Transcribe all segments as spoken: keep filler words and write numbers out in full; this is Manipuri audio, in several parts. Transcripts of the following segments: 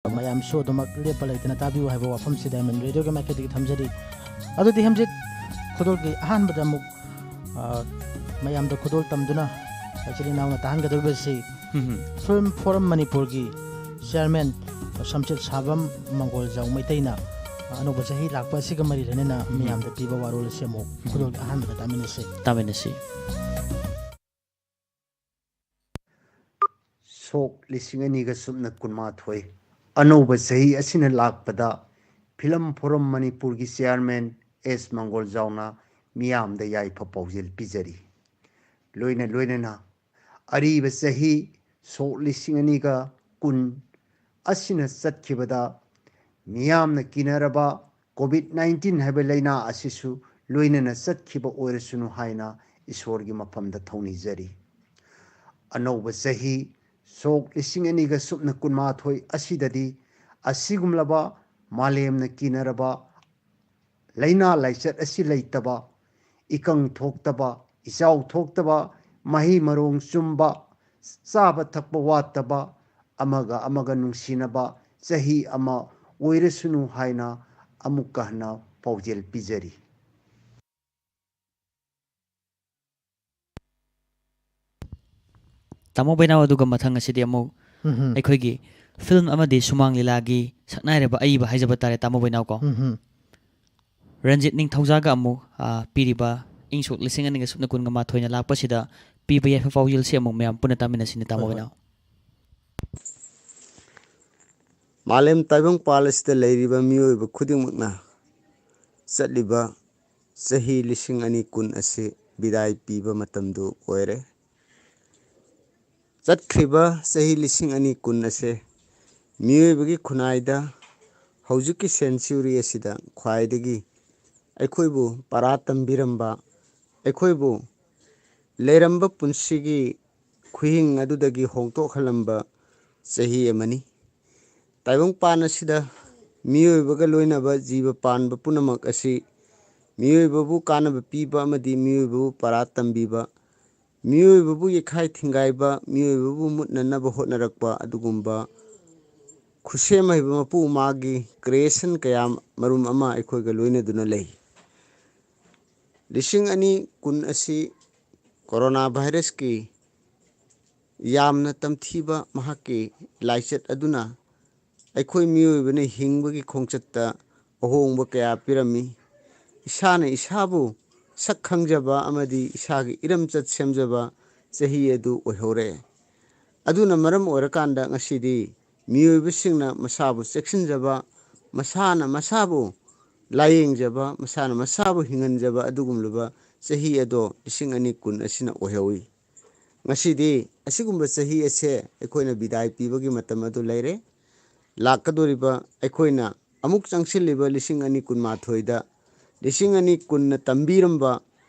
ꯃꯌꯥꯝꯁꯨ ꯑꯗꯨꯃꯛ ꯂꯦꯞꯄ ꯂꯩꯇꯅ ꯇꯥꯕꯤꯌꯨ ꯍꯥꯏꯕ ꯋꯥꯐꯝꯁꯤ ꯗꯥꯏꯃꯟ ꯔꯦꯗꯤꯑꯣꯒꯤ ꯃꯥꯏꯀꯩꯗꯒꯤ ꯊꯝꯖꯔꯤ꯫ ꯑꯗꯨꯗꯤ ꯍꯦꯝꯖꯤꯠ, ꯈꯨꯗꯣꯜꯒꯤ ꯑꯍꯥꯟꯕꯗ ꯑꯃꯨꯛ, ꯑ, ꯃꯌꯥꯝꯗ ꯈꯨꯗꯣꯜ ꯇꯝꯗꯨꯅ ꯏꯆꯤꯜ ꯏꯅꯥꯎꯅ ꯇꯥꯍꯟꯒꯗꯧꯔꯤꯕꯁꯤ ꯎꯝ ꯍꯝ꯫ ꯐꯤꯜꯝ ꯐꯣꯔꯝ ꯃꯅꯤꯄꯨꯔꯒꯤ ꯆꯤꯌꯥꯔꯃꯦꯟ ꯁꯝꯆꯦꯠ ꯁꯥꯕꯝ ꯃꯪꯒꯣꯜꯖꯥꯎ ꯃꯩꯇꯩꯅ ꯑꯅꯧꯕ ꯆꯍꯤ ꯂꯥꯛꯄ ꯑꯁꯤꯒ ꯃꯔꯤ ꯂꯩꯅꯅ ꯎꯝ꯫ ꯃꯤꯌꯥꯝꯗ ꯄꯤꯕ ꯋꯥꯔꯣꯜ ꯑꯁꯤ ꯑꯃꯨꯛ ꯎꯝ꯫ ꯈꯨꯗꯣꯜꯒꯤ ꯑꯍꯥꯟꯕꯗ ꯇꯥꯃꯤꯟꯅꯁꯤ꯫ ꯇꯥꯃꯤꯟꯅꯁꯤ꯫ ꯁꯣꯛ ꯂꯤꯁꯤꯡ ꯑꯅꯤꯒ ꯁꯨꯞꯅ ꯀꯨꯟꯃꯥꯊꯣꯏ ꯑꯅꯧꯕ ꯆꯍꯤ ꯑꯁꯤꯅ ꯂꯥꯛꯄꯗ ꯐꯤꯂꯝ ꯐꯣꯔꯝ ꯃꯅꯤꯄꯨꯔꯒꯤ ꯆꯤꯌꯥꯔꯃꯦꯟ ꯑꯦꯁ ꯃꯪꯒꯣꯜꯖꯥꯎꯅ ꯃꯤꯌꯥꯝꯗ ꯌꯥꯏꯐ ꯄꯥꯎꯖꯦꯜ ꯄꯤꯖꯔꯤ꯫ ꯂꯣꯏꯅ ꯂꯣꯏꯅꯅ ꯑꯔꯤꯕ ꯆꯍꯤ ꯁꯣꯛ ꯂꯤꯁꯤꯡ ꯑꯅꯤꯒ ꯀꯨꯟ ꯑꯁꯤꯅ ꯆꯠꯈꯤꯕꯗ ꯃꯤꯌꯥꯝꯅ ꯀꯤꯅꯔꯕ ꯀꯣꯚꯤꯗ ꯅꯥꯏꯟꯇꯤꯟ ꯍꯥꯏꯕ ꯂꯥꯏꯅꯥ ꯑꯁꯤꯁꯨ ꯂꯣꯏꯅꯅ ꯆꯠꯈꯤꯕ ꯑꯣꯏꯔꯁꯅꯨ ꯍꯥꯏꯅ ꯏꯁꯣꯔꯒꯤ ꯃꯐꯝꯗ ꯊꯧꯅꯤꯖꯔꯤ꯫ ꯑꯅꯧꯕ ꯆꯍꯤ ꯁꯣꯛ ꯂꯤꯁꯤꯡ ꯑꯅꯤꯒ ꯁꯨꯞꯅ ꯀꯨꯟꯃꯥꯊꯣꯏ ꯑꯁꯤꯗꯗꯤ ꯑꯁꯤꯒꯨꯝꯂꯕ ꯃꯥꯂꯦꯝꯅ ꯀꯤꯅꯔꯕ ꯂꯥꯏꯅꯥ ꯂꯥꯏꯆꯠ ꯑꯁꯤ ꯂꯩꯇꯕ, ꯏꯀꯪ ꯊꯣꯛꯇꯕ, ꯏꯆꯥꯎ ꯊꯣꯛꯇꯕ, ꯃꯍꯩ ꯃꯔꯣꯡ ꯆꯨꯝꯕ, ꯆꯥꯕ ꯊꯛꯄ ꯋꯥꯠꯇꯕ, ꯑꯃꯒ ꯑꯃꯒ ꯅꯨꯡꯁꯤꯅꯕ ꯆꯍꯤ ꯑꯃ ꯑꯣꯏꯔꯁꯅꯨ ꯍꯥꯏꯅ ꯑꯃꯨꯛꯀ ꯍꯟꯅ ꯄꯥꯎꯖꯦꯜ ꯄꯤꯖꯔꯤ꯫ ꯇꯥꯃꯣ ꯕꯩꯅꯥꯎ, ꯑꯗꯨꯒ ꯃꯊꯪ ꯑꯁꯤꯗꯤ ꯑꯃꯨꯛ ꯎꯝ ꯍꯝ꯫ ꯑꯩꯈꯣꯏꯒꯤ ꯐꯤꯂꯝ ꯑꯃꯗꯤ ꯁꯨꯃꯥꯡ ꯂꯤꯂꯥꯒꯤ ꯁꯛꯅꯥꯏꯔꯕ ꯑꯏꯕ ꯍꯥꯏꯖꯕ ꯇꯥꯔꯦ, ꯇꯥꯃꯣ ꯕꯩꯅꯥꯎ ꯀꯣ꯫ ꯎꯝ ꯍꯝ꯫ ꯔꯟꯖꯤꯠ ꯅꯤꯡꯊꯧꯖꯥꯒ ꯑꯃꯨꯛ, ꯑ, ꯄꯤꯔꯤꯕ ꯏꯪ ꯁꯣꯛ ꯂꯤꯁꯤꯡ ꯑꯅꯤꯒ ꯁꯨꯞꯅ ꯀꯨꯟꯒ ꯃꯥꯊꯣꯏꯅ ꯂꯥꯛꯄꯁꯤꯗ ꯄꯤꯕ ꯌꯥꯏꯐ ꯄꯥꯎꯖꯦꯜꯁꯤ ꯑꯃꯨꯛ ꯃꯌꯥꯝ ꯄꯨꯟꯅ ꯇꯥꯃꯤꯟꯅꯁꯤꯅꯦ, ꯇꯥꯃꯣ ꯍꯣꯏ, ꯍꯣꯏ꯫ ꯕꯩꯅꯥꯎ꯫ ꯃꯥꯂꯦꯝ ꯇꯥꯏꯕꯪꯄꯥꯜ ꯑꯁꯤꯗ ꯂꯩꯔꯤꯕ ꯃꯤꯑꯣꯏꯕ ꯈꯨꯗꯤꯡꯃꯛꯅ ꯆꯠꯂꯤꯕ ꯆꯍꯤ ꯂꯤꯁꯤꯡ ꯑꯅꯤ ꯀꯨꯟ ꯑꯁꯤ ꯕꯤꯗꯥꯏ ꯄꯤꯕ ꯃꯇꯝꯗꯨ ꯑꯣꯏꯔꯦ꯫ ꯆꯠꯈ꯭ꯔꯤꯕ ꯆꯍꯤ ꯂꯤꯁꯤꯡ ꯑꯅꯤ ꯀꯨꯟ ꯑꯁꯦ ꯃꯤꯑꯣꯏꯕꯒꯤ ꯈꯨꯟꯅꯥꯏꯗ ꯍꯧꯖꯤꯛꯀꯤ century ꯑꯁꯤꯗ ꯈ꯭ꯋꯥꯏꯗꯒꯤ ꯑꯩꯈꯣꯏꯕꯨ ꯄꯔꯥ ꯇꯝꯕꯤꯔꯝꯕ, ꯑꯩꯈꯣꯏꯕꯨ ꯂꯩꯔꯝꯕ ꯄꯨꯟꯁꯤꯒꯤ ꯈꯨꯍꯤꯡ ꯑꯗꯨꯗꯒꯤ ꯍꯣꯡꯗꯣꯛꯍꯜꯂꯝꯕ ꯆꯍꯤ ꯑꯃꯅꯤ꯫ ꯇꯥꯏꯕꯪꯄꯥꯟ ꯑꯁꯤꯗ ꯃꯤꯑꯣꯏꯕꯒ ꯂꯣꯏꯅꯕ ꯖꯤꯕ ꯄꯥꯟꯕ ꯄꯨꯝꯅꯃꯛ ꯑꯁꯤ ꯃꯤꯑꯣꯏꯕꯕꯨ ꯀꯥꯟꯅꯕ ꯄꯤꯕ ꯑꯃꯗꯤ ꯃꯤꯑꯣꯏꯕꯕꯨ ꯄꯔꯥ ꯇꯝꯕꯤꯕ, ꯃꯤꯑꯣꯏꯕꯕꯨ ꯌꯩꯈꯥꯏ ꯊꯤꯡꯒꯥꯏꯕ, ꯃꯤꯑꯣꯏꯕꯕꯨ ꯃꯨꯠꯅꯅꯕ ꯍꯣꯠꯅꯔꯛꯄ ꯑꯗꯨꯒꯨꯝꯕ ꯈꯨꯠꯁꯦꯝ ꯍꯩꯕ ꯃꯄꯨ ꯃꯥꯒꯤ creation ꯀꯌꯥ ꯃꯔꯨꯝ ꯑꯃ ꯑꯩꯈꯣꯏꯒ ꯂꯣꯏꯅꯗꯨꯅ ꯂꯩ꯫ ꯂꯤꯁꯤꯡ ꯑꯅꯤ ꯀꯨꯟ ꯑꯁꯤ ꯀꯣꯔꯣꯅꯥ ꯚꯥꯏꯔꯁꯀꯤ ꯌꯥꯝꯅ ꯇꯝꯊꯤꯕ ꯃꯍꯥꯛꯀꯤ ꯂꯥꯏꯆꯠ ꯑꯗꯨꯅ ꯑꯩꯈꯣꯏ ꯃꯤꯑꯣꯏꯕꯅ ꯍꯤꯡꯕꯒꯤ ꯈꯣꯡꯆꯠꯇ ꯑꯍꯣꯡꯕ ꯀꯌꯥ ꯄꯤꯔꯝꯃꯤ꯫ ꯏꯁꯥꯅ ꯏꯁꯥꯕꯨ ꯁꯛ ꯈꯪꯖꯕ ꯑꯃꯗꯤ ꯏꯁꯥꯒꯤ ꯏꯔꯝꯆꯠ ꯁꯦꯝꯖꯕ ꯆꯍꯤ ꯑꯗꯨ ꯑꯣꯏꯍꯧꯔꯦ꯫ ꯑꯗꯨꯅ ꯃꯔꯝ ꯑꯣꯏꯔꯀꯥꯟꯗ ꯉꯁꯤꯗꯤ ꯃꯤꯑꯣꯏꯕꯁꯤꯡꯅ ꯃꯁꯥꯕꯨ ꯆꯦꯛꯁꯤꯟꯖꯕ, ꯃꯁꯥꯅ ꯃꯁꯥꯕꯨ ꯂꯥꯌꯦꯡꯖꯕ, ꯃꯁꯥꯅ ꯃꯁꯥꯕꯨ ꯍꯤꯡꯍꯟꯖꯕ ꯑꯗꯨꯒꯨꯝꯂꯕ ꯆꯍꯤ ꯑꯗꯣ ꯂꯤꯁꯤꯡ ꯑꯅꯤ ꯀꯨꯟ ꯑꯁꯤꯅ ꯑꯣꯏꯍꯧꯏ꯫ ꯉꯁꯤꯗꯤ ꯑꯁꯤꯒꯨꯝꯕ ꯆꯍꯤ ꯑꯁꯦ ꯑꯩꯈꯣꯏꯅ ꯕꯤꯗꯥꯏ ꯄꯤꯕꯒꯤ ꯃꯇꯝ ꯑꯗꯨ ꯂꯩꯔꯦ꯫ ꯂꯥꯛꯀꯗꯧꯔꯤꯕ ꯑꯩꯈꯣꯏꯅ ꯑꯃꯨꯛ ꯆꯪꯁꯤꯜꯂꯤꯕ ꯂꯤꯁꯤꯡ ꯑꯅꯤ ꯀꯨꯟꯃꯥꯊꯣꯏꯗ, ꯂꯤꯁꯤꯡ ꯑꯅꯤ ꯀꯨꯟꯅ ꯇꯝꯕꯤꯔꯝꯕ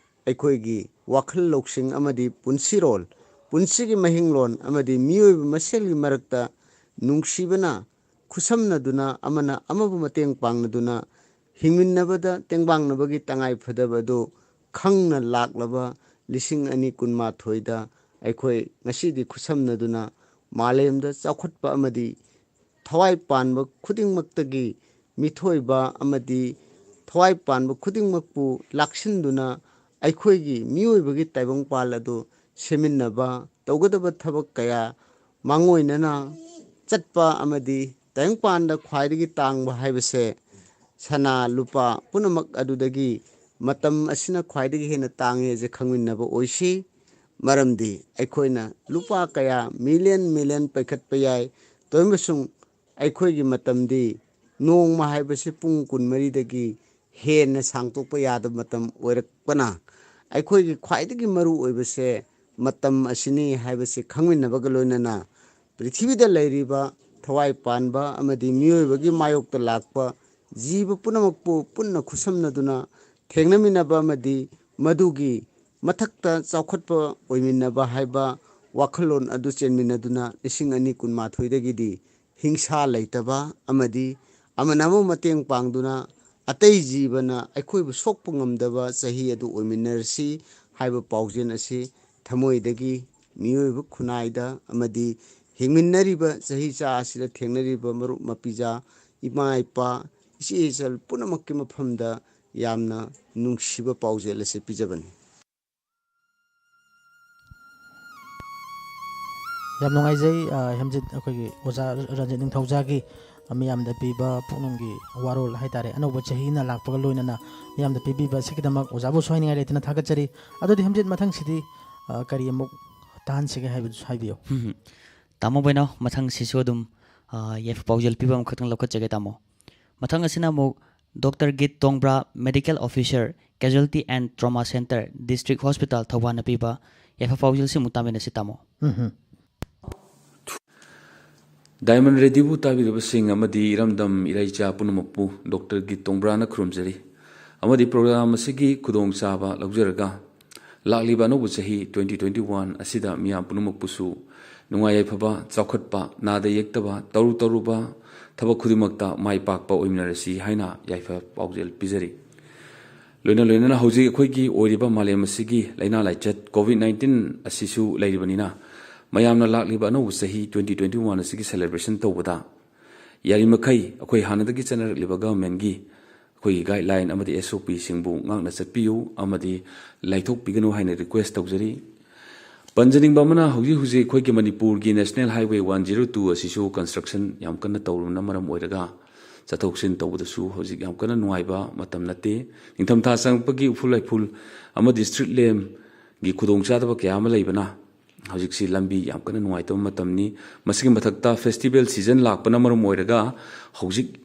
ꯑꯩꯈꯣꯏꯒꯤ ꯋꯥꯈꯜ ꯂꯧꯁꯤꯡ ꯑꯃꯗꯤ ꯄꯨꯟꯁꯤꯔꯣꯜ, ꯄꯨꯟꯁꯤꯒꯤ ꯃꯍꯤꯡꯂꯣꯟ ꯑꯃꯗꯤ ꯃꯤꯑꯣꯏꯕ ꯃꯁꯦꯜꯒꯤ ꯃꯔꯛꯇ ꯅꯨꯡꯁꯤꯕꯅ ꯈꯨꯠꯁꯝꯅꯗꯨꯅ, ꯑꯃꯅ ꯑꯃꯕꯨ ꯃꯇꯦꯡ ꯄꯥꯡꯅꯗꯨꯅ ꯍꯤꯡꯃꯤꯟꯅꯕꯗ ꯇꯦꯡꯕꯥꯡꯅꯕꯒꯤ ꯇꯉꯥꯏ ꯐꯗꯕ ꯑꯗꯨ ꯈꯪꯅ ꯂꯥꯛꯂꯕ ꯂꯤꯁꯤꯡ ꯑꯅꯤ ꯀꯨꯟꯃꯥꯊꯣꯏꯗ ꯑꯩꯈꯣꯏ ꯉꯁꯤꯗꯤ ꯈꯨꯠꯁꯝꯅꯗꯨꯅ ꯃꯥꯂꯦꯝꯗ ꯆꯥꯎꯈꯠꯄ ꯑꯃꯗꯤ ꯊꯋꯥꯏ ꯄꯥꯟꯕ ꯈꯨꯗꯤꯡꯃꯛꯇꯒꯤ ꯃꯤꯊꯣꯏꯕ ꯑꯃꯗꯤ ꯊꯋꯥꯏ ꯄꯥꯟꯕ ꯈꯨꯗꯤꯡꯃꯛꯄꯨ ꯂꯥꯛꯁꯤꯟꯗꯨꯅ ꯑꯩꯈꯣꯏꯒꯤ ꯃꯤꯑꯣꯏꯕꯒꯤ ꯇꯥꯏꯕꯪꯄꯥꯜ ꯑꯗꯨ ꯁꯦꯝꯃꯤꯟꯅꯕ, ꯇꯧꯒꯗꯕ ꯊꯕꯛ ꯀꯌꯥ ꯃꯥꯡꯑꯣꯏꯅꯅ ꯆꯠꯄ ꯑꯃꯗꯤ ꯇꯥꯏꯕꯪꯄꯥꯟꯗ ꯈ꯭ꯋꯥꯏꯗꯒꯤ ꯇꯥꯡꯕ ꯍꯥꯏꯕꯁꯦ ꯁꯅꯥ ꯂꯨꯄꯥ ꯄꯨꯝꯅꯃꯛ ꯑꯗꯨꯗꯒꯤ ꯃꯇꯝ ꯑꯁꯤꯅ ꯈ꯭ꯋꯥꯏꯗꯒꯤ ꯍꯦꯟꯅ ꯇꯥꯡꯉꯦꯁꯦ ꯈꯪꯃꯤꯟꯅꯕ ꯑꯣꯏꯁꯤ꯫ ꯃꯔꯝꯗꯤ ꯑꯩꯈꯣꯏꯅ ꯂꯨꯄꯥ ꯀꯌꯥ ꯃꯤꯂꯤꯌꯟ ꯃꯤꯂꯤꯌꯟ ꯄꯩꯈꯠꯄ ꯌꯥꯏ, ꯇꯧꯔꯤꯕꯁꯨꯡ ꯑꯩꯈꯣꯏꯒꯤ ꯃꯇꯝꯗꯤ ꯅꯣꯡꯃ ꯍꯥꯏꯕꯁꯤ ꯄꯨꯡ ꯀꯨꯟꯃꯔꯤꯗꯒꯤ ꯍꯦꯟꯅ ꯁꯥꯡꯇꯣꯛꯄ ꯌꯥꯗꯕ ꯃꯇꯝ ꯑꯣꯏꯔꯛꯄꯅ ꯑꯩꯈꯣꯏꯒꯤ ꯈ꯭ꯋꯥꯏꯗꯒꯤ ꯃꯔꯨ ꯑꯣꯏꯕꯁꯦ ꯃꯇꯝ ꯑꯁꯤꯅꯤ ꯍꯥꯏꯕꯁꯤ ꯈꯪꯃꯤꯟꯅꯕꯒ ꯂꯣꯏꯅꯅ ꯄ꯭ꯔꯤꯊꯤꯕꯤꯗ ꯂꯩꯔꯤꯕ ꯊꯋꯥꯏ ꯄꯥꯟꯕ ꯑꯃꯗꯤ ꯃꯤꯑꯣꯏꯕꯒꯤ ꯃꯥꯌꯣꯛꯇ ꯂꯥꯛꯄ ꯖꯤꯕ ꯄꯨꯝꯅꯃꯛꯄꯨ ꯄꯨꯟꯅ ꯈꯨꯠꯁꯝꯅꯗꯨꯅ ꯊꯦꯡꯅꯃꯤꯟꯅꯕ ꯑꯃꯗꯤ ꯃꯗꯨꯒꯤ ꯃꯊꯛꯇ ꯆꯥꯎꯈꯠꯄ ꯑꯣꯏꯃꯤꯟꯅꯕ ꯍꯥꯏꯕ ꯋꯥꯈꯜꯂꯣꯟ ꯑꯗꯨ ꯆꯦꯟꯃꯤꯟꯅꯗꯨꯅ ꯂꯤꯁꯤꯡ ꯑꯅꯤ ꯀꯨꯟꯃꯥꯊꯣꯏꯗꯒꯤꯗꯤ ꯍꯤꯡꯁꯥ ꯂꯩꯇꯕ ꯑꯃꯗꯤ ꯑꯃꯅ ꯑꯃꯕꯨ ꯃꯇꯦꯡ ꯄꯥꯡꯗꯨꯅ ꯑꯇꯩ ꯖꯤꯕꯅ ꯑꯩꯈꯣꯏꯕꯨ ꯁꯣꯛꯄ ꯉꯝꯗꯕ ꯆꯍꯤ ꯑꯗꯨ ꯑꯣꯏꯃꯤꯟꯅꯔꯁꯤ ꯍꯥꯏꯕ ꯄꯥꯎꯖꯦꯜ ꯑꯁꯤ ꯊꯃꯣꯏꯗꯒꯤ ꯃꯤꯑꯣꯏꯕ ꯈꯨꯟꯅꯥꯏꯗ ꯑꯃꯗꯤ ꯍꯤꯡꯃꯤꯟꯅꯔꯤꯕ ꯆꯍꯤ ꯆꯥ ꯑꯁꯤꯗ ꯊꯦꯡꯅꯔꯤꯕ ꯃꯔꯨꯞ ꯃꯄꯤꯖꯥ, ꯏꯃꯥ ꯏꯄꯥ, ꯏꯆꯦ ꯏꯆꯜ ꯄꯨꯝꯅꯃꯛꯀꯤ ꯃꯐꯝꯗ ꯌꯥꯝꯅ ꯅꯨꯡꯁꯤꯕ ꯄꯥꯎꯖꯦꯜ ꯑꯁꯤ ꯄꯤꯖꯕꯅꯤ꯫ ꯌꯥꯝ ꯅꯨꯡꯉꯥꯏꯖꯩ꯫ ꯑ, ꯍꯦꯝꯖꯤꯠ, ꯑꯩꯈꯣꯏꯒꯤ ꯑꯣꯖꯥ ꯔꯟꯖꯤꯠ ꯅꯤꯡꯊꯧꯖꯥꯒꯤ ꯃꯤꯌꯥꯝꯗ ꯄꯤꯕ ꯄꯨꯛꯅꯤꯡꯒꯤ ꯋꯥꯔꯣꯜ ꯍꯥꯏꯇꯥꯔꯦ, ꯑꯅꯧꯕ ꯆꯍꯤꯅ ꯂꯥꯛꯄꯒ ꯂꯣꯏꯅꯅ ꯃꯤꯌꯥꯝꯗ ꯄꯤꯕꯤꯕ ꯑꯁꯤꯒꯤꯗꯃꯛ ꯑꯣꯖꯥꯕꯨ ꯁꯣꯏꯅꯤꯡꯉꯥꯏ ꯂꯩꯇꯅ ꯊꯥꯒꯠꯆꯔꯤ꯫ ꯑꯗꯨꯗꯤ ꯍꯦꯝꯖꯤꯠ, ꯃꯊꯪꯁꯤꯗꯤ, ꯑ, ꯀꯔꯤ ꯑꯃꯨꯛ ꯇꯥꯍꯟꯁꯤꯒꯦ ꯍꯥꯏꯕꯗꯨꯁꯨ ꯍꯥꯏꯕꯤꯌꯨ꯫ ꯎꯝ꯫ ꯇꯥꯃꯣ ꯕꯣꯏꯅꯥꯎ, ꯃꯊꯪꯁꯤꯁꯨ ꯑꯗꯨꯝ, ꯑ, ꯌꯥꯏꯐ ꯄꯥꯎꯖꯦꯜ ꯄꯤꯕ ꯑꯃꯈꯛꯇꯪ ꯂꯧꯈꯠꯆꯒꯦ, ꯇꯥꯃꯣ꯫ ꯃꯊꯪ ꯑꯁꯤꯅ ꯑꯃꯨꯛ doctor Geet Tongbra, Medical Officer, Casualty and Trauma Center, District Hospital, ꯊꯧꯕꯥꯜꯅ ꯄꯤꯕ ꯌꯥꯏꯐ ꯄꯥꯎꯖꯦꯜꯁꯤ ꯑꯃꯨꯛ ꯇꯥꯃꯤꯟꯅꯁꯤ, ꯇꯥꯃꯣ꯫ ꯎꯝ ꯍꯝ꯫ ꯗꯥꯏꯃꯟ ꯔꯦꯗꯤꯑꯣꯕꯨ ꯇꯥꯕꯤꯔꯤꯕꯁꯤꯡ ꯑꯃꯗꯤ ꯏꯔꯝꯗꯝ ꯏꯔꯩꯆꯥ ꯄꯨꯝꯅꯃꯛꯄꯨ ꯗꯣꯛꯇꯔ ꯒꯤꯠ ꯇꯣꯡꯕ꯭ꯔꯥꯅ ꯈꯨꯔꯨꯝꯖꯔꯤ, ꯑꯃꯗꯤ ꯄ꯭ꯔꯣꯒ꯭ꯔꯥꯝ ꯑꯁꯤꯒꯤ ꯈꯨꯗꯣꯡꯆꯥꯕ ꯂꯧꯖꯔꯒ ꯂꯥꯛꯂꯤꯕ ꯑꯅꯧꯕ ꯆꯍꯤ twenty twenty one ꯑꯁꯤꯗ ꯃꯤꯌꯥꯝ ꯄꯨꯝꯅꯃꯛꯄꯨꯁꯨ ꯅꯨꯡꯉꯥꯏ ꯌꯥꯏꯐꯕ, ꯆꯥꯎꯈꯠꯄ, ꯅꯥꯗ ꯌꯦꯛꯇꯕ, ꯇꯧꯔꯨ ꯇꯧꯔꯨꯕ ꯊꯕꯛ ꯈꯨꯗꯤꯡꯃꯛꯇ ꯃꯥꯏ ꯄꯥꯛꯄ ꯑꯣꯏꯃꯤꯟꯅꯔꯁꯤ ꯍꯥꯏꯅ ꯌꯥꯏꯐ ꯄꯥꯎꯖꯦꯜ ꯄꯤꯖꯔꯤ꯫ ꯂꯣꯏꯅ ꯂꯣꯏꯅꯅ ꯍꯧꯖꯤꯛ ꯑꯩꯈꯣꯏꯒꯤ ꯑꯣꯏꯔꯤꯕ ꯃꯥꯂꯦꯝ ꯑꯁꯤꯒꯤ ꯂꯥꯏꯅꯥ ꯂꯥꯏꯆꯠ COVID nineteen ꯑꯁꯤꯁꯨ ꯂꯩꯔꯤꯕꯅꯤꯅ, ꯃꯌꯥꯝꯅ ꯂꯥꯛꯂꯤꯕ ꯑꯅꯧꯕ ꯆꯍꯤ twenty twenty one ꯑꯁꯤꯒꯤ celebration ꯇꯧꯕꯗ ꯌꯥꯔꯤꯃꯈꯩ ꯑꯩꯈꯣꯏ ꯍꯥꯟꯅꯗꯒꯤ ꯆꯠꯅꯔꯛꯂꯤꯕ governmentꯀꯤ ꯑꯩꯈꯣꯏꯒꯤ guideline ꯑꯃꯗꯤ SOPꯁꯤꯡꯕꯨ ꯉꯥꯛꯅ ꯆꯠꯄꯤꯌꯨ ꯑꯃꯗꯤ ꯂꯥꯏꯊꯣꯛꯄꯤꯒꯅꯨ ꯍꯥꯏꯅ request ꯇꯧꯖꯔꯤ꯫ ꯄꯟꯖꯅꯤꯡꯕ ꯑꯃꯅ, ꯍꯧꯖꯤꯛ ꯍꯧꯖꯤꯛ ꯑꯩꯈꯣꯏꯒꯤ ꯃꯅꯤꯄꯨꯔꯒꯤ National Highway one zero two ꯑꯁꯤꯁꯨ construction ꯌꯥꯝ ꯀꯟꯅ ꯇꯧꯔꯨꯕꯅ ꯃꯔꯝ ꯑꯣꯏꯔꯒ ꯆꯠꯊꯣꯛ ꯆꯠꯁꯤꯟ ꯇꯧꯕꯗꯁꯨ ꯍꯧꯖꯤꯛ ꯌꯥꯝ ꯀꯟꯅ ꯅꯨꯡꯉꯥꯏꯕ ꯃꯇꯝ ꯅꯠꯇꯦ꯫ ꯅꯤꯡꯊꯝꯊꯥ ꯆꯪꯉꯛꯄꯒꯤ ꯎꯐꯨꯜ ꯂꯩꯐꯨꯜ ꯑꯃꯗꯤ street lampꯒꯤ ꯈꯨꯗꯣꯡꯆꯥꯗꯕ ꯀꯌꯥ ꯑꯃ ꯂꯩꯕꯅ ꯍꯧꯖꯤꯛꯁꯤ ꯂꯝꯕꯤ ꯌꯥꯝ ꯀꯟꯅ ꯅꯨꯡꯉꯥꯏꯇꯕ ꯃꯇꯝꯅꯤ꯫ ꯃꯁꯤꯒꯤ ꯃꯊꯛꯇ festival season ꯂꯥꯛꯄꯅ ꯃꯔꯝ ꯑꯣꯏꯔꯒ ꯍꯧꯖꯤꯛ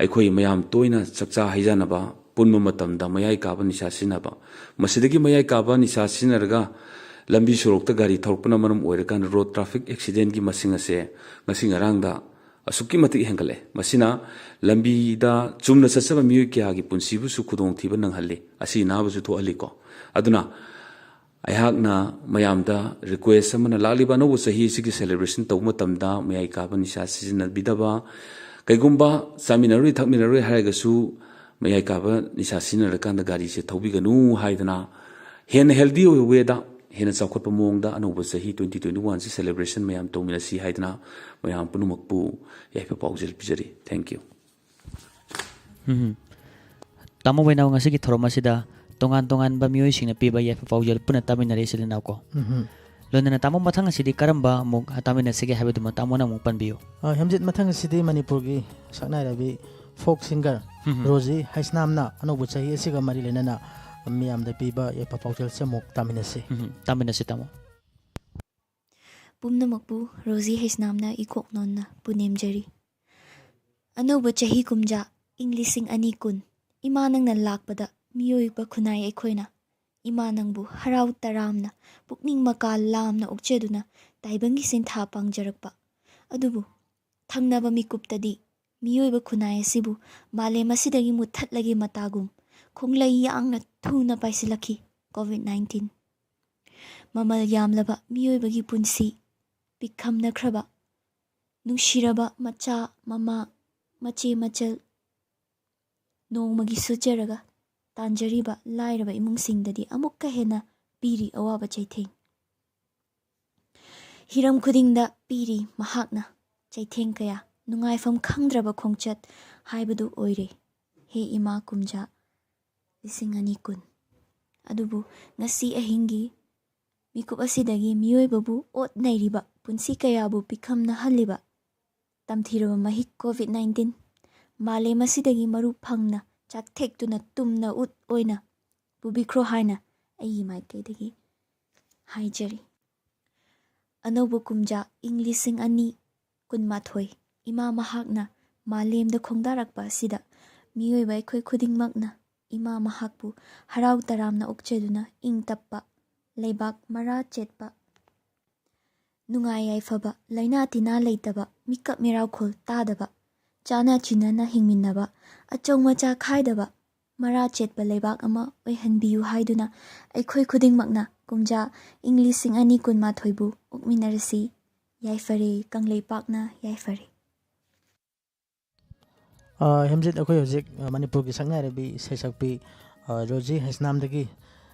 ꯑꯩꯈꯣꯏ ꯃꯌꯥꯝ ꯇꯣꯏꯅ ꯆꯥꯛꯆꯥ ꯍꯩꯖꯥꯟꯅꯕ, ꯄꯨꯟꯕ ꯃꯇꯝꯗ ꯃꯌꯥꯏ ꯀꯥꯕ ꯅꯤꯁꯥ ꯁꯤꯖꯤꯟꯅꯕ, ꯃꯁꯤꯗꯒꯤ ꯃꯌꯥꯏ ꯀꯥꯕ ꯅꯤꯁꯥ ꯁꯤꯖꯤꯟꯅꯔꯒ ꯂꯝꯕꯤ ꯁꯣꯔꯣꯛꯇ ꯒꯥꯔꯤ ꯊꯧꯔꯛꯄꯅ ꯃꯔꯝ ꯑꯣꯏꯔꯀꯥꯟꯗ road traffic accidentꯀꯤ ꯃꯁꯤꯡ ꯑꯁꯦ ꯉꯁꯤ ꯉꯔꯥꯡꯗ ꯑꯁꯨꯛꯀꯤ ꯃꯇꯤꯛ ꯍꯦꯟꯒꯠꯂꯦ꯫ ꯃꯁꯤꯅ ꯂꯝꯕꯤꯗ ꯆꯨꯝꯅ ꯆꯠꯆꯕ ꯃꯤꯑꯣꯏ ꯀꯌꯥꯒꯤ ꯄꯨꯟꯁꯤꯕꯨꯁꯨ ꯈꯨꯗꯣꯡꯊꯤꯕ ꯅꯪꯍꯜꯂꯤ, ꯑꯁꯤ ꯑꯅꯥꯕꯁꯨ ꯊꯣꯛꯍꯜꯂꯤꯀꯣ꯫ ꯑꯗꯨꯅ ꯑꯩꯍꯥꯛꯅ ꯃꯌꯥꯝꯗ request ꯑꯃꯅ, ꯂꯥꯛꯂꯤꯕ ꯑꯅꯧꯕ ꯆꯍꯤ ꯑꯁꯤꯒꯤ celebration ꯇꯧꯕ ꯃꯇꯝꯗ ꯃꯌꯥꯏ ꯀꯥꯕ ꯅꯤꯁꯥ ꯁꯤꯖꯤꯟꯅꯕꯤꯗꯕ, ꯀꯩꯒꯨꯝꯕ ꯆꯥꯃꯤꯟꯅꯔꯨꯏ ꯊꯛꯃꯤꯟꯅꯔꯨꯏ ꯍꯥꯏꯔꯒꯁꯨ ꯃꯌꯥꯏ ꯀꯥꯕ ꯅꯤꯁꯥ ꯁꯤꯖꯤꯟꯅꯔꯀꯥꯟꯗ ꯒꯥꯔꯤꯁꯦ ꯊꯧꯕꯤꯒꯅꯨ ꯍꯥꯏꯗꯅ, ꯍꯦꯟꯅ healthy ꯑꯣꯏꯕ wayꯗ, ꯍꯦꯟꯅ ꯆꯥꯎꯈꯠꯄ ꯃꯑꯣꯡꯗ ꯑꯅꯧꯕ ꯆꯍꯤ twenty twenty-one ꯁꯤ celebration ꯃꯌꯥꯝ ꯇꯧꯃꯤꯟꯅꯁꯤ ꯍꯥꯏꯗꯅ ꯃꯌꯥꯝ ꯄꯨꯝꯅꯃꯛꯄꯨ ꯌꯥꯏꯐ ꯄꯥꯎꯖꯦꯜ ꯄꯤꯖꯔꯤ꯫ Thank you꯫ ꯎꯝ꯫ ꯇꯥꯃꯣ ꯕꯩꯅꯥꯎ, ꯉꯁꯤꯒꯤ ꯊꯧꯔꯝ ꯑꯁꯤꯗ ꯇꯣꯉꯥꯟ ꯇꯣꯉꯥꯟꯕ ꯃꯤꯑꯣꯏꯁꯤꯡꯅ ꯄꯤꯕ ꯌꯥꯏꯐ ꯄꯥꯎꯖꯦꯜ ꯄꯨꯟꯅ ꯇꯥꯃꯤꯟꯅꯔꯦ ꯏꯆꯤꯜ ꯏꯅꯥꯎ ꯀꯣ꯫ ꯎꯝ꯫ ꯂꯣꯏꯅꯅ ꯇꯥꯃꯣ, ꯃꯊꯪ ꯑꯁꯤꯗꯤ ꯀꯔꯝꯕ ꯑꯃꯨꯛ ꯇꯥꯃꯤꯟꯅꯁꯤꯒꯦ ꯍꯥꯏꯕꯗꯨꯃ ꯇꯥꯃꯣꯅ ꯑꯃꯨꯛ ꯄꯟꯕꯤꯌꯨ꯫ ꯑ, ꯍꯦꯝꯖꯤꯠ, ꯃꯊꯪ ꯑꯁꯤꯗꯤ ꯃꯅꯤꯄꯨꯔꯒꯤ ꯁꯛꯅꯥꯏꯔꯕꯤ folk singer ꯎꯝ꯫ ꯔꯣꯖꯤ ꯍꯩꯁꯅꯥꯝꯅ ꯑꯅꯧꯕ ꯆꯍꯤ ꯑꯁꯤꯒ ꯃꯔꯤ ꯂꯩꯅꯅ ꯃꯤꯌꯥꯝꯗ ꯄꯤꯕ ꯌꯥꯏꯐ ꯄꯥꯎꯖꯦꯜꯁꯦ ꯑꯃꯨꯛ ꯇꯥꯃꯤꯟꯅꯁꯤ꯫ ꯎꯝ, ꯇꯥꯃꯤꯟꯅꯁꯤ ꯇꯥꯃꯣ꯫ ꯄꯨꯝꯅꯃꯛꯄꯨ ꯔꯣꯖꯤ ꯍꯩꯁꯅꯥꯝꯅ ꯏꯀꯣꯛ ꯅꯣꯟꯅ ꯄꯨꯅꯦꯝꯖꯔꯤ꯫ ꯑꯅꯧꯕ ꯆꯍꯤ ꯀꯨꯝꯖꯥ ꯏꯪ ꯂꯤꯁꯤꯡ ꯑꯅꯤ ꯀꯨꯟ, ꯏꯃꯥ ꯅꯪꯅ ꯂꯥꯛꯄꯗ ꯃꯤꯑꯣꯏꯕ ꯈꯨꯟꯅꯥꯏ ꯑꯩꯈꯣꯏꯅ ꯏꯃꯥ ꯅꯪꯕꯨ ꯍꯔꯥꯎ ꯇꯔꯥꯝꯅ, ꯄꯨꯛꯅꯤꯡ ꯃꯀꯥ ꯂꯥꯝꯅ ꯑꯣꯛꯆꯗꯨꯅ ꯇꯥꯏꯕꯪꯒꯤ ꯁꯤꯟꯊꯥ ꯄꯥꯡꯖꯔꯛꯄ꯫ ꯑꯗꯨꯕꯨ ꯊꯪꯅꯕ ꯃꯤꯀꯨꯞꯇꯗꯤ ꯃꯤꯑꯣꯏꯕ ꯈꯨꯟꯅꯥꯏ ꯑꯁꯤꯕꯨ ꯃꯥꯂꯦꯝ ꯑꯁꯤꯗꯒꯤ ꯃꯨꯠꯊꯠꯂꯒꯦ ꯃꯇꯥꯒꯨꯝ ꯈꯣꯡꯂꯩ ꯌꯥꯡꯅ ꯊꯨꯅ ꯄꯥꯏꯁꯤꯜꯂꯛꯈꯤ COVID nineteen꯫ ꯃꯃꯜ ꯌꯥꯝꯂꯕ ꯃꯤꯑꯣꯏꯕꯒꯤ ꯄꯨꯟꯁꯤ ꯄꯤꯛꯈꯝꯅꯈ꯭ꯔꯕ, ꯅꯨꯡꯁꯤꯔꯕ ꯃꯆꯥ ꯃꯃꯥ, ꯃꯆꯦ ꯃꯆꯜ, ꯅꯣꯡꯃꯒꯤ ꯁꯨꯖꯔꯒ ꯇꯥꯟꯖꯔꯤꯕ ꯂꯥꯏꯔꯕ ꯏꯃꯨꯡꯁꯤꯡꯗꯗꯤ ꯑꯃꯨꯛꯀ ꯍꯦꯟꯅ ꯄꯤꯔꯤ ꯑꯋꯥꯕ ꯆꯩꯊꯦꯡ꯫ ꯍꯤꯔꯝ ꯈꯨꯗꯤꯡꯗ ꯄꯤꯔꯤ ꯃꯍꯥꯛꯅ ꯆꯩꯊꯦꯡ ꯀꯌꯥ, ꯅꯨꯡꯉꯥꯏꯐꯝ ꯈꯪꯗ꯭ꯔꯕ ꯈꯣꯡꯆꯠ ꯍꯥꯏꯕꯗꯨ ꯑꯣꯏꯔꯦ꯫ ꯍꯦ ꯏꯃꯥ ꯀꯨꯝꯖꯥ ꯂꯤꯁꯤꯡ ꯑꯅꯤ ꯀꯨꯟ꯫ ꯑꯗꯨꯕꯨ ꯉꯁꯤ ꯑꯍꯤꯡꯒꯤ ꯃꯤꯀꯨꯞ ꯑꯁꯤꯗꯒꯤ ꯃꯤꯑꯣꯏꯕꯕꯨ ꯑꯣꯠ ꯅꯩꯔꯤꯕ, ꯄꯨꯟꯁꯤ ꯀꯌꯥꯕꯨ ꯄꯤꯛꯈꯝꯅꯍꯜꯂꯤꯕ ꯇꯝꯊꯤꯔꯕ ꯃꯍꯤꯛ COVID nineteen ꯃꯥꯂꯦꯝ ꯑꯁꯤꯗꯒꯤ ꯃꯔꯨ ꯐꯪꯅ ꯆꯥꯛꯊꯦꯛꯇꯨꯅ ꯇꯨꯝꯅ ꯎꯠ ꯑꯣꯏꯅ ꯄꯨꯕꯤꯈ꯭ꯔꯣ ꯍꯥꯏꯅ ꯑꯩꯒꯤ ꯃꯥꯏꯀꯩꯗꯒꯤ ꯍꯥꯏꯖꯔꯤ꯫ ꯑꯅꯧꯕ ꯀꯨꯝꯖꯥ ꯏꯪ ꯂꯤꯁꯤꯡ ꯑꯅꯤ ꯀꯨꯟꯃꯥꯊꯣꯏ, ꯏꯃꯥ ꯃꯍꯥꯛꯅ ꯃꯥꯂꯦꯝꯗ ꯈꯣꯡꯗꯥꯔꯛꯄ ꯑꯁꯤꯗ ꯃꯤꯑꯣꯏꯕ ꯑꯩꯈꯣꯏ ꯈꯨꯗꯤꯡꯃꯛꯅ ꯏꯃꯥ ꯃꯍꯥꯛꯄꯨ ꯍꯔꯥꯎ ꯇꯔꯥꯝꯅ ꯑꯣꯛꯆꯗꯨꯅ ꯏꯪ ꯇꯞꯄ ꯂꯩꯕꯥꯛ ꯃꯔꯥ ꯆꯦꯠꯄ, ꯅꯨꯡꯉꯥꯏ ꯌꯥꯏꯐꯕ, ꯂꯥꯏꯅꯥ ꯇꯤꯟꯅꯥ ꯂꯩꯇꯕ, ꯃꯤꯀꯞ ꯃꯤꯔꯥꯎꯈꯣꯜ ꯇꯥꯗꯕ, ꯆꯥꯅ ꯆꯤꯟꯅꯅ ꯍꯤꯡꯃꯤꯟꯅꯕ, ꯑꯆꯧ ꯃꯆꯥ ꯈꯥꯏꯗꯕ, ꯃꯔꯥ ꯆꯦꯠꯄ ꯂꯩꯕꯥꯛ ꯑꯃ ꯑꯣꯏꯍꯟꯕꯤꯌꯨ ꯍꯥꯏꯗꯨꯅ ꯑꯩꯈꯣꯏ ꯈꯨꯗꯤꯡꯃꯛꯅ ꯀꯨꯝꯖꯥ ꯏꯪ ꯂꯤꯁꯤꯡ ꯑꯅꯤ ꯀꯨꯟꯃꯥꯊꯣꯏꯕꯨ ꯑꯣꯛꯃꯤꯟꯅꯔꯁꯤ꯫ ꯌꯥꯏꯐꯔꯦ, ꯀꯪꯂꯩꯄꯥꯛꯅ ꯌꯥꯏꯐꯔꯦ꯫ ꯑ, ꯍꯦꯝꯖꯤꯠ, ꯑꯩꯈꯣꯏ ꯍꯧꯖꯤꯛ, ꯑ, ꯃꯅꯤꯄꯨꯔꯒꯤ ꯁꯛꯅꯥꯏꯔꯕꯤ ꯏꯁꯩ ꯁꯛꯄꯤ, ꯑ, ꯔꯣꯖꯤ ꯍꯩꯁꯅꯥꯝꯗꯒꯤ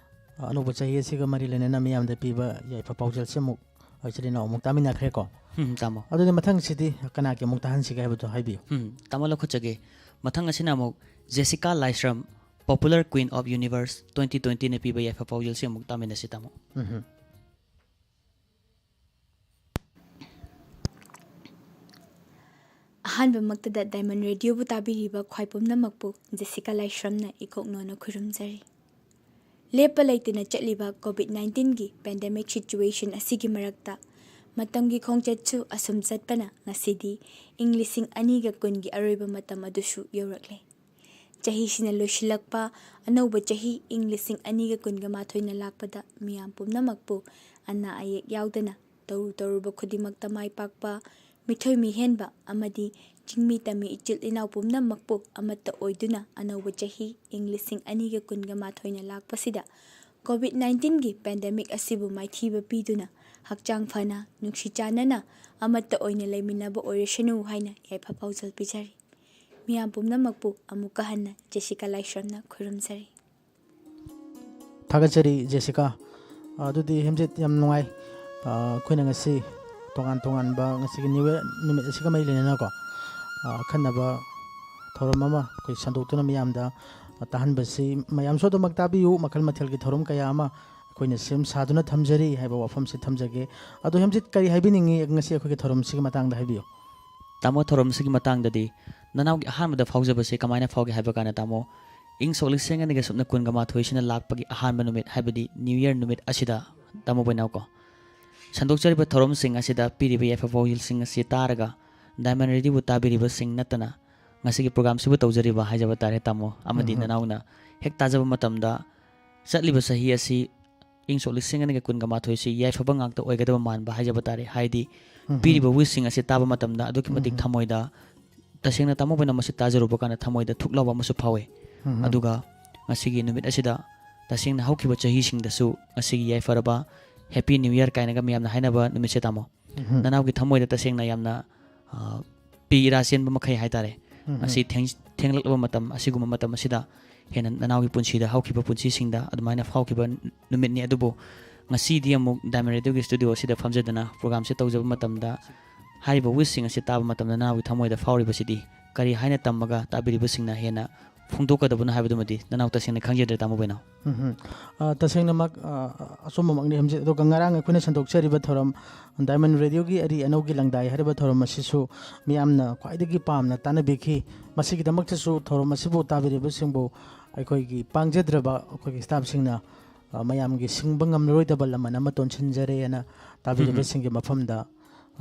ꯑꯅꯧꯕ ꯆꯍꯤ ꯑꯁꯤꯒ ꯃꯔꯤ ꯂꯩꯅꯅ ꯃꯤꯌꯥꯝꯗ ꯄꯤꯕ ꯌꯥꯏꯐ ꯄꯥꯎꯖꯦꯜꯁꯤ ꯑꯃꯨꯛ ꯏꯆꯤꯜ ꯏꯅꯥꯎ ꯑꯃꯨꯛ ꯇꯥꯃꯤꯟꯅꯈ꯭ꯔꯦꯀꯣ꯫ ꯎꯝ, ꯇꯥꯃꯣ꯫ ꯑꯗꯨꯗꯤ ꯃꯊꯪꯁꯤꯗꯤ ꯀꯅꯥꯒꯤ ꯑꯃꯨꯛ ꯇꯥꯍꯟꯁꯤꯒꯦ ꯍꯥꯏꯕꯗꯣ ꯍꯥꯏꯕꯤꯌꯨ꯫ ꯎꯝ, ꯇꯥꯃꯣ ꯂꯧꯈꯠꯆꯒꯦ꯫ ꯃꯊꯪ ꯑꯁꯤꯅ ꯑꯃꯨꯛ Jessica Laishram, Popular Queen of Universe twenty twenty ꯅ ꯄꯤꯕ ꯌꯥꯏꯐ ꯄꯥꯎꯖꯦꯜꯁꯤ ꯑꯃꯨꯛ ꯇꯥꯃꯤꯟꯅꯁꯤ, ꯇꯥꯃꯣ꯫ ꯎꯝ꯫ ꯑꯍꯥꯟꯕꯃꯛꯇꯗ ꯗꯥꯏꯃꯟ ꯔꯦꯗꯤꯑꯣꯕꯨ ꯇꯥꯕꯤꯔꯤꯕ ꯈ꯭ꯋꯥꯏ ꯄꯨꯝꯅꯃꯛꯄꯨ ꯖꯦꯁꯤꯀꯥ ꯂꯥꯏꯁ꯭ꯔꯝꯅ ꯏꯀꯣꯛꯅꯣꯅ ꯈꯨꯔꯨꯝꯖꯔꯤ꯫ ꯂꯦꯞꯄ ꯂꯩꯇꯅ ꯆꯠꯂꯤꯕ ꯀꯣꯚꯤꯗ ꯅꯥꯏꯟꯇꯤꯟꯒꯤ ꯄꯦꯟꯗꯦꯃꯤꯛ ꯁꯤꯆꯨꯋꯦꯁꯟ ꯑꯁꯤꯒꯤ ꯃꯔꯛꯇ ꯃꯇꯝꯒꯤ ꯈꯣꯡꯆꯠꯁꯨ ꯑꯁꯨꯝ ꯆꯠꯄꯅ ꯉꯁꯤꯗꯤ ꯏꯪ ꯂꯤꯁꯤꯡ ꯑꯅꯤꯒ ꯀꯨꯟꯒꯤ ꯑꯔꯣꯏꯕ ꯃꯇꯝ ꯑꯗꯨꯁꯨ ꯌꯧꯔꯛꯂꯦ꯫ ꯆꯍꯤꯁꯤꯅ ꯂꯣꯏꯁꯤꯜꯂꯛꯄ, ꯑꯅꯧꯕ ꯆꯍꯤ ꯏꯪ ꯂꯤꯁꯤꯡ ꯑꯅꯤꯒ ꯀꯨꯟꯒ ꯃꯥꯊꯣꯏꯅ ꯂꯥꯛꯄꯗ ꯃꯤꯌꯥꯝ ꯄꯨꯝꯅꯃꯛꯄꯨ ꯑꯅꯥ ꯑꯌꯦꯛ ꯌꯥꯎꯗꯅ ꯇꯧꯔꯨ ꯇꯧꯔꯨꯕ ꯈꯨꯗꯤꯡꯃꯛꯇ ꯃꯥꯏ ꯄꯥꯛꯄ, ꯃꯤꯊꯣꯏ ꯃꯤꯍꯦꯟꯕ ꯑꯃꯗꯤ ꯆꯤꯡꯃꯤ ꯇꯝꯃꯤ ꯏꯆꯤꯜ ꯏꯅꯥꯎ ꯄꯨꯝꯅꯃꯛꯄꯨ ꯑꯃꯠꯇ ꯑꯣꯏꯗꯨꯅ ꯑꯅꯧꯕ ꯆꯍꯤ ꯏꯪ ꯂꯤꯁꯤꯡ ꯑꯅꯤꯒ ꯀꯨꯟꯒ ꯃꯥꯊꯣꯏꯅ ꯂꯥꯛꯄꯁꯤꯗ ꯀꯣꯚꯤꯗ ꯅꯥꯏꯟꯇꯤꯟꯒꯤ ꯄꯦꯟꯗꯦꯃꯤꯛ ꯑꯁꯤꯕꯨ ꯃꯥꯏꯊꯤꯕ ꯄꯤꯗꯨꯅ ꯍꯛꯆꯥꯡ ꯐꯅ, ꯅꯨꯡꯁꯤ ꯆꯥꯟꯅꯅ ꯑꯃꯠꯇ ꯑꯣꯏꯅ ꯂꯩꯃꯤꯟꯅꯕ ꯑꯣꯏꯔꯁꯅꯨ ꯍꯥꯏꯅ ꯌꯥꯏꯐ ꯄꯥꯎꯖꯦꯜ ꯄꯤꯖꯔꯤ꯫ ꯃꯤꯌꯥꯝ ꯄꯨꯝꯅꯃꯛꯄꯨ ꯑꯃꯨꯛꯀ ꯍꯟꯅ ꯖꯦꯁꯤꯀꯥ ꯂꯥꯏꯁ꯭ꯔꯝꯅ ꯈꯨꯔꯨꯝꯖꯔꯤ꯫ ꯊꯥꯒꯠꯆꯔꯤ ꯖꯦꯁꯤꯀꯥ꯫ ꯑꯗꯨꯗꯤ ꯍꯦꯝꯖꯤꯠ, ꯌꯥꯝ ꯅꯨꯡꯉꯥꯏ꯫ ꯑ, ꯑꯩꯈꯣꯏꯅ ꯉꯁꯤ ꯇꯣꯉꯥꯟ ꯇꯣꯉꯥꯟꯕ ꯉꯁꯤꯒꯤ ꯅ꯭ꯌꯨ ꯌꯔ ꯅꯨꯃꯤꯠ ꯑꯁꯤꯒ ꯃꯔꯤ ꯂꯩꯅꯅꯀꯣ, ꯑ, ꯑꯈꯟꯅꯕ ꯊꯧꯔꯝ ꯑꯃ ꯑꯩꯈꯣꯏ ꯁꯟꯗꯣꯛꯇꯨꯅ ꯃꯤꯌꯥꯝꯗ ꯇꯥꯍꯟꯕꯁꯤ ꯃꯌꯥꯝꯁꯨ ꯑꯗꯨꯃꯛ ꯇꯥꯕꯤꯌꯨ꯫ ꯃꯈꯜ ꯃꯊꯦꯜꯒꯤ ꯊꯧꯔꯝ ꯀꯌꯥ ꯑꯃ ꯑꯩꯈꯣꯏꯅ ꯁꯦꯝ ꯁꯥꯗꯨꯅ ꯊꯝꯖꯔꯤ ꯍꯥꯏꯕ ꯋꯥꯐꯝꯁꯤ ꯊꯝꯖꯒꯦ꯫ ꯑꯗꯣ ꯍꯦꯝꯖꯤꯠ, ꯀꯔꯤ ꯍꯥꯏꯕꯤꯅꯤꯡꯉꯤ ꯉꯁꯤ ꯑꯩꯈꯣꯏꯒꯤ ꯊꯧꯔꯝꯁꯤꯒꯤ ꯃꯇꯥꯡꯗ? ꯍꯥꯏꯕꯤꯌꯨ꯫ ꯇꯥꯃꯣ, ꯊꯧꯔꯝꯁꯤꯒꯤ ꯃꯇꯥꯡꯗꯗꯤ ꯅꯅꯥꯎꯒꯤ ꯑꯍꯥꯟꯕꯗ ꯐꯥꯎꯖꯕꯁꯦ ꯀꯃꯥꯏꯅ ꯐꯥꯎꯒꯦ ꯍꯥꯏꯕ ꯀꯥꯟꯗ, ꯇꯥꯃꯣ, ꯏꯪ ꯁꯣꯛ ꯂꯤꯁꯤꯡ ꯑꯅꯤꯒ ꯁꯨꯞꯅ ꯀꯨꯟꯒ ꯃꯥꯊꯣꯏꯁꯤꯅ ꯂꯥꯛꯄꯒꯤ ꯑꯍꯥꯟꯕ ꯅꯨꯃꯤꯠ, ꯍꯥꯏꯕꯗꯤ ꯅ꯭ꯌꯨ ꯌꯔ ꯅꯨꯃꯤꯠ ꯑꯁꯤꯗ, ꯇꯥꯃꯣ ꯕꯣꯏꯅꯥꯎꯀꯣ, ꯁꯟꯗꯣꯛꯆꯔꯤꯕ ꯊꯧꯔꯝꯁꯤꯡ ꯑꯁꯤꯗ ꯄꯤꯔꯤꯕ ꯌꯥꯏꯐ ꯄꯥꯎꯖꯦꯜꯁꯤꯡ ꯑꯁꯤ ꯇꯥꯔꯒ ꯗꯥꯏꯃꯟ ꯔꯦꯗꯤꯑꯣꯕꯨ ꯇꯥꯕꯤꯔꯤꯕꯁꯤꯡ ꯅꯠꯇꯅ ꯉꯁꯤꯒꯤ ꯄ꯭ꯔꯣꯒ꯭ꯔꯥꯝꯁꯤꯕꯨ ꯇꯧꯖꯔꯤꯕ ꯍꯥꯏꯖꯕ ꯇꯥꯔꯦ, ꯇꯥꯃꯣ꯫ ꯑꯃꯗꯤ ꯎꯝ꯫ ꯅꯅꯥꯎꯅ ꯍꯦꯛ ꯇꯥꯖꯕ ꯃꯇꯝꯗ ꯆꯠꯂꯤꯕ ꯆꯍꯤ ꯑꯁꯤ ꯏꯪ ꯁꯣꯛ ꯂꯤꯁꯤꯡ ꯑꯅꯤꯒ ꯀꯨꯟꯒ ꯃꯥꯊꯣꯏꯁꯤ ꯌꯥꯏꯐꯕ ꯉꯥꯛꯇ ꯑꯣꯏꯒꯗꯕ ꯃꯥꯟꯕ ꯍꯥꯏꯖꯕ ꯇꯥꯔꯦ꯫ ꯍꯥꯏꯗꯤ ꯎꯝ꯫ ꯄꯤꯔꯤꯕ wishꯁꯤꯡ ꯑꯁꯤ ꯇꯥꯕ ꯃꯇꯝꯗ ꯑꯗꯨꯛꯀꯤ ꯃꯇꯤꯛ ꯎꯝ꯫ ꯊꯃꯣꯏꯗ, ꯇꯁꯦꯡꯅ ꯇꯥꯃꯣ ꯕꯣꯏꯅꯥꯎ ꯃꯁꯤ ꯇꯥꯖꯔꯨꯕ ꯀꯥꯟꯗ ꯊꯃꯣꯏꯗ ꯊꯨꯛ ꯂꯥꯎꯕ ꯑꯃꯁꯨ ꯐꯥꯎꯏ꯫ ꯎꯝ꯫ ꯑꯗꯨꯒ ꯉꯁꯤꯒꯤ ꯅꯨꯃꯤꯠ ꯑꯁꯤꯗ ꯇꯁꯦꯡꯅ ꯍꯧꯈꯤꯕ ꯆꯍꯤꯁꯤꯡꯗꯁꯨ ꯉꯁꯤꯒꯤ ꯌꯥꯏꯐꯔꯕ Happy New Year ꯀꯥꯏꯅꯒ ꯃꯌꯥꯝꯅ ꯍꯥꯏꯅꯕ ꯅꯨꯃꯤꯠꯁꯦ, ꯇꯥꯃꯣ, ꯎꯝ꯫ ꯅꯅꯥꯎꯒꯤ ꯊꯃꯣꯏꯗ ꯇꯁꯦꯡꯅ ꯌꯥꯝꯅ, ꯑ, ꯄꯤ ꯏꯔꯥ ꯆꯦꯟꯕ ꯃꯈꯩ ꯍꯥꯏꯇꯥꯔꯦ꯫ ꯎꯝ꯫ ꯉꯁꯤ ꯊꯦꯡ-, ꯊꯦꯡꯂꯛꯂꯕ ꯃꯇꯝ, ꯑꯁꯤꯒꯨꯝꯕ ꯃꯇꯝ ꯑꯁꯤꯗ ꯍꯦꯟꯅ ꯅꯅꯥꯎꯒꯤ ꯄꯨꯟꯁꯤꯗ ꯍꯧꯈꯤꯕ ꯄꯨꯟꯁꯤꯁꯤꯡꯗ ꯑꯗꯨꯃꯥꯏꯅ ꯐꯥꯎꯈꯤꯕ ꯅꯨꯃꯤꯠꯅꯤ꯫ ꯑꯗꯨꯕꯨ ꯉꯁꯤꯗꯤ ꯑꯃꯨꯛ Diamond Radio ꯒꯤ studio ꯑꯁꯤꯗ ꯐꯝꯖꯗꯨꯅ program ꯁꯦ ꯇꯧꯖꯕ ꯃꯇꯝꯗ ꯍꯥꯏꯔꯤꯕ wish ꯁꯤꯡ ꯑꯁꯤ ꯇꯥꯕ ꯃꯇꯝꯗ ꯅꯅꯥꯎꯒꯤ ꯊꯃꯣꯏꯗ ꯐꯥꯎꯔꯤꯕꯁꯤꯗꯤ ꯀꯔꯤ ꯍꯥꯏꯅ ꯇꯝꯃꯒ ꯇꯥꯕꯤꯔꯤꯕꯁꯤꯡꯅ ꯍꯦꯟꯅ ꯐꯣꯡꯗꯣꯛꯀꯗꯕꯅꯣ ꯍꯥꯏꯕꯗꯨꯃꯗꯤ ꯅꯅꯥꯎ ꯇꯁꯦꯡꯅ ꯈꯪꯖꯗ꯭ꯔꯦ, ꯇꯥꯃꯣ ꯕꯣꯏꯅꯥꯎ꯫ ꯎꯝ, ꯎꯝ꯫ ꯑ, ꯇꯁꯦꯡꯅꯃꯛ, ꯑ, ꯑꯆꯨꯝꯕꯃꯛꯅꯤ ꯍꯝꯖꯤꯠ꯫ ꯑꯗꯨꯒ ꯉꯔꯥꯡ ꯑꯩꯈꯣꯏꯅ ꯁꯟꯗꯣꯛꯆꯔꯤꯕ ꯊꯧꯔꯝ Diamond Radio ꯒꯤ ꯑꯔꯤ ꯑꯅꯧꯒꯤ ꯂꯪꯗꯥꯏ ꯍꯥꯏꯔꯤꯕ ꯊꯧꯔꯝ ꯑꯁꯤꯁꯨ ꯃꯤꯌꯥꯝꯅ ꯈ꯭ꯋꯥꯏꯗꯒꯤ ꯄꯥꯝꯅ ꯇꯥꯅꯕꯤꯈꯤ꯫ ꯃꯁꯤꯒꯤꯗꯃꯛꯇꯁꯨ ꯊꯧꯔꯝ ꯑꯁꯤꯕꯨ ꯇꯥꯕꯤꯔꯤꯕꯁꯤꯡꯕꯨ ꯑꯩꯈꯣꯏꯒꯤ ꯄꯥꯡꯖꯗ꯭ꯔꯕ ꯑꯩꯈꯣꯏꯒꯤ staff ꯁꯤꯡꯅ, ꯑ, ꯃꯌꯥꯝꯒꯤ ꯁꯤꯡꯕ ꯉꯝꯂꯔꯣꯏꯗꯕ ꯂꯃꯟ ꯑꯃ ꯇꯣꯟꯁꯤꯟꯖꯔꯦ ꯍꯥꯏꯅ ꯇꯥꯕꯤꯔꯤꯕꯁꯤꯡꯒꯤ ꯃꯐꯝꯗ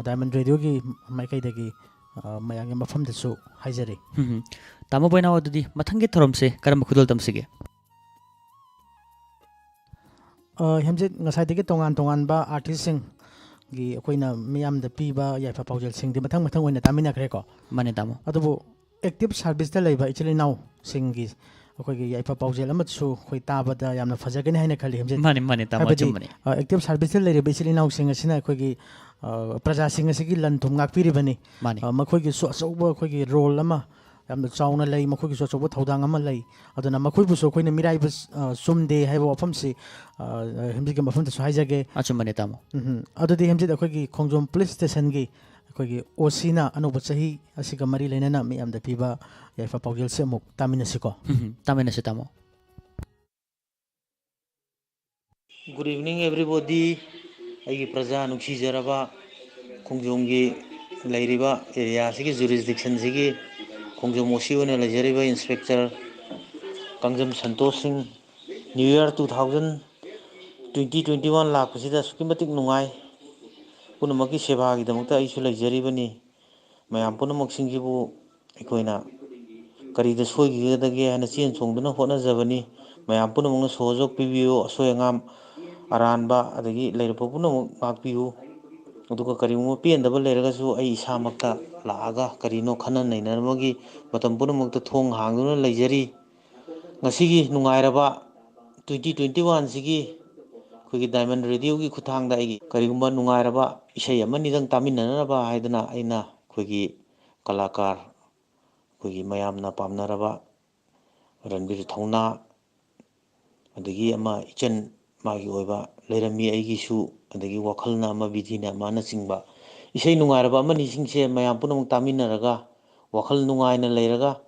Diamond Radio ꯒꯤ ꯃꯥꯏꯀꯩꯗꯒꯤ, ꯑ, ꯃꯌꯥꯝꯒꯤ ꯃꯐꯝꯗꯁꯨ ꯍꯥꯏꯖꯔꯤ꯫ ꯎꯝ, ꯎꯝ꯫ ꯇꯥꯃꯣ ꯕꯣꯏꯅꯥꯎ, ꯑꯗꯨꯗꯤ ꯃꯊꯪꯒꯤ ꯊꯧꯔꯝꯁꯦ ꯀꯔꯝꯕ ꯈꯨꯗꯣꯜ ꯇꯝꯁꯤꯒꯦ? ꯑ, ꯍꯦꯝꯖꯤꯠ, ꯉꯁꯥꯏꯗꯒꯤ ꯇꯣꯉꯥꯟ ꯇꯣꯉꯥꯟꯕ artist ꯁꯤꯡꯒꯤ ꯑꯩꯈꯣꯏꯅ ꯃꯤꯌꯥꯝꯗ ꯄꯤꯕ ꯌꯥꯏꯐ ꯄꯥꯎꯖꯦꯜꯁꯤꯡꯗꯤ ꯃꯊꯪ ꯃꯊꯪ ꯑꯣꯏꯅ ꯇꯥꯃꯤꯟꯅꯈ꯭ꯔꯦꯀꯣ꯫ ꯃꯥꯅꯦ, ꯇꯥꯃꯣ꯫ ꯑꯗꯨꯕꯨ active service ꯇ ꯂꯩꯕ ꯏꯆꯤꯜ ꯏꯅꯥꯎꯁꯤꯡꯒꯤ ꯑꯩꯈꯣꯏꯒꯤ ꯌꯥꯏꯐ ꯄꯥꯎꯖꯦꯜ ꯑꯃꯁꯨ ꯑꯩꯈꯣꯏ ꯇꯥꯕꯗ ꯌꯥꯝꯅ ꯐꯖꯒꯅꯤ ꯍꯥꯏꯅ ꯈꯜꯂꯤ, ꯍꯦꯝꯖꯤꯠ꯫ ꯃꯥꯅꯦ, ꯃꯥꯅꯦ, ꯇꯥꯃꯣ, ꯍꯥꯏꯕꯗꯤ, ꯑꯆꯨꯝꯕꯅꯤ꯫ ꯑ, active service ꯇ ꯂꯩꯔꯤꯕ ꯏꯆꯤꯜ ꯏꯅꯥꯎꯁꯤꯡ ꯑꯁꯤꯅ ꯑꯩꯈꯣꯏꯒꯤ, ꯑ, ꯄ꯭ꯔꯖꯥꯁꯤꯡ ꯑꯁꯤꯒꯤ ꯂꯟ ꯊꯨꯝ ꯉꯥꯛꯄꯤꯔꯤꯕꯅꯤ꯫ ꯃꯥꯅꯦ꯫ ꯑ, ꯃꯈꯣꯏꯒꯤꯁꯨ ꯑꯆꯧꯕ ꯑꯩꯈꯣꯏꯒꯤ role ꯑꯃ ꯌꯥꯝꯅ ꯆꯥꯎꯅ ꯂꯩ, ꯃꯈꯣꯏꯒꯤꯁꯨ ꯑꯆꯧꯕ ꯊꯧꯗꯥꯡ ꯑꯃ ꯂꯩ꯫ ꯑꯗꯨꯅ ꯃꯈꯣꯏꯕꯨꯁꯨ ꯑꯩꯈꯣꯏꯅ ꯃꯤꯔꯥꯏꯕ, ꯑ, ꯆꯨꯝꯗꯦ ꯍꯥꯏꯕ ꯋꯥꯐꯝꯁꯤ, ꯑ, ꯍꯦꯝꯖꯤꯠꯀꯤ ꯃꯐꯝꯗꯁꯨ ꯍꯥꯏꯖꯒꯦ꯫ ꯑꯆꯨꯝꯕꯅꯦ, ꯇꯥꯃꯣ꯫ ꯎꯝ, ꯑꯗꯨꯗꯤ ꯍꯦꯝꯖꯤꯠ, ꯑꯩꯈꯣꯏꯒꯤ ꯈꯣꯡꯖꯣꯝ police station ꯒꯤ ꯑꯩꯈꯣꯏꯒꯤ O C ꯅ ꯑꯅꯧꯕ ꯆꯍꯤ ꯑꯁꯤꯒ ꯃꯔꯤ ꯂꯩꯅꯅ ꯃꯤꯌꯥꯝꯗ ꯄꯤꯕ ꯌꯥꯏꯐ ꯄꯥꯎꯖꯦꯜꯁꯦ ꯑꯃꯨꯛ ꯇꯥꯃꯤꯟꯅꯁꯤꯀꯣ꯫ ꯎꯝ, ꯇꯥꯃꯤꯟꯅꯁꯤ, ꯇꯥꯃꯣ꯫ Good evening, everybody. ꯑꯩꯒꯤ ꯄ꯭ꯔꯖꯥ ꯅꯨꯡꯁꯤꯖꯔꯕ ꯈꯣꯡꯖꯣꯝꯒꯤ ꯂꯩꯔꯤꯕ area ꯁꯤꯒꯤ jurisdiction ꯁꯤꯒꯤ ꯈꯣꯡꯖꯣꯝ O C ꯑꯣꯏꯅ ꯂꯩꯖꯔꯤꯕ Inspector ꯀꯥꯡꯖꯝ ꯁꯟꯇꯣꯁ ꯁꯤꯡ, New Year two thousand twenty twenty one ꯂꯥꯛꯄꯁꯤꯗ ꯑꯁꯨꯛꯀꯤ ꯃꯇꯤꯛ ꯅꯨꯡꯉꯥꯏ꯫ ꯄꯨꯝꯅꯃꯛꯀꯤ ꯁꯦꯕꯥꯒꯤꯗꯃꯛꯇ ꯑꯩꯁꯨ ꯂꯩꯖꯔꯤꯕꯅꯤ꯫ ꯃꯌꯥꯝ ꯄꯨꯝꯅꯃꯛꯁꯤꯡꯁꯤꯕꯨ ꯑꯩꯈꯣꯏꯅ ꯀꯔꯤꯗ ꯁꯣꯏꯈꯤꯒꯗꯒꯦ ꯍꯥꯏꯅ ꯆꯦꯟ ꯆꯣꯡꯗꯨꯅ ꯍꯣꯠꯅꯖꯕꯅꯤ꯫ ꯃꯌꯥꯝ ꯄꯨꯝꯅꯃꯛꯅ ꯁꯣꯍꯣꯖꯣꯛ ꯄꯤꯕꯤꯌꯨ, ꯑꯁꯣꯏ ꯑꯉꯥꯝ, ꯑꯔꯥꯟꯕ, ꯑꯗꯒꯤ ꯂꯩꯔꯛꯄ ꯄꯨꯝꯅꯃꯛ ꯉꯥꯛꯄꯤꯌꯨ꯫ ꯑꯗꯨꯒ ꯀꯔꯤꯒꯨꯝꯕ ꯄꯦꯟꯗꯕ ꯂꯩꯔꯒꯁꯨ ꯑꯩ ꯏꯁꯥꯃꯛꯇ ꯂꯥꯛꯑꯒ ꯀꯔꯤꯅꯣ ꯈꯟꯅ ꯅꯩꯅꯅꯕꯒꯤ ꯃꯇꯝ ꯄꯨꯝꯅꯃꯛꯇ ꯊꯣꯡ ꯍꯥꯡꯗꯨꯅ ꯂꯩꯖꯔꯤ꯫ ꯉꯁꯤꯒꯤ ꯅꯨꯡꯉꯥꯏꯔꯕ twenty twenty one ꯁꯤꯒꯤ ꯑꯩꯈꯣꯏꯒꯤ Diamond Radio ꯒꯤ ꯈꯨꯠꯊꯥꯡꯗ ꯑꯩꯒꯤ ꯀꯔꯤꯒꯨꯝꯕ ꯅꯨꯡꯉꯥꯏꯔꯕ ꯏꯁꯩ ꯑꯃꯅꯤꯗꯪ ꯇꯥꯃꯤꯟꯅꯅꯕ ꯍꯥꯏꯗꯅ ꯑꯩꯅ ꯑꯩꯈꯣꯏꯒꯤ ꯀꯂꯥꯀꯥꯔ, ꯑꯩꯈꯣꯏꯒꯤ ꯃꯌꯥꯝꯅ ꯄꯥꯝꯅꯔꯕ ꯔꯟꯕꯤꯔ ꯊꯧꯅꯥ, ꯑꯗꯒꯤ ꯑꯃ ꯏꯆꯟ ꯃꯥꯒꯤ ꯑꯣꯏꯕ ꯂꯩꯔꯝꯃꯤ ꯑꯩꯒꯤꯁꯨ, ꯑꯗꯒꯤ ꯋꯥꯈꯜꯅ ꯑꯃ ꯕꯤꯙꯤꯅ ꯑꯃꯅꯆꯤꯡꯕ ꯏꯁꯩ ꯅꯨꯡꯉꯥꯏꯔꯕ ꯑꯃꯅꯤꯁꯤꯡꯁꯦ ꯃꯌꯥꯝ ꯄꯨꯝꯅꯃꯛ ꯇꯥꯃꯤꯟꯅꯔꯒ, ꯋꯥꯈꯜ ꯅꯨꯡꯉꯥꯏꯅ ꯂꯩꯔꯒ,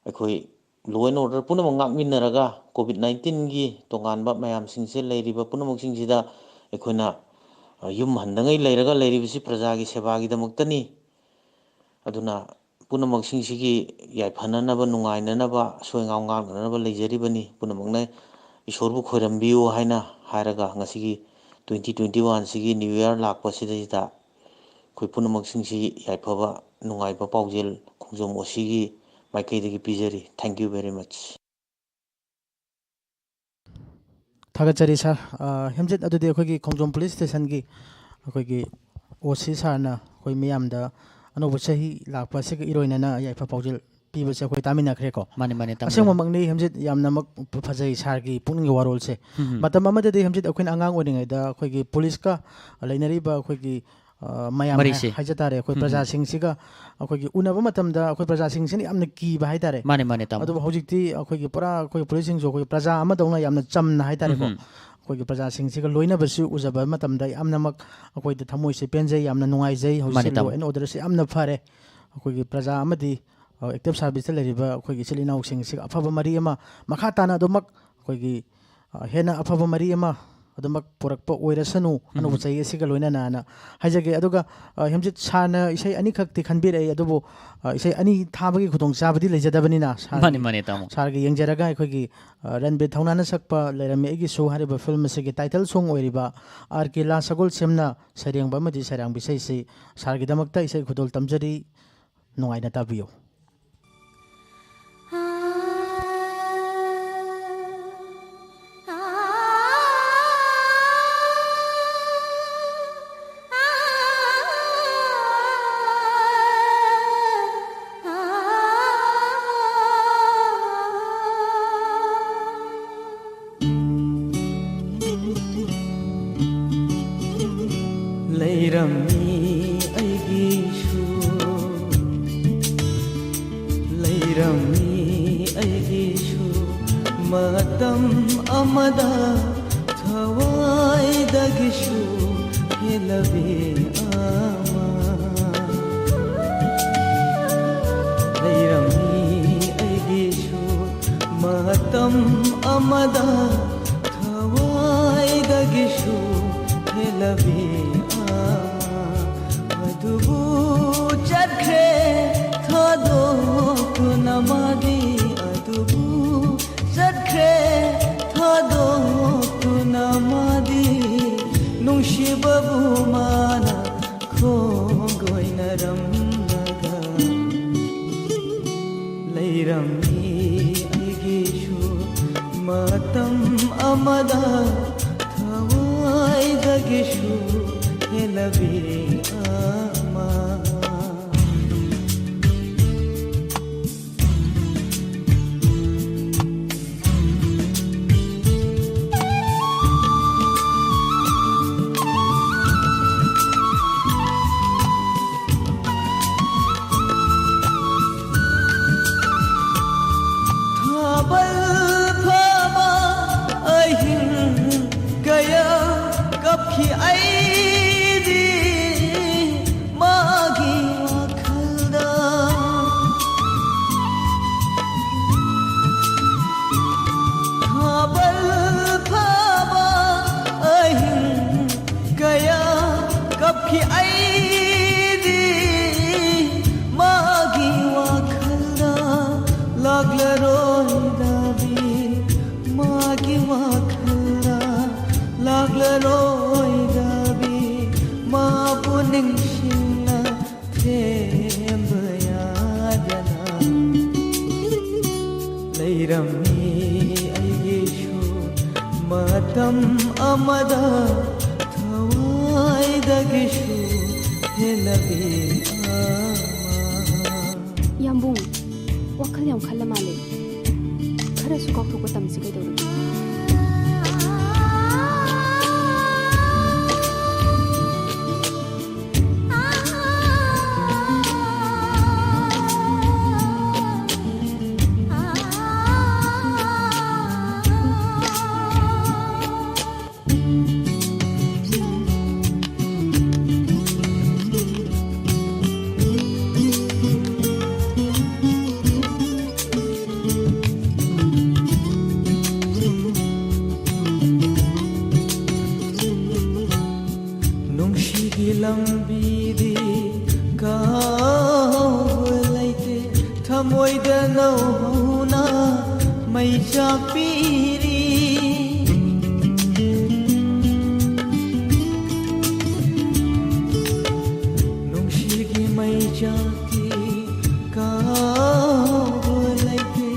ꯑꯩꯈꯣꯏ law and order ꯄꯨꯝꯅꯃꯛ ꯉꯥꯛꯃꯤꯟꯅꯔꯒ, COVID nineteenꯒꯤ ꯇꯣꯉꯥꯟꯕ ꯃꯌꯥꯝꯁꯤꯡꯁꯦ ꯂꯩꯔꯤꯕ ꯄꯨꯝꯅꯃꯛꯁꯤꯡꯁꯤꯗ ꯑꯩꯈꯣꯏꯅ, ꯑ, ꯌꯨꯝ ꯍꯟꯗꯉꯩ ꯂꯩꯔꯒ ꯂꯩꯔꯤꯕꯁꯤ ꯄ꯭ꯔꯖꯥꯒꯤ ꯁꯦꯕꯥꯒꯤꯗꯃꯛꯇꯅꯤ꯫ ꯑꯗꯨꯅ ꯄꯨꯝꯅꯃꯛꯁꯤꯡꯁꯤꯒꯤ ꯌꯥꯏꯐꯅꯅꯕ, ꯅꯨꯡꯉꯥꯏꯅꯅꯕ, ꯑꯁꯣꯏ ꯑꯉꯥꯝ ꯉꯥꯛꯅꯅꯕ ꯂꯩꯖꯔꯤꯕꯅꯤ꯫ ꯄꯨꯝꯅꯃꯛꯅ ꯏꯁꯣꯔꯕꯨ ꯈꯣꯏꯔꯝꯕꯤꯌꯨ ꯍꯥꯏꯅ ꯍꯥꯏꯔꯒ, ꯉꯁꯤꯒꯤ twenty twenty-oneꯁꯤꯒꯤ New Year ꯂꯥꯛꯄꯁꯤꯗꯩꯁꯤꯗ ꯑꯩꯈꯣꯏ ꯄꯨꯝꯅꯃꯛꯁꯤꯡꯁꯤ ꯌꯥꯏꯐꯕ, ꯅꯨꯡꯉꯥꯏꯕ ꯄꯥꯎꯖꯦꯜ ꯈꯣꯡꯖꯣꯝ OCꯒꯤ ꯃꯥꯏꯀꯩꯗꯒꯤ ꯄꯤꯖꯔꯤ꯫ Thank you very much꯫ ꯊꯥꯒꯠꯆꯔꯤ ꯁꯥꯔ꯫ ꯑ, ꯍꯦꯝꯖꯤꯠ, ꯑꯗꯨꯗꯤ ꯑꯩꯈꯣꯏꯒꯤ ꯈꯣꯡꯖꯣꯝ ꯄꯨꯂꯤꯁ ꯁ꯭ꯇꯦꯁꯟꯒꯤ ꯑꯩꯈꯣꯏꯒꯤ OC ꯁꯥꯔꯅ ꯑꯩꯈꯣꯏ ꯃꯤꯌꯥꯝꯗ ꯑꯅꯧꯕ ꯆꯍꯤ ꯂꯥꯛꯄ ꯑꯁꯤꯒ ꯏꯔꯣꯏꯅꯅ ꯌꯥꯏꯐ ꯄꯥꯎꯖꯦꯜ ꯄꯤꯕꯁꯦ ꯑꯩꯈꯣꯏ ꯇꯥꯃꯤꯟꯅꯈ꯭ꯔꯦꯀꯣ꯫ ꯃꯥꯅꯦ, ꯃꯥꯅꯦ, ꯇꯥꯃꯤꯟꯅꯔꯦ꯫ ꯑꯁꯦꯡꯕꯃꯛꯅꯤ ꯍꯦꯝꯖꯤꯠ, ꯌꯥꯝꯅꯃꯛ ꯐꯖꯩ ꯁꯥꯔꯒꯤ ꯄꯨꯛꯅꯤꯡꯒꯤ ꯋꯥꯔꯣꯜꯁꯦ꯫ ꯎꯝ, ꯎꯝ꯫ ꯃꯇꯝ ꯑꯃꯗꯗꯤ ꯍꯦꯝꯖꯤꯠ, ꯑꯩꯈꯣꯏꯅ ꯑꯉꯥꯡ ꯑꯣꯏꯔꯤꯉꯩꯗ ꯑꯩꯈꯣꯏꯒꯤ ꯄꯨꯂꯤꯁꯀ ꯂꯩꯅꯔꯤꯕ ꯑꯩꯈꯣꯏꯒꯤ, ꯑ, ꯃꯌꯥꯝ ꯍꯥꯏ-, ꯃꯔꯤꯁꯦ꯫ ꯍꯥꯏꯖ ꯇꯥꯔꯦ, ꯑꯩꯈꯣꯏ ꯎꯝ, ꯎꯝ꯫ ꯄ꯭ꯔꯖꯥꯁꯤꯡꯁꯤꯒ ꯑꯩꯈꯣꯏꯒꯤ ꯎꯅꯕ ꯃꯇꯝꯗ ꯑꯩꯈꯣꯏ ꯄ꯭ꯔꯖꯥꯁꯤꯡꯁꯤꯅ ꯌꯥꯝꯅ ꯀꯤꯕ ꯍꯥꯏꯇꯥꯔꯦ꯫ ꯃꯥꯅꯦ, ꯃꯥꯅꯦ, ꯇꯥꯃꯣ꯫ ꯑꯗꯨꯕꯨ ꯍꯧꯖꯤꯛꯇꯤ ꯑꯩꯈꯣꯏꯒꯤ ꯄꯨꯔꯥ ꯑꯩꯈꯣꯏ ꯄꯨꯂꯤꯁꯁꯤꯡꯁꯨ ꯑꯩꯈꯣꯏ ꯄ꯭ꯔꯖꯥ ꯑꯃꯗꯧꯅ ꯌꯥꯝꯅ ꯆꯝꯅ ꯍꯥꯏꯇꯥꯔꯦꯀꯣ꯫ ꯎꯝ, ꯎꯝ꯫ ꯑꯩꯈꯣꯏꯒꯤ ꯄ꯭ꯔꯖꯥꯁꯤꯡꯁꯤꯒ ꯂꯣꯏꯅꯕꯁꯤ ꯎꯖꯕ ꯃꯇꯝꯗ ꯌꯥꯝꯅꯃꯛ ꯑꯩꯈꯣꯏꯗ ꯊꯃꯣꯏꯁꯦ ꯄꯦꯟꯖꯩ, ꯌꯥꯝꯅ ꯅꯨꯡꯉꯥꯏꯖꯩ꯫ ꯍꯧꯖꯤꯛꯁꯦ ꯃꯥꯅꯦ, law ꯇꯥꯃꯣ꯫ and orderꯁꯦ ꯌꯥꯝꯅ ꯐꯔꯦ꯫ ꯑꯩꯈꯣꯏꯒꯤ ꯄ꯭ꯔꯖꯥ ꯑꯃꯗꯤ, ꯑ, active serviceꯇ ꯂꯩꯔꯤꯕ ꯑꯩꯈꯣꯏꯒꯤ ꯏꯆꯤꯜ ꯏꯅꯥꯎꯁꯤꯡꯁꯤꯒ ꯑꯐꯕ ꯃꯔꯤ ꯑꯃ ꯃꯈꯥ ꯇꯥꯅ ꯑꯗꯨꯃꯛ ꯑꯩꯈꯣꯏꯒꯤ, ꯑ, ꯍꯦꯟꯅ ꯑꯐꯕ ꯃꯔꯤ ꯑꯃ ꯑꯗꯨꯃꯛ ꯄꯨꯔꯛꯄ ꯑꯣꯏꯔꯁꯅꯨ ꯑꯅꯧꯕ ꯎꯝ꯫ ꯆꯍꯤ ꯑꯁꯤꯒ ꯂꯣꯏꯅꯅꯅ ꯍꯥꯏꯖꯒꯦ꯫ ꯑꯗꯨꯒ, ꯑ, ꯍꯦꯝꯖꯤꯠ ꯁꯥꯔꯅ ꯏꯁꯩ ꯑꯅꯤꯈꯛꯇꯤ ꯈꯟꯕꯤꯔꯛꯏ, ꯑꯗꯨꯕꯨ, ꯑ, ꯏꯁꯩ ꯑꯅꯤ ꯊꯥꯕꯒꯤ ꯈꯨꯗꯣꯡꯆꯥꯕꯗꯤ ꯂꯩꯖꯗꯕꯅꯤꯅ ꯁꯥꯔꯒꯤ, ꯃꯥꯅꯦ, ꯃꯥꯅꯦ, ꯇꯥꯃꯣ꯫ ꯁꯥꯔꯒꯤ ꯌꯦꯡꯖꯔꯒ ꯑꯩꯈꯣꯏꯒꯤ, ꯑ, ꯔꯟꯕꯤꯔ ꯊꯧꯅꯥꯅ ꯁꯛꯄ ꯂꯩꯔꯝꯃꯤ ꯑꯩꯒꯤꯁꯨ ꯍꯥꯏꯔꯤꯕ film ꯑꯁꯤꯒꯤ title song ꯑꯣꯏꯔꯤꯕ ꯑꯥꯔ ꯀꯦ ꯂꯥ ꯁꯒꯣꯜꯁꯦꯝꯅ ꯁꯩꯔꯦꯡꯕ ꯑꯃꯗꯤ ꯁꯩꯔꯥꯡꯕ ꯏꯁꯩꯁꯤ ꯁꯥꯔꯒꯤꯗꯃꯛꯇ ꯏꯁꯩ ꯈꯨꯗꯣꯜ ꯇꯝꯖꯔꯤ꯫ ꯅꯨꯡꯉꯥꯏꯅ ꯇꯥꯕꯤꯌꯨ꯫ ꯂꯩꯔꯝꯃꯤ ꯑꯩꯒꯤꯁꯨ, ꯂꯩꯔꯝꯃꯤ ꯑꯩꯒꯤꯁꯨ꯫ ꯃꯇꯝ ꯑꯃꯗ ꯊꯋꯥꯏꯗꯒꯤꯁꯨ ꯍꯦꯜꯂꯕꯤ ꯑꯃ ꯂꯩꯔꯝꯃꯤ ꯑꯩꯒꯤꯁꯨ꯫ ꯃꯇꯝ ꯑꯃꯗ ꯊꯋꯥꯏꯗꯒꯤꯁꯨ ꯍꯦꯜꯂꯕꯤ ꯑꯃ꯫ ꯑꯗꯨꯕꯨ ꯆꯠꯈ꯭ꯔꯦ ꯊꯥꯗꯣꯛꯇꯨꯅ ꯃꯥꯗꯤ꯫ ꯑꯗꯨꯕꯨ ꯆꯠꯈ꯭ꯔꯦ ꯊꯥꯗꯣꯛꯇꯨꯅ ꯃꯥꯗꯤ꯫ ꯅꯨꯡꯁꯤꯕꯕꯨ ꯃꯥꯅ ꯈꯣꯡꯒꯣꯏꯅꯔꯝꯂꯒ ꯂꯩꯔꯝꯃꯤ ꯑꯩꯒꯤꯁꯨ꯫ ꯃꯇꯝ ꯑꯃꯗ ꯊꯋꯥꯏꯗꯒꯤꯁꯨ ꯍꯦꯜꯂꯕꯤ ꯑꯃ꯫ ꯊꯥꯕꯜ ꯐꯥꯕ ꯑꯍꯤꯡ ꯀꯌꯥ ꯀꯞꯈꯤ ꯑꯩꯗꯤ ꯃꯥꯒꯤ ꯋꯥꯈꯜꯗ꯫ ꯊꯥꯕꯜ ꯐꯥꯕ ꯑꯍꯤꯡ ꯀꯌꯥ ꯀꯞꯈꯤ ꯑꯩꯗꯤ ꯃꯥꯒꯤ ꯋꯥꯈꯜꯗ꯫ ꯂꯥꯛꯂꯔꯣꯏꯗꯕꯤ ꯃꯥꯒꯤ ꯋꯥꯈꯜꯗ꯫ ꯂꯥꯛꯂꯔꯣꯏꯗꯕꯤ ꯃꯥꯕꯨ ꯅꯤꯡꯁꯤꯡꯅ ꯊꯦꯝꯕ ꯌꯥꯗꯅ ꯂꯩꯔꯝꯃꯤ ꯑꯩꯒꯤꯁꯨ꯫ ꯃꯇꯝ ꯑꯃꯗ ꯊꯋꯥꯏꯗꯒꯤꯁꯨ ꯍꯦꯜꯂꯕꯤ ꯑꯃ꯫ ꯌꯥꯝꯕꯨꯡ, ꯋꯥꯈꯜ ꯌꯥꯝ ꯈꯜꯂ ꯃꯥꯜꯂꯦ꯫ ꯈꯔꯁꯨ ꯀꯥꯎꯊꯣꯛꯄ ꯇꯝꯁꯤ ꯀꯩꯗꯧꯔꯒꯦ? ꯊꯃꯣꯏꯗ ꯅꯧꯍꯧꯅ ꯃꯩꯆꯥꯛ ꯄꯤꯔꯤ꯫ ꯅꯨꯡꯁꯤꯒꯤ ꯃꯩꯆꯥꯛꯇꯤ ꯀꯥꯎꯕ ꯂꯩꯇꯦ꯫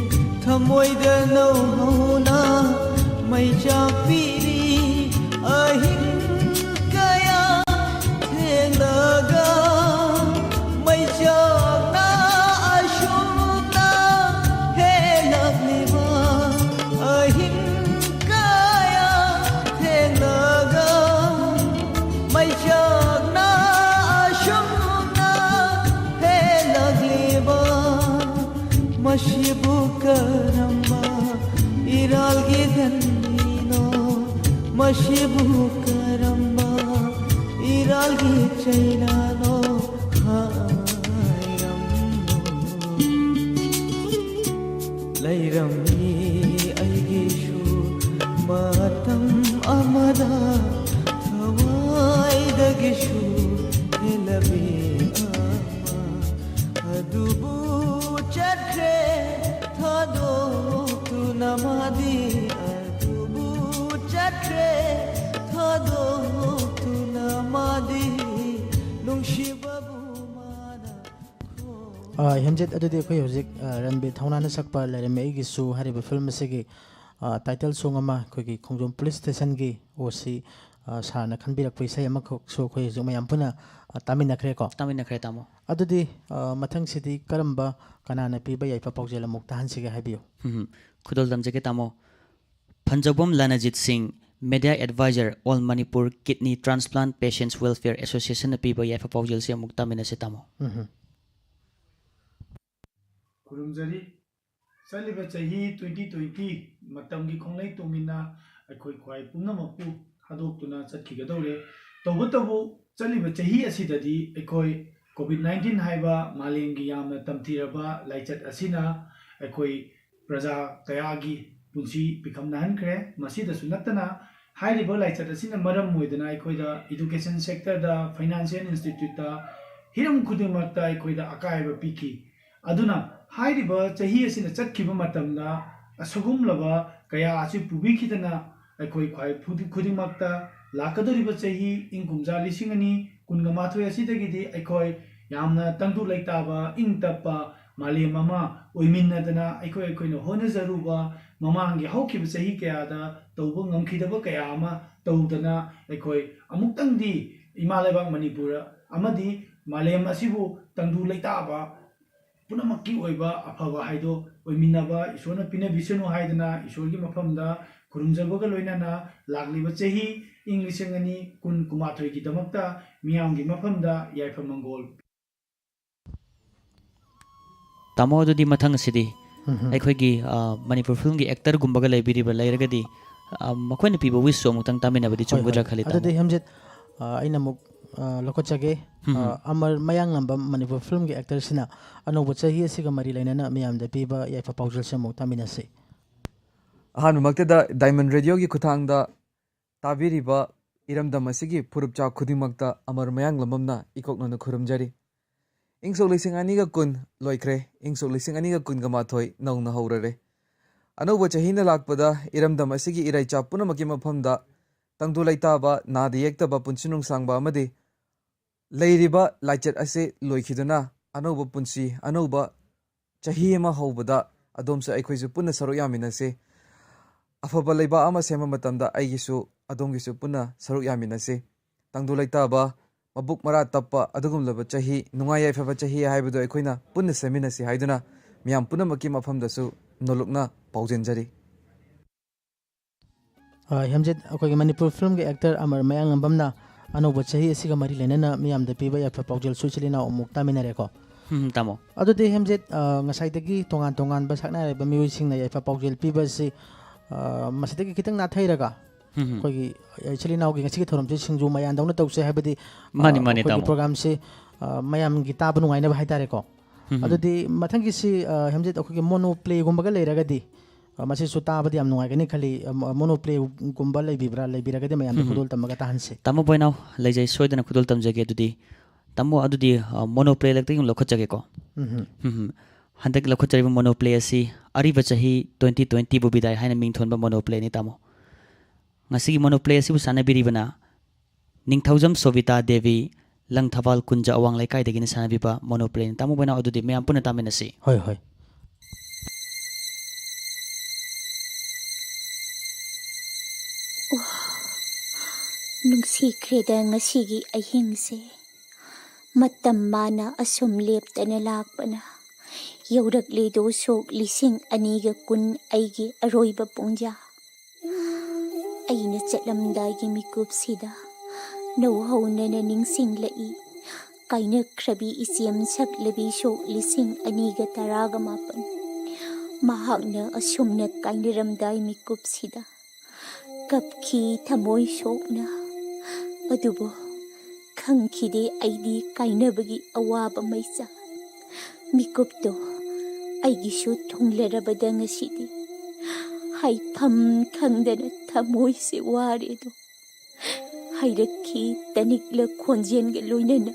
ꯊꯃꯣꯏꯗ ꯅꯧꯍꯧꯅ ꯃꯩꯆꯥꯛ ꯄꯤꯔꯤ꯫ ꯑꯍꯤꯡ ꯀꯌꯥ ꯊꯦꯡꯂꯒ ꯃꯩꯆꯥꯛꯅ ꯑꯁꯨꯝꯅ ꯍꯦꯜꯂꯛꯂꯤꯕ꯫ ꯑꯍꯤꯡ ꯀꯌꯥ ꯊꯦꯡꯂꯒ ꯃꯩꯆꯥꯛꯅ ꯑꯁꯨꯝꯅ ꯍꯦꯜꯂꯛꯂꯤꯕ꯫ ꯃꯁꯤꯕꯨ ꯀꯔꯝꯕ ꯏꯔꯥꯜꯒꯤ ꯂꯟꯗꯤꯅꯣ? ꯃꯁꯤꯕꯨ ꯀꯔꯝꯕ ꯏꯔꯥꯜꯒꯤ ꯆꯩꯅꯥꯅꯣ? ꯍꯥꯏꯔꯝꯃꯨ꯫ ꯂꯩꯔꯝꯃꯤ ꯑꯩꯒꯤꯁꯨ ꯃꯇꯝ ꯑꯃꯗ ꯊꯋꯥꯏꯗꯒꯤꯁꯨ ꯍꯦꯜꯂꯕꯤ ꯑꯃ꯫ ꯑꯗꯨꯕꯨ ꯆꯠꯈ꯭ꯔꯦ ꯊꯥꯗꯣꯛꯇꯨꯅ ꯃꯥꯗꯤ꯫ ꯑꯗꯨꯕꯨ ꯆꯠꯈ꯭ꯔꯦ ꯊꯥꯗꯣꯛꯇꯨꯅ ꯃꯥꯗꯤ꯫ ꯅꯨꯡꯁꯤꯕꯕꯨ ꯃꯥꯅ ꯑ, ꯍꯦꯝꯖꯤꯠ, ꯑꯗꯨꯗꯤ ꯑꯩꯈꯣꯏ ꯍꯧꯖꯤꯛ, ꯑ, ꯔꯟꯕꯤꯔ ꯊꯧꯅꯥꯅ ꯁꯛꯄ ꯂꯩꯔꯝꯃꯤ ꯑꯩꯒꯤꯁꯨ ꯍꯥꯏꯔꯤꯕ ꯐꯤꯂꯝ ꯑꯁꯤꯒꯤ, ꯑ, title song ꯑꯃ ꯑꯩꯈꯣꯏꯒꯤ ꯈꯣꯡꯖꯣꯝ police stationꯒꯤ ꯑꯣ ꯁꯤ, ꯑ, ꯁꯥꯔꯅ ꯈꯟꯕꯤꯔꯛꯄ ꯏꯁꯩ ꯑꯃꯈꯛꯁꯨ ꯑꯩꯈꯣꯏ ꯍꯧꯖꯤꯛ ꯃꯌꯥꯝ ꯄꯨꯟꯅ, ꯑ, ꯇꯥꯃꯤꯟꯅꯈ꯭ꯔꯦꯀꯣ? ꯇꯥꯃꯤꯟꯅꯈ꯭ꯔꯦ, ꯇꯥꯃꯣ꯫ ꯑꯗꯨꯗꯤ, ꯑ, ꯃꯊꯪꯁꯤꯗꯤ ꯀꯔꯝꯕ, ꯀꯅꯥꯅ ꯄꯤꯕ ꯌꯥꯏꯐ ꯄꯥꯎꯖꯦꯜ ꯑꯃꯨꯛ ꯇꯥꯍꯟꯁꯤꯒꯦ ꯍꯥꯏꯕꯤꯌꯨ꯫ ꯎꯝ, ꯈꯨꯗꯣꯜ ꯇꯝꯖꯒꯦ, ꯇꯥꯃꯣ꯫ ꯐꯟꯖꯧꯕꯝ ꯂꯥꯅꯖꯤꯠ ꯁꯤꯡ, Media Advisor, All Manipur Kidney Transplant Patients Welfare Associationꯅ ꯄꯤꯕ ꯌꯥꯏꯐ ꯄꯥꯎꯖꯦꯜꯁꯤ ꯑꯃꯨꯛ ꯇꯥꯃꯤꯟꯅꯁꯤ, ꯇꯥꯃꯣ꯫ ꯎꯝ꯫ ꯈꯨꯔꯨꯝꯖꯔꯤ꯫ ꯆꯠꯂꯤꯕ ꯆꯍꯤ twenty twenty ꯃꯇꯝꯒꯤ ꯈꯣꯡꯂꯩ ꯇꯣꯡꯃꯤꯟꯅ ꯑꯩꯈꯣꯏ ꯈ꯭ꯋꯥꯏ ꯄꯨꯝꯅꯃꯛꯄꯨ ꯊꯥꯗꯣꯛꯇꯨꯅ ꯆꯠꯈꯤꯒꯗꯧꯔꯦ꯫ ꯇꯧꯕꯇꯕꯨ, ꯆꯠꯂꯤꯕ ꯆꯍꯤ ꯑꯁꯤꯗꯗꯤ ꯑꯩꯈꯣꯏ COVID nineteen ꯍꯥꯏꯕ ꯃꯥꯂꯦꯝꯒꯤ ꯌꯥꯝꯅ ꯇꯝꯊꯤꯔꯕ ꯂꯥꯏꯆꯠ ꯑꯁꯤꯅ ꯑꯩꯈꯣꯏ ꯄ꯭ꯔꯖꯥ ꯀꯌꯥꯒꯤ ꯄꯨꯟꯁꯤ ꯄꯤꯈꯝꯅꯍꯟꯈ꯭ꯔꯦ꯫ ꯃꯁꯤꯗꯁꯨ ꯅꯠꯇꯅ, ꯍꯥꯏꯔꯤꯕ ꯂꯥꯏꯆꯠ ꯑꯁꯤꯅ ꯃꯔꯝ ꯑꯣꯏꯗꯨꯅ ꯑꯩꯈꯣꯏꯗ education sectorꯗ, financial instituteꯇ, ꯍꯤꯔꯝ ꯈꯨꯗꯤꯡꯃꯛꯇ ꯑꯩꯈꯣꯏꯗ ꯑꯀꯥꯏꯕ ꯄꯤꯈꯤ꯫ ꯑꯗꯨꯅ ꯍꯥꯏꯔꯤꯕ ꯆꯍꯤ ꯑꯁꯤꯅ ꯆꯠꯈꯤꯕ ꯃꯇꯝꯗ ꯑꯁꯤꯒꯨꯝꯂꯕ ꯀꯌꯥ ꯑꯁꯤ ꯄꯨꯕꯤꯈꯤꯗꯅ ꯑꯩꯈꯣꯏ ꯈ꯭ꯋꯥꯏ ꯈꯨꯗꯤꯡꯃꯛꯇ ꯂꯥꯛꯀꯗꯧꯔꯤꯕ ꯆꯍꯤ ꯏꯪ ꯀꯨꯝꯖꯥ ꯂꯤꯁꯤꯡ ꯑꯅꯤ ꯀꯨꯟꯒ ꯃꯥꯊꯣꯏ ꯑꯁꯤꯗꯒꯤꯗꯤ ꯑꯩꯈꯣꯏ ꯌꯥꯝꯅ ꯇꯪꯗꯨ ꯂꯩꯇꯥꯕ, ꯏꯪ ꯇꯞꯄ ꯃꯥꯂꯦꯝ ꯑꯃ ꯑꯣꯏꯃꯤꯟꯅꯗꯅ ꯑꯩꯈꯣꯏ ꯑꯩꯈꯣꯏꯅ ꯍꯣꯠꯅꯖꯔꯨꯕ ꯃꯃꯥꯡꯒꯤ ꯍꯧꯈꯤꯕ ꯆꯍꯤ ꯀꯌꯥꯗ ꯇꯧꯕ ꯉꯝꯈꯤꯗꯕ ꯀꯌꯥ ꯑꯃ ꯇꯧꯗꯅ ꯑꯩꯈꯣꯏ ꯑꯃꯨꯛꯇꯪꯗꯤ ꯏꯃꯥ ꯂꯩꯕꯥꯛ ꯃꯅꯤꯄꯨꯔ ꯑꯃꯗꯤ ꯃꯥꯂꯦꯝ ꯑꯁꯤꯕꯨ ꯇꯪꯗꯨ ꯂꯩꯇꯥꯕ ꯄꯨꯝꯅꯃꯛꯀꯤ ꯑꯣꯏꯕ ꯑꯐꯕ ꯍꯥꯏꯗꯣ ꯑꯣꯏꯃꯤꯟꯅꯕ ꯏꯁꯣꯔꯅ ꯄꯤꯅꯕꯤꯁꯅꯨ ꯍꯥꯏꯗꯅ ꯏꯁꯣꯔꯒꯤ ꯃꯐꯝꯗ ꯈꯨꯔꯨꯝꯖꯕꯒ ꯂꯣꯏꯅꯅ ꯂꯥꯛꯂꯤꯕ ꯆꯍꯤ ꯏꯪ ꯂꯤꯁꯤꯡ ꯑꯅꯤ ꯀꯨꯟ ꯀꯨꯟꯃꯥꯊꯣꯏꯒꯤꯗꯃꯛꯇ ꯃꯤꯌꯥꯝꯒꯤ ꯃꯐꯝꯗ ꯌꯥꯏꯐ ꯃꯪꯒꯣꯜ꯫ ꯇꯥꯃꯣ, ꯑꯗꯨꯗꯤ ꯃꯊꯪ ꯑꯁꯤꯗꯤ ꯎꯝ ꯍꯝ꯫ ꯑꯩꯈꯣꯏꯒꯤ, ꯑ, ꯃꯅꯤꯄꯨꯔ ꯐꯤꯂꯝꯒꯤ ꯑꯦꯛꯇꯔꯒꯨꯝꯕꯒ ꯂꯩꯕꯤꯔꯤꯕ ꯂꯩꯔꯒꯗꯤ, ꯑ, ꯃꯈꯣꯏꯅ ꯄꯤꯕ ꯋꯤꯁꯁꯨ ꯑꯃꯨꯛꯇꯪ ꯇꯥꯃꯤꯟꯅꯕꯗꯤ ꯍꯣꯏ, ꯆꯨꯝꯒꯗ꯭ꯔꯥ ꯍꯣꯏ꯫ ꯈꯜꯂꯤ, ꯑꯗꯨꯗꯤ ꯇꯥꯃꯣ꯫ ꯍꯦꯝꯖꯤꯠ, ꯑ, ꯑꯩꯅ ꯑꯃꯨꯛ, ꯑ, ꯂꯧꯈꯠꯆꯒꯦ꯫ ꯎꯝ ꯍꯝ꯫ ꯑ, ꯑꯃꯔ ꯃꯌꯥꯡꯂꯝꯕꯝ ꯃꯅꯤꯄꯨꯔ ꯐꯤꯂꯝꯒꯤ ꯑꯦꯛꯇꯔꯁꯤꯅ ꯑꯅꯧꯕ ꯆꯍꯤ ꯑꯁꯤꯒ ꯃꯔꯤ ꯂꯩꯅꯅ ꯃꯤꯌꯥꯝꯗ ꯄꯤꯕ ꯌꯥꯏꯐ ꯄꯥꯎꯖꯦꯜꯁꯤ ꯑꯃꯨꯛ ꯇꯥꯃꯤꯟꯅꯁꯤ꯫ ꯑꯍꯥꯟꯕꯃꯛꯇꯗ ꯗꯥꯏꯃꯟ ꯔꯦꯗꯤꯑꯣꯒꯤ ꯈꯨꯠꯊꯥꯡꯗ ꯇꯥꯕꯤꯔꯤꯕ ꯏꯔꯝꯗꯝ ꯑꯁꯤꯒꯤ ꯐꯨꯔꯨꯞꯆꯥ ꯈꯨꯗꯤꯡꯃꯛꯇ ꯑꯃꯔ ꯃꯌꯥꯡꯂꯝꯕꯝꯅ ꯏꯀꯣꯛꯅꯅ ꯈꯨꯔꯨꯝꯖꯔꯤ꯫ ꯏꯪ ꯁꯣꯛ ꯂꯤꯁꯤꯡ ꯑꯅꯤꯒ ꯀꯨꯟ ꯂꯣꯏꯈ꯭ꯔꯦ, ꯏꯪ ꯁꯣꯛ ꯂꯤꯁꯤꯡ ꯑꯅꯤꯒ ꯀꯨꯟꯒ ꯃꯥꯊꯣꯏ ꯅꯧꯅ ꯍꯧꯔꯔꯦ꯫ ꯑꯅꯧꯕ ꯆꯍꯤꯅ ꯂꯥꯛꯄꯗ ꯏꯔꯝꯗꯝ ꯑꯁꯤꯒꯤ ꯏꯔꯩꯆꯥ ꯄꯨꯝꯅꯃꯛꯀꯤ ꯃꯐꯝꯗ ꯇꯪꯗꯨ ꯂꯩꯇꯥꯕ, ꯅꯥꯗ ꯌꯦꯛꯇꯕ ꯄꯨꯟꯁꯤ ꯅꯨꯡꯁꯥꯡꯕ ꯑꯃꯗꯤ ꯂꯩꯔꯤꯕ ꯂꯥꯏꯆꯠ ꯑꯁꯤ ꯂꯣꯏꯈꯤꯗꯨꯅ ꯑꯅꯧꯕ ꯄꯨꯟꯁꯤ, ꯑꯅꯧꯕ ꯆꯍꯤ ꯑꯃ ꯍꯧꯕꯗ ꯑꯗꯣꯝꯁꯨ ꯑꯩꯈꯣꯏꯁꯨ ꯄꯨꯟꯅ ꯁꯔꯨꯛ ꯌꯥꯃꯤꯟꯅꯁꯤ꯫ ꯑꯐꯕ ꯂꯩꯕꯥꯛ ꯑꯃ ꯁꯦꯝꯕ ꯃꯇꯝꯗ ꯑꯩꯒꯤꯁꯨ ꯑꯗꯣꯝꯒꯤꯁꯨ ꯄꯨꯟꯅ ꯁꯔꯨꯛ ꯌꯥꯃꯤꯟꯅꯁꯤ꯫ ꯇꯪꯗꯨ ꯂꯩꯇꯥꯕ, ꯃꯕꯨꯛ ꯃꯔꯥ ꯇꯞꯄ ꯑꯗꯨꯒꯨꯝꯂꯕ ꯆꯍꯤ, ꯅꯨꯡꯉꯥꯏ ꯌꯥꯏꯐꯕ ꯆꯍꯤ ꯍꯥꯏꯕꯗꯨ ꯑꯩꯈꯣꯏꯅ ꯄꯨꯟꯅ ꯁꯦꯝꯃꯤꯟꯅꯁꯤ ꯍꯥꯏꯗꯨꯅ ꯃꯤꯌꯥꯝ ꯄꯨꯝꯅꯃꯛꯀꯤ ꯃꯐꯝꯗꯁꯨ ꯅꯣꯂꯨꯛꯅ ꯄꯥꯎꯖꯦꯟꯖꯔꯤ꯫ ꯑ, ꯍꯦꯝꯖꯤꯠ, ꯑꯩꯈꯣꯏꯒꯤ ꯃꯅꯤꯄꯨꯔ ꯐꯤꯂꯝꯒꯤ ꯑꯦꯛꯇꯔ ꯑꯃꯔ ꯃꯌꯥꯡꯂꯝꯕꯝꯅ ꯑꯅꯧꯕ ꯆꯍꯤ ꯑꯁꯤꯒ ꯃꯔꯤ ꯂꯩꯅꯅ ꯃꯤꯌꯥꯝꯗ ꯄꯤꯕ ꯌꯥꯏꯐ ꯄꯥꯎꯖꯦꯜꯁꯨ ꯏꯆꯤꯜ ꯏꯅꯥꯎ ꯑꯃꯨꯛ ꯇꯥꯃꯤꯟꯅꯔꯦꯀꯣ꯫ ꯎꯝ, ꯇꯥꯃꯣ꯫ ꯑꯗꯨꯗꯤ ꯍꯦꯝꯖꯤꯠ, ꯑ, ꯉꯁꯥꯏꯗꯒꯤ ꯇꯣꯉꯥꯟ ꯇꯣꯉꯥꯟꯕ ꯁꯛꯅꯥꯏꯔꯕ ꯃꯤꯑꯣꯏꯁꯤꯡꯅ ꯌꯥꯏꯐ ꯄꯥꯎꯖꯦꯜ ꯄꯤꯕ ꯑꯁꯤ, ꯑ, ꯃꯁꯤꯗꯒꯤ ꯈꯤꯇꯪ ꯅꯥꯊꯩꯔꯒ ꯎꯝ, ꯎꯝ꯫ ꯑꯩꯈꯣꯏꯒꯤ ꯏꯆꯤꯜ ꯏꯅꯥꯎꯒꯤ ꯉꯁꯤꯒꯤ ꯊꯧꯔꯝꯁꯤ ꯁꯤꯡꯖꯨ ꯃꯌꯥꯟꯗꯧꯅ ꯇꯧꯁꯦ ꯍꯥꯏꯕꯗꯤ, ꯑ, ꯃꯥꯅꯤ, ꯃꯥꯅꯤ, ꯑꯩꯈꯣꯏꯒꯤ ꯇꯥꯃꯣ꯫ ꯄ꯭ꯔꯣꯒ꯭ꯔꯥꯝꯁꯤ, ꯑ, ꯃꯌꯥꯝꯒꯤ ꯇꯥꯕ ꯅꯨꯡꯉꯥꯏꯅꯕ ꯍꯥꯏꯇꯥꯔꯦꯀꯣ꯫ ꯎꯝ, ꯎꯝ꯫ ꯑꯗꯨꯗꯤ ꯃꯊꯪꯒꯤꯁꯤ, ꯑ, ꯍꯦꯝꯖꯤꯠ, ꯑꯩꯈꯣꯏꯒꯤ ꯃꯣꯅꯣ ꯄ꯭ꯂꯦꯒꯨꯝꯕꯒ ꯂꯩꯔꯒꯗꯤ, ꯑ, ꯃꯁꯤꯁꯨ ꯇꯥꯕꯗ ꯌꯥꯝ ꯅꯨꯡꯉꯥꯏꯒꯅꯤ ꯈꯜꯂꯤ꯫ ꯑ, ꯃꯣ-, ꯃꯣꯅꯣ ꯄ꯭ꯂꯦꯒꯨꯝꯕ ꯂꯩꯕꯤꯕ꯭ꯔꯥ? ꯂꯩꯕꯤꯔꯒꯗꯤ ꯃꯌꯥꯝꯗ ꯎꯝ, ꯎꯝ꯫ ꯈꯨꯗꯣꯜ ꯇꯝꯃꯒ ꯇꯥꯍꯟꯁꯤ꯫ ꯇꯥꯃꯣ ꯕꯣꯏꯅꯥꯎ, ꯂꯩꯖꯩ, ꯁꯣꯏꯗꯅ ꯈꯨꯗꯣꯜ ꯇꯝꯖꯒꯦ꯫ ꯑꯗꯨꯗꯤ ꯇꯥꯃꯣ, ꯑꯗꯨꯗꯤ, ꯑ, ꯃꯣꯅꯣ ꯄ꯭ꯂꯦ ꯂꯛꯇꯒꯤ ꯑꯃꯨꯛ ꯂꯧꯈꯠꯆꯒꯦꯀꯣ꯫ ꯎꯝ, ꯎꯝ꯫ ꯎꯝ, ꯎꯝ꯫ ꯍꯟꯗꯛ ꯂꯧꯈꯠꯆꯔꯤꯕ ꯃꯣꯅꯣꯄ꯭ꯂꯦ ꯑꯁꯤ ꯑꯔꯤꯕ ꯆꯍꯤ ꯇ꯭ꯋꯦꯟꯇꯤ ꯇ꯭ꯋꯦꯟꯇꯤꯕꯨ ꯕꯤꯗꯥꯏ ꯍꯥꯏꯅ ꯃꯤꯡ ꯊꯣꯟꯕ ꯃꯣꯅꯣꯄ꯭ꯂꯦꯅꯤ, ꯇꯥꯃꯣ꯫ ꯉꯁꯤꯒꯤ ꯃꯣꯅꯣꯄ꯭ꯂꯦ ꯑꯁꯤꯕꯨ ꯁꯥꯟꯅꯕꯤꯔꯤꯕꯅ ꯅꯤꯡꯊꯧꯖꯝ ꯁꯣꯕꯤꯇꯥ ꯗꯦꯕꯤ, ꯂꯪꯊꯕꯥꯜ ꯀꯨꯟꯖ ꯑꯋꯥꯡ ꯂꯩꯀꯥꯏꯗꯒꯤꯅ ꯁꯥꯟꯅꯕꯤꯕ ꯃꯣꯅꯣꯄ꯭ꯂꯦꯅꯤ꯫ ꯇꯥꯃꯣ ꯕꯣꯏꯅꯥꯎ, ꯑꯗꯨꯗꯤ ꯃꯌꯥꯝ ꯄꯨꯟꯅ ꯇꯥꯃꯤꯟꯅꯁꯤ꯫ ꯍꯣꯏ, ꯍꯣꯏ꯫ ꯅꯨꯡꯁꯤꯈ꯭ꯔꯦꯗ ꯉꯁꯤꯒꯤ ꯑꯍꯤꯡꯁꯦ꯫ ꯃꯇꯝ ꯃꯥꯅ ꯑꯁꯨꯝ ꯂꯦꯞꯇꯅ ꯂꯥꯛꯄꯅ ꯌꯧꯔꯛꯂꯦꯗꯣ ꯁꯣꯛ ꯂꯤꯁꯤꯡ ꯑꯅꯤꯒ ꯀꯨꯟ ꯑꯩꯒꯤ ꯑꯔꯣꯏꯕ ꯄꯨꯡꯖꯥ꯫ ꯑꯩꯅ ꯆꯠꯂꯝꯗꯥꯏꯒꯤ ꯃꯤꯀꯨꯞꯁꯤꯗ ꯅꯧꯍꯧꯅꯅ ꯅꯤꯡꯁꯤꯡꯂꯛꯏ ꯀꯥꯏꯅꯈ꯭ꯔꯕꯤ ꯏꯆꯦꯝ ꯁꯛꯂꯕꯤ ꯁꯣꯛ ꯂꯤꯁꯤꯡ ꯑꯅꯤꯒ ꯇꯔꯥꯒ ꯃꯥꯄꯟ꯫ ꯃꯍꯥꯛꯅ ꯑꯁꯨꯝꯅ ꯀꯥꯏꯅꯔꯝꯗꯥꯏ ꯃꯤꯀꯨꯞꯁꯤꯗ ꯀꯞꯈꯤ ꯊꯃꯣꯏ ꯁꯣꯛꯅ꯫ ꯑꯗꯨꯕꯨ ꯈꯪꯈꯤꯗꯦ ꯑꯩꯗꯤ ꯀꯥꯏꯅꯕꯒꯤ ꯑꯋꯥꯕ ꯃꯩꯁꯥ꯫ ꯃꯤꯀꯨꯞꯇꯣ ꯑꯩꯒꯤꯁꯨ ꯊꯨꯡꯂꯔꯕꯗ ꯉꯁꯤꯗꯤ꯫ ꯍꯥꯏꯐꯝ ꯈꯪꯗꯅ ꯊꯃꯣꯏꯁꯦ ꯋꯥꯔꯦꯗꯣ꯫ ꯍꯥꯏꯔꯛꯈꯤ ꯇꯅꯤꯛꯂ ꯈꯣꯟꯖꯦꯜꯒ ꯂꯣꯏꯅꯅ꯫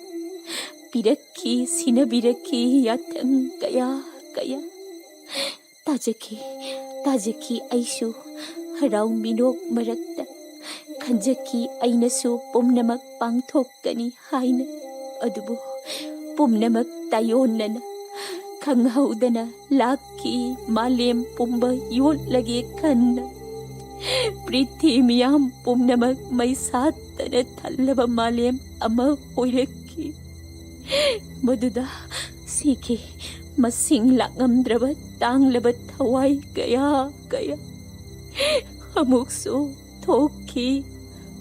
ꯄꯤꯔꯛꯈꯤ, ꯁꯤꯟꯅꯕꯤꯔꯛꯈꯤ ꯌꯥꯊꯪ ꯀꯌꯥ ꯀꯌꯥ꯫ ꯇꯥꯖꯈꯤ, ꯇꯥꯖꯈꯤ ꯑꯩꯁꯨ ꯍꯔꯥꯎ ꯃꯤꯅꯣꯛ ꯃꯔꯛꯇ꯫ ꯈꯟꯖꯈꯤ ꯑꯩꯅꯁꯨ ꯄꯨꯝꯅꯃꯛ ꯄꯥꯡꯊꯣꯛꯀꯅꯤ ꯍꯥꯏꯅ꯫ ꯑꯗꯨꯕꯨ ꯄꯨꯝꯅꯃꯛ ꯇꯥꯏꯑꯣꯟꯅꯅ ꯈꯪꯍꯧꯗꯅ ꯂꯥꯛꯈꯤ ꯃꯥꯂꯦꯝ ꯄꯨꯝꯕ ꯌꯣꯠꯂꯒꯦ ꯈꯟꯅ꯫ ꯄ꯭ꯔꯤꯊꯤ ꯃꯤꯌꯥꯝ ꯄꯨꯝꯅꯃꯛ ꯃꯩ ꯁꯥꯠꯇꯅ ꯊꯜꯂꯕ ꯃꯥꯂꯦꯝ ꯑꯃ ꯑꯣꯏꯔꯛꯈꯤ꯫ ꯃꯗꯨꯗ ꯁꯤꯈꯤ ꯃꯁꯤꯡ ꯂꯥꯛꯉꯝꯗ꯭ꯔꯕ ꯇꯥꯡꯂꯕ ꯊꯋꯥꯏ ꯀꯌꯥ ꯀꯌꯥ꯫ ꯑꯃꯨꯛꯁꯨ ꯊꯣꯛꯈꯤ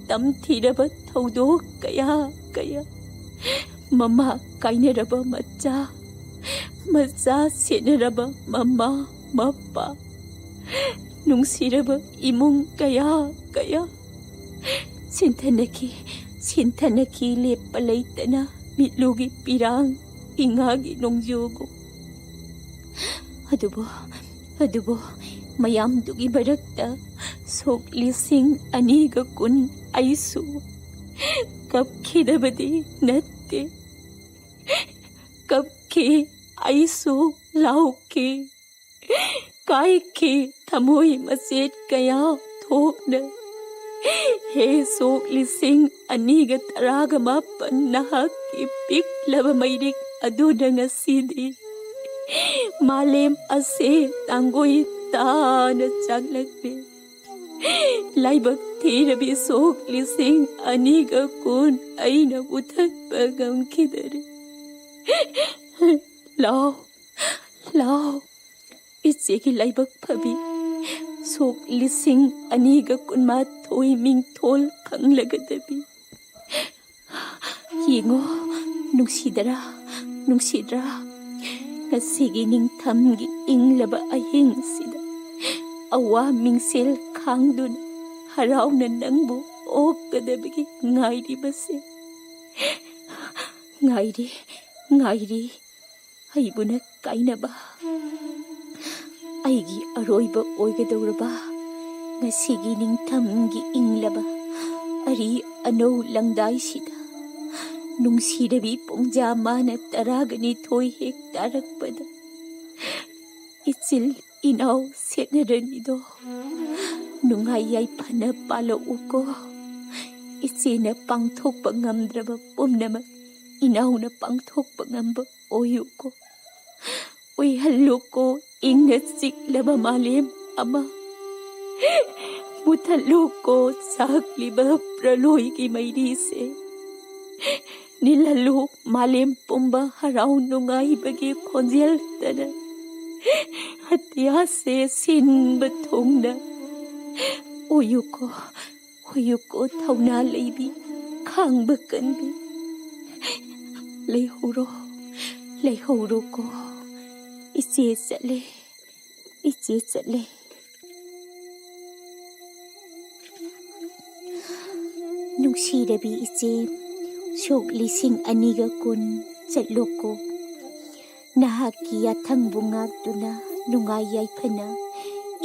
ꯇꯝꯊꯤꯔꯕ ꯊꯧꯗꯣꯛ ꯀꯌꯥ ꯀꯌꯥ꯫ ꯃꯃꯥ ꯀꯥꯏꯅꯔꯕ ꯃꯆꯥ, ꯃꯆꯥ ꯁꯦꯟꯅꯔꯕ ꯃꯃꯥ ꯃꯄꯥ, ꯅꯨꯡꯁꯤꯔꯕ ꯏꯃꯨꯡ ꯀꯌꯥ ꯀꯌꯥ꯫ ꯁꯤꯟꯊꯅꯈꯤ, ꯁꯤꯟꯊꯅꯈꯤ ꯂꯦꯞꯄ ꯂꯩꯇꯅ ꯃꯤꯠꯂꯨꯒꯤ ꯄꯤꯔꯥꯡ ꯏꯉꯥꯒꯤ ꯅꯣꯡꯖꯨꯒꯨꯝ꯫ ꯑꯗꯨꯕꯨ, ꯑꯗꯨꯕꯨ ꯃꯌꯥꯝꯗꯨꯒꯤ ꯃꯔꯛꯇ ꯁꯣꯛ ꯂꯤꯁꯤꯡ ꯑꯅꯤꯒ ꯀꯨꯟ ꯑꯩꯁꯨ ꯀꯞꯈꯤꯗꯕꯗꯤ ꯅꯠꯇꯦ꯫ ꯀꯞꯈꯤ ꯑꯩꯁꯨ꯫ ꯂꯥꯎꯈꯤ, ꯀꯥꯏꯈꯤ ꯊꯃꯣꯏ ꯃꯆꯦꯠ ꯀꯌꯥ ꯊꯣꯛꯅ꯫ ꯍꯦ ꯁꯣꯛ ꯂꯤꯁꯤꯡ ꯑꯅꯤꯒ ꯇꯔꯥꯒ ꯃꯥꯄꯟ, ꯅꯍꯥꯛꯀꯤ ꯄꯤꯛꯂꯕ ꯃꯩꯔꯤꯛ ꯑꯗꯨꯅ ꯉꯁꯤꯗꯤ ꯃꯥꯂꯦꯝ ꯑꯁꯦ ꯇꯥꯡꯒꯣꯏ ꯇꯥꯅ ꯆꯥꯛꯂꯛꯂꯦ꯫ ꯂꯥꯏꯕꯛ ꯊꯤꯔꯕꯤ ꯁꯣꯛ ꯂꯤꯁꯤꯡ ꯑꯅꯤꯒ ꯀꯨꯟ ꯑꯩꯅ ꯃꯨꯊꯠꯄ ꯉꯝꯈꯤꯗꯔꯦ꯫ ꯂꯥꯎ, ꯂꯥꯎ, ꯏꯆꯦꯒꯤ ꯂꯥꯏꯕꯛ ꯐꯕꯤ, ꯁꯣꯛ ꯂꯤꯁꯤꯡ ꯑꯅꯤꯒ ꯀꯨꯟꯃꯥꯊꯣꯏ ꯃꯤꯡꯊꯣꯜ ꯐꯪꯂꯒꯗꯕꯤ꯫ ꯌꯦꯡꯉꯣ, ꯅꯨꯡꯁꯤꯗꯔꯥ, ꯅꯨꯡꯁꯤꯗ꯭ꯔꯥ? ꯉꯁꯤꯒꯤ ꯅꯤꯡꯊꯝꯒꯤ ꯏꯪꯂꯕ ꯑꯍꯤꯡꯁꯤꯗ ꯑꯋꯥ ꯃꯤꯡꯁꯦꯜ ꯈꯥꯡꯗꯨꯅ ꯍꯔꯥꯎꯅ ꯅꯪꯕꯨ ꯑꯣꯛꯀꯗꯕꯒꯤ ꯉꯥꯏꯔꯤꯕꯁꯦ꯫ ꯉꯥꯏꯔꯤ, ꯉꯥꯏꯔꯤ, ꯑꯩꯕꯨꯅ ꯀꯥꯏꯅꯕ꯫ ꯑꯩꯒꯤ ꯑꯔꯣꯏꯕ ꯑꯣꯏꯒꯗꯧꯔꯕ ꯉꯁꯤꯒꯤ ꯅꯤꯡꯊꯝꯒꯤ ꯏꯪꯂꯕ ꯑꯔꯤ ꯑꯅꯧ ꯂꯪꯗꯥꯏꯁꯤꯗ ꯅꯨꯡꯁꯤꯔꯕꯤ ꯄꯨꯡꯖꯥ ꯃꯥꯅ ꯇꯔꯥꯒ ꯅꯤꯊꯣꯏ ꯍꯦꯛ ꯇꯥꯔꯛꯄꯗ ꯏꯆꯤꯜ ꯏꯅꯥꯎ ꯁꯦꯠꯅꯔꯅꯤꯗꯣ꯫ ꯅꯨꯡꯉꯥꯏ ꯌꯥꯏꯐꯅ ꯄꯥꯜꯂꯛꯎꯀꯣ꯫ ꯏꯆꯦꯅ ꯄꯥꯡꯊꯣꯛꯄ ꯉꯝꯗ꯭ꯔꯕ ꯄꯨꯝꯅꯃꯛ ꯏꯅꯥꯎꯅ ꯄꯥꯡꯊꯣꯛꯄ ꯉꯝꯕ ꯑꯣꯏꯌꯨꯀꯣ꯫ ꯑꯣꯏꯍꯜꯂꯨꯀꯣ ꯏꯪꯅ ꯆꯤꯛꯂꯕ ꯃꯥꯂꯦꯝ ꯑꯃ꯫ ꯃꯨꯊꯠꯂꯨꯀꯣ ꯆꯥꯛꯂꯤꯕ ꯄ꯭ꯔꯂꯣꯏꯒꯤ ꯃꯩꯔꯤꯁꯦ꯫ ꯅꯤꯜꯍꯜꯂꯨ ꯃꯥꯂꯦꯝ ꯄꯨꯝꯕ ꯍꯔꯥꯎ ꯅꯨꯡꯉꯥꯏꯕꯒꯤ ꯈꯣꯟꯖꯦꯜꯇꯅ ꯑꯇꯤꯌꯥꯁꯦ ꯁꯤꯟꯕ ꯊꯨꯡꯅ꯫ ꯑꯣꯏꯌꯨꯀꯣ, ꯑꯣꯏꯌꯨꯀꯣ ꯊꯧꯅꯥ ꯂꯩꯕꯤ, ꯈꯥꯡꯕ ꯀꯟꯕꯤ꯫ ꯂꯩꯍꯧꯔꯣ, ꯂꯩꯍꯧꯔꯣꯀꯣ꯫ ꯏꯆꯦ ꯆꯠꯂꯦ, ꯏꯆꯦ ꯆꯠꯂꯦ꯫ ꯅꯨꯡꯁꯤꯔꯕꯤ ꯏꯆꯦ, ꯁꯣꯛ ꯂꯤꯁꯤꯡ ꯑꯅꯤꯒ ꯀꯨꯟ ꯆꯠꯂꯣꯀꯣ꯫ ꯅꯍꯥꯛꯀꯤ ꯌꯥꯊꯪꯕꯨ ꯉꯥꯛꯇꯨꯅ ꯅꯨꯡꯉꯥꯏ ꯌꯥꯏꯐꯅ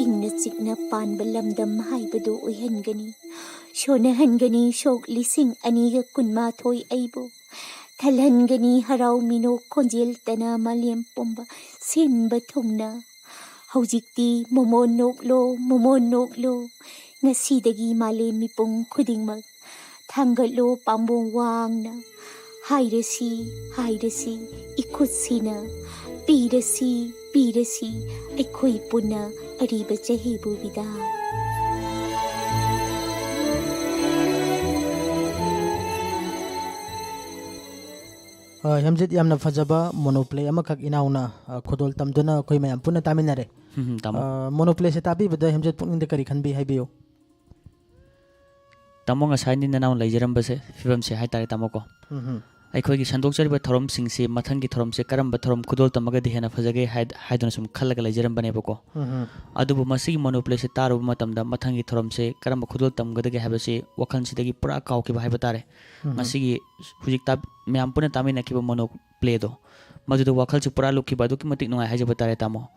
ꯏꯪꯅ ꯆꯤꯛꯅ ꯄꯥꯟꯕ ꯂꯝꯗꯝ ꯍꯥꯏꯕꯗꯨ ꯑꯣꯏꯍꯟꯒꯅꯤ, ꯁꯣꯟꯅꯍꯟꯒꯅꯤ ꯁꯣꯛ ꯂꯤꯁꯤꯡ ꯑꯅꯤꯒ ꯀꯨꯟꯃꯥꯊꯣꯏ ꯑꯩꯕꯨ꯫ ꯊꯜꯍꯟꯒꯅꯤ ꯍꯔꯥꯎ ꯃꯤꯅꯣꯛ ꯈꯣꯟꯖꯦꯜꯇꯅ ꯃꯥꯂꯦꯝ ꯄꯨꯝꯕ ꯁꯤꯟꯕ ꯊꯨꯡꯅ꯫ ꯍꯧꯖꯤꯛꯇꯤ ꯃꯣꯃꯣꯟ ꯅꯣꯛꯂꯣ, ꯃꯣꯃꯣꯟ ꯅꯣꯛꯂꯣ, ꯉꯁꯤꯗꯒꯤ ꯃꯥꯂꯦꯝ ꯃꯤꯄꯨꯝ ꯈꯨꯗꯤꯡꯃꯛ ꯊꯥꯡꯒꯠꯂꯣ ꯄꯥꯝꯕꯣꯝ ꯋꯥꯡꯅ꯫ ꯍꯥꯏꯔꯁꯤ, ꯍꯥꯏꯔꯁꯤ ꯏꯈꯨꯠꯁꯤꯅ, ꯄꯤꯔꯁꯤ, ꯄꯤꯔꯁꯤ ꯑꯩꯈꯣꯏ ꯄꯨꯟꯅ ꯑꯔꯤꯕ ꯆꯍꯤꯕꯨ ꯕꯤꯗꯥꯏ꯫ ꯑ, ꯍꯦꯝꯖꯤꯠ, ꯌꯥꯝꯅ ꯐꯖꯕ ꯃꯣꯅꯣꯄ꯭ꯂꯦ ꯑꯃꯈꯛ ꯏꯅꯥꯎꯅ, ꯑ, ꯈꯨꯗꯣꯜ ꯇꯝꯗꯨꯅ ꯑꯩꯈꯣꯏ ꯃꯌꯥꯝ ꯄꯨꯟꯅ ꯇꯥꯃꯤꯟꯅꯔꯦ꯫ ꯎꯝ, ꯇꯥꯃꯣ꯫ ꯑ, ꯃꯣꯅꯣꯄ꯭ꯂꯦꯁꯦ ꯇꯥꯕꯤꯕꯗ ꯍꯦꯝꯖꯤꯠ ꯄꯨꯛꯅꯤꯡꯗ ꯀꯔꯤ ꯈꯟꯕꯤ, ꯍꯥꯏꯕꯤꯌꯨ꯫ ꯇꯥꯃꯣ, ꯉꯁꯥꯏꯅꯤ ꯅꯅꯥꯎ ꯂꯩꯖꯔꯝꯕꯁꯦ, ꯐꯤꯕꯝꯁꯦ ꯍꯥꯏꯇꯥꯔꯦ ꯇꯥꯃꯣ ꯀꯣ꯫ ꯎꯝ꯫ ꯑꯩꯈꯣꯏꯒꯤ ꯁꯟꯗꯣꯛꯆꯔꯤꯕ ꯊꯧꯔꯝꯁꯤꯡꯁꯤ ꯃꯊꯪꯒꯤ ꯊꯧꯔꯝꯁꯦ ꯀꯔꯝꯕ ꯊꯧꯔꯝ ꯈꯨꯗꯣꯜ ꯇꯝꯃꯒꯗꯤ ꯍꯦꯟꯅ ꯐꯖꯒꯦ ꯍꯥꯏ-, ꯍꯥꯏꯗꯨꯅ ꯁꯨꯝ ꯈꯜꯂꯒ ꯂꯩꯖꯔꯝꯕꯅꯦꯕꯀꯣ꯫ ꯎꯝ꯫ ꯑꯗꯨꯕꯨ ꯃꯁꯤꯒꯤ ꯃꯣꯅꯣꯄ꯭ꯂꯦꯁꯦ ꯇꯥꯔꯨꯕ ꯃꯇꯝꯗ ꯃꯊꯪꯒꯤ ꯊꯧꯔꯝꯁꯦ ꯀꯔꯝꯕ ꯈꯨꯗꯣꯜ ꯇꯝꯒꯗꯒꯦ ꯍꯥꯏꯕꯁꯤ ꯋꯥꯈꯜꯁꯤꯗꯒꯤ ꯄꯨꯔꯥ ꯀꯥꯎꯈꯤꯕ ꯍꯥꯏꯕ ꯇꯥꯔꯦ꯫ ꯎꯝ꯫ ꯉꯁꯤꯒꯤ ꯍꯧꯖꯤꯛ ꯇꯥ-, ꯃꯌꯥꯝ ꯄꯨꯟꯅ ꯇꯥꯃꯤꯟꯅꯈꯤꯕ ꯃꯣꯅꯣ ꯄ꯭ꯂꯦꯗꯣ, ꯃꯗꯨꯗ ꯋꯥꯈꯜꯁꯦ ꯄꯨꯔꯥ ꯂꯨꯞꯈꯤꯕ, ꯑꯗꯨꯛꯀꯤ ꯃꯇꯤꯛ ꯅꯨꯡꯉꯥꯏ ꯍꯥꯏꯖꯕ ꯇꯥꯔꯦ ꯇꯥꯃꯣ꯫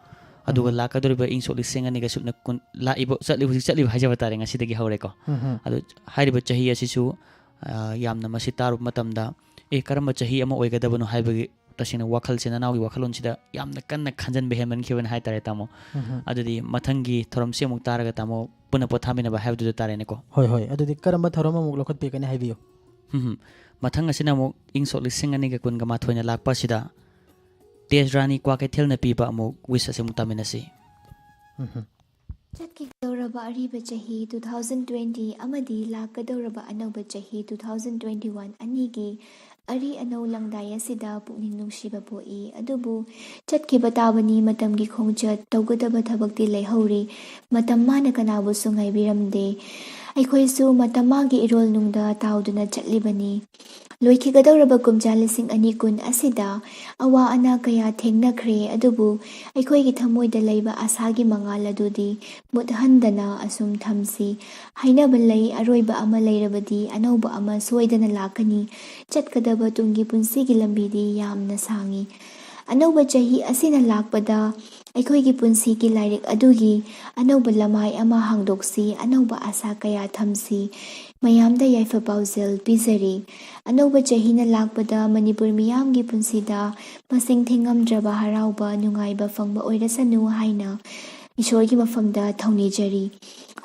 ꯑꯗꯨꯒ ꯎꯝ꯫ ꯂꯥꯛꯀꯗꯧꯔꯤꯕ ꯏꯪ ꯁꯣꯛ ꯂꯤꯁꯤꯡ ꯑꯅꯤꯒ ꯁꯨꯞꯅ ꯀꯨꯟ ꯂꯥꯛꯏꯕ, ꯆꯠꯂꯤ, ꯍꯧꯖꯤꯛ ꯆꯠꯂꯤꯕ ꯍꯥꯏꯖꯕ ꯇꯥꯔꯦ, ꯉꯁꯤꯗꯒꯤ ꯍꯧꯔꯦꯀꯣ꯫ ꯎꯝ꯫ ꯑꯗꯨ ꯍꯥꯏꯔꯤꯕ ꯆꯍꯤ ꯑꯁꯤꯁꯨ, ꯑ, ꯌꯥꯝꯅ ꯃꯁꯤ ꯇꯥꯔꯨꯕ ꯃꯇꯝꯗ, "ꯑꯦ, ꯀꯔꯝꯕ ꯆꯍꯤ ꯑꯃ ꯑꯣꯏꯒꯗꯕꯅꯣ?" ꯍꯥꯏꯕꯒꯤ ꯇꯁꯦꯡꯅ ꯋꯥꯈꯜꯁꯦ ꯅꯅꯥꯎꯒꯤ ꯋꯥꯈꯜꯂꯣꯟꯁꯤꯗ ꯌꯥꯝꯅ ꯀꯟꯅ ꯈꯟꯖꯟꯕ ꯍꯦꯟꯃꯟꯈꯤꯕꯅꯤ ꯍꯥꯏꯇꯥꯔꯦ ꯇꯥꯃꯣ꯫ ꯎꯝ꯫ ꯑꯗꯨꯗꯤ ꯃꯊꯪꯒꯤ ꯊꯧꯔꯝꯁꯤ ꯑꯃꯨꯛ ꯇꯥꯔꯒ ꯇꯥꯃꯣ ꯄꯨꯟꯅ ꯄꯣꯊꯥꯃꯤꯟꯅꯕ ꯍꯥꯏꯕꯗꯨꯗ ꯇꯥꯔꯦꯅꯦꯀꯣ꯫ ꯍꯣꯏ, ꯍꯣꯏ꯫ ꯑꯗꯨꯗꯤ ꯀꯔꯝꯕ ꯊꯧꯔꯝ ꯑꯃꯨꯛ ꯂꯧꯈꯠꯄꯤꯒꯅꯤ ꯍꯥꯏꯕꯤꯌꯨ꯫ ꯎꯝ꯫ ꯃꯊꯪ ꯑꯁꯤꯅ ꯑꯃꯨꯛ ꯏꯪ ꯁꯣꯛ ꯂꯤꯁꯤꯡ ꯑꯅꯤꯒ ꯀꯨꯟꯒ ꯃꯥꯊꯣꯏꯅ ꯂꯥꯛꯄ ꯑꯁꯤꯗ ꯇꯦꯖ ꯔꯥꯅꯤ ꯀ꯭ꯋꯥꯀꯩꯊꯦꯜꯅ ꯄꯤꯕ ꯑꯃꯨꯛ ꯋꯤꯁ ꯑꯁꯤ ꯑꯃꯨꯛ ꯇꯥꯃꯤꯟꯅꯁꯤ꯫ ꯎꯝ꯫ ꯆꯠꯈꯤꯒꯗꯧꯔꯕ ꯑꯔꯤꯕ ꯆꯍꯤ two thousand twenty ꯑꯃꯗꯤ ꯂꯥꯛꯀꯗꯧꯔꯕ ꯑꯅꯧꯕ ꯆꯍꯤ two thousand twenty one ꯑꯅꯤꯒꯤ ꯑꯔꯤ ꯑꯅꯧ ꯂꯪꯗꯥꯏ ꯑꯁꯤꯗ ꯄꯨꯛꯅꯤꯡ ꯅꯨꯡꯁꯤꯕ ꯄꯣꯛꯏ꯫ ꯑꯗꯨꯕꯨ ꯆꯠꯈꯤꯕ ꯇꯥꯕꯅꯤ ꯃꯇꯝꯒꯤ ꯈꯣꯡꯆꯠ, ꯇꯧꯒꯗꯕ ꯊꯕꯛꯇꯤ ꯂꯩꯍꯧꯔꯤ꯫ ꯃꯇꯝ ꯃꯥꯅ ꯀꯅꯥꯕꯨꯁꯨ ꯉꯥꯏꯕꯤꯔꯝꯗꯦ꯫ ꯑꯩꯈꯣꯏꯁꯨ ꯃꯇꯝ ꯃꯥꯒꯤ ꯏꯔꯣꯜꯅꯨꯡꯗ ꯇꯥꯎꯗꯨꯅ ꯆꯠꯂꯤꯕꯅꯤ꯫ ꯂꯣꯏꯈꯤꯒꯗꯧꯔꯕ ꯀꯨꯝꯖꯥ ꯂꯤꯁꯤꯡ ꯑꯅꯤ ꯀꯨꯟ ꯑꯁꯤꯗ ꯑꯋꯥ ꯑꯅꯥ ꯀꯌꯥ ꯊꯦꯡꯅꯈ꯭ꯔꯦ, ꯑꯗꯨꯕꯨ ꯑꯩꯈꯣꯏꯒꯤ ꯊꯃꯣꯏꯗ ꯂꯩꯕ ꯑꯥꯁꯥꯒꯤ ꯃꯉꯥꯜ ꯑꯗꯨꯗꯤ ꯃꯨꯠꯍꯟꯗꯅ ꯑꯁꯨꯝ ꯊꯝꯁꯤ꯫ ꯍꯥꯏꯅꯕ ꯂꯩ, ꯑꯔꯣꯏꯕ ꯑꯃ ꯂꯩꯔꯕꯗꯤ ꯑꯅꯧꯕ ꯑꯃ ꯁꯣꯏꯗꯅ ꯂꯥꯛꯀꯅꯤ꯫ ꯆꯠꯀꯗꯕ ꯇꯨꯡꯒꯤ ꯄꯨꯟꯁꯤꯒꯤ ꯂꯝꯕꯤꯗꯤ ꯌꯥꯝꯅ ꯁꯥꯡꯏ꯫ ꯑꯅꯧꯕ ꯆꯍꯤ ꯑꯁꯤꯅ ꯂꯥꯛꯄꯗ ꯑꯩꯈꯣꯏꯒꯤ ꯄꯨꯟꯁꯤꯒꯤ ꯂꯥꯏꯔꯤꯛ ꯑꯗꯨꯒꯤ ꯑꯅꯧꯕ ꯂꯃꯥꯏ ꯑꯃ ꯍꯥꯡꯗꯣꯛꯁꯤ, ꯑꯅꯧꯕ ꯑꯥꯁꯥ ꯀꯌꯥ ꯊꯝꯁꯤ꯫ ꯃꯌꯥꯝꯗ ꯌꯥꯏꯐ ꯄꯥꯎꯖꯦꯜ ꯄꯤꯖꯔꯤ꯫ ꯑꯅꯧꯕ ꯆꯍꯤꯅ ꯂꯥꯛꯄꯗ ꯃꯅꯤꯄꯨꯔ ꯃꯤꯌꯥꯝꯒꯤ ꯄꯨꯟꯁꯤꯗ ꯃꯁꯤꯡ ꯊꯤꯉꯝꯗ꯭ꯔꯕ ꯍꯔꯥꯎꯕ, ꯅꯨꯡꯉꯥꯏꯕ ꯐꯪꯕ ꯑꯣꯏꯔꯁꯅꯨ ꯍꯥꯏꯅ ꯏꯁꯣꯔꯒꯤ ꯃꯐꯝꯗ ꯊꯧꯅꯤꯖꯔꯤ꯫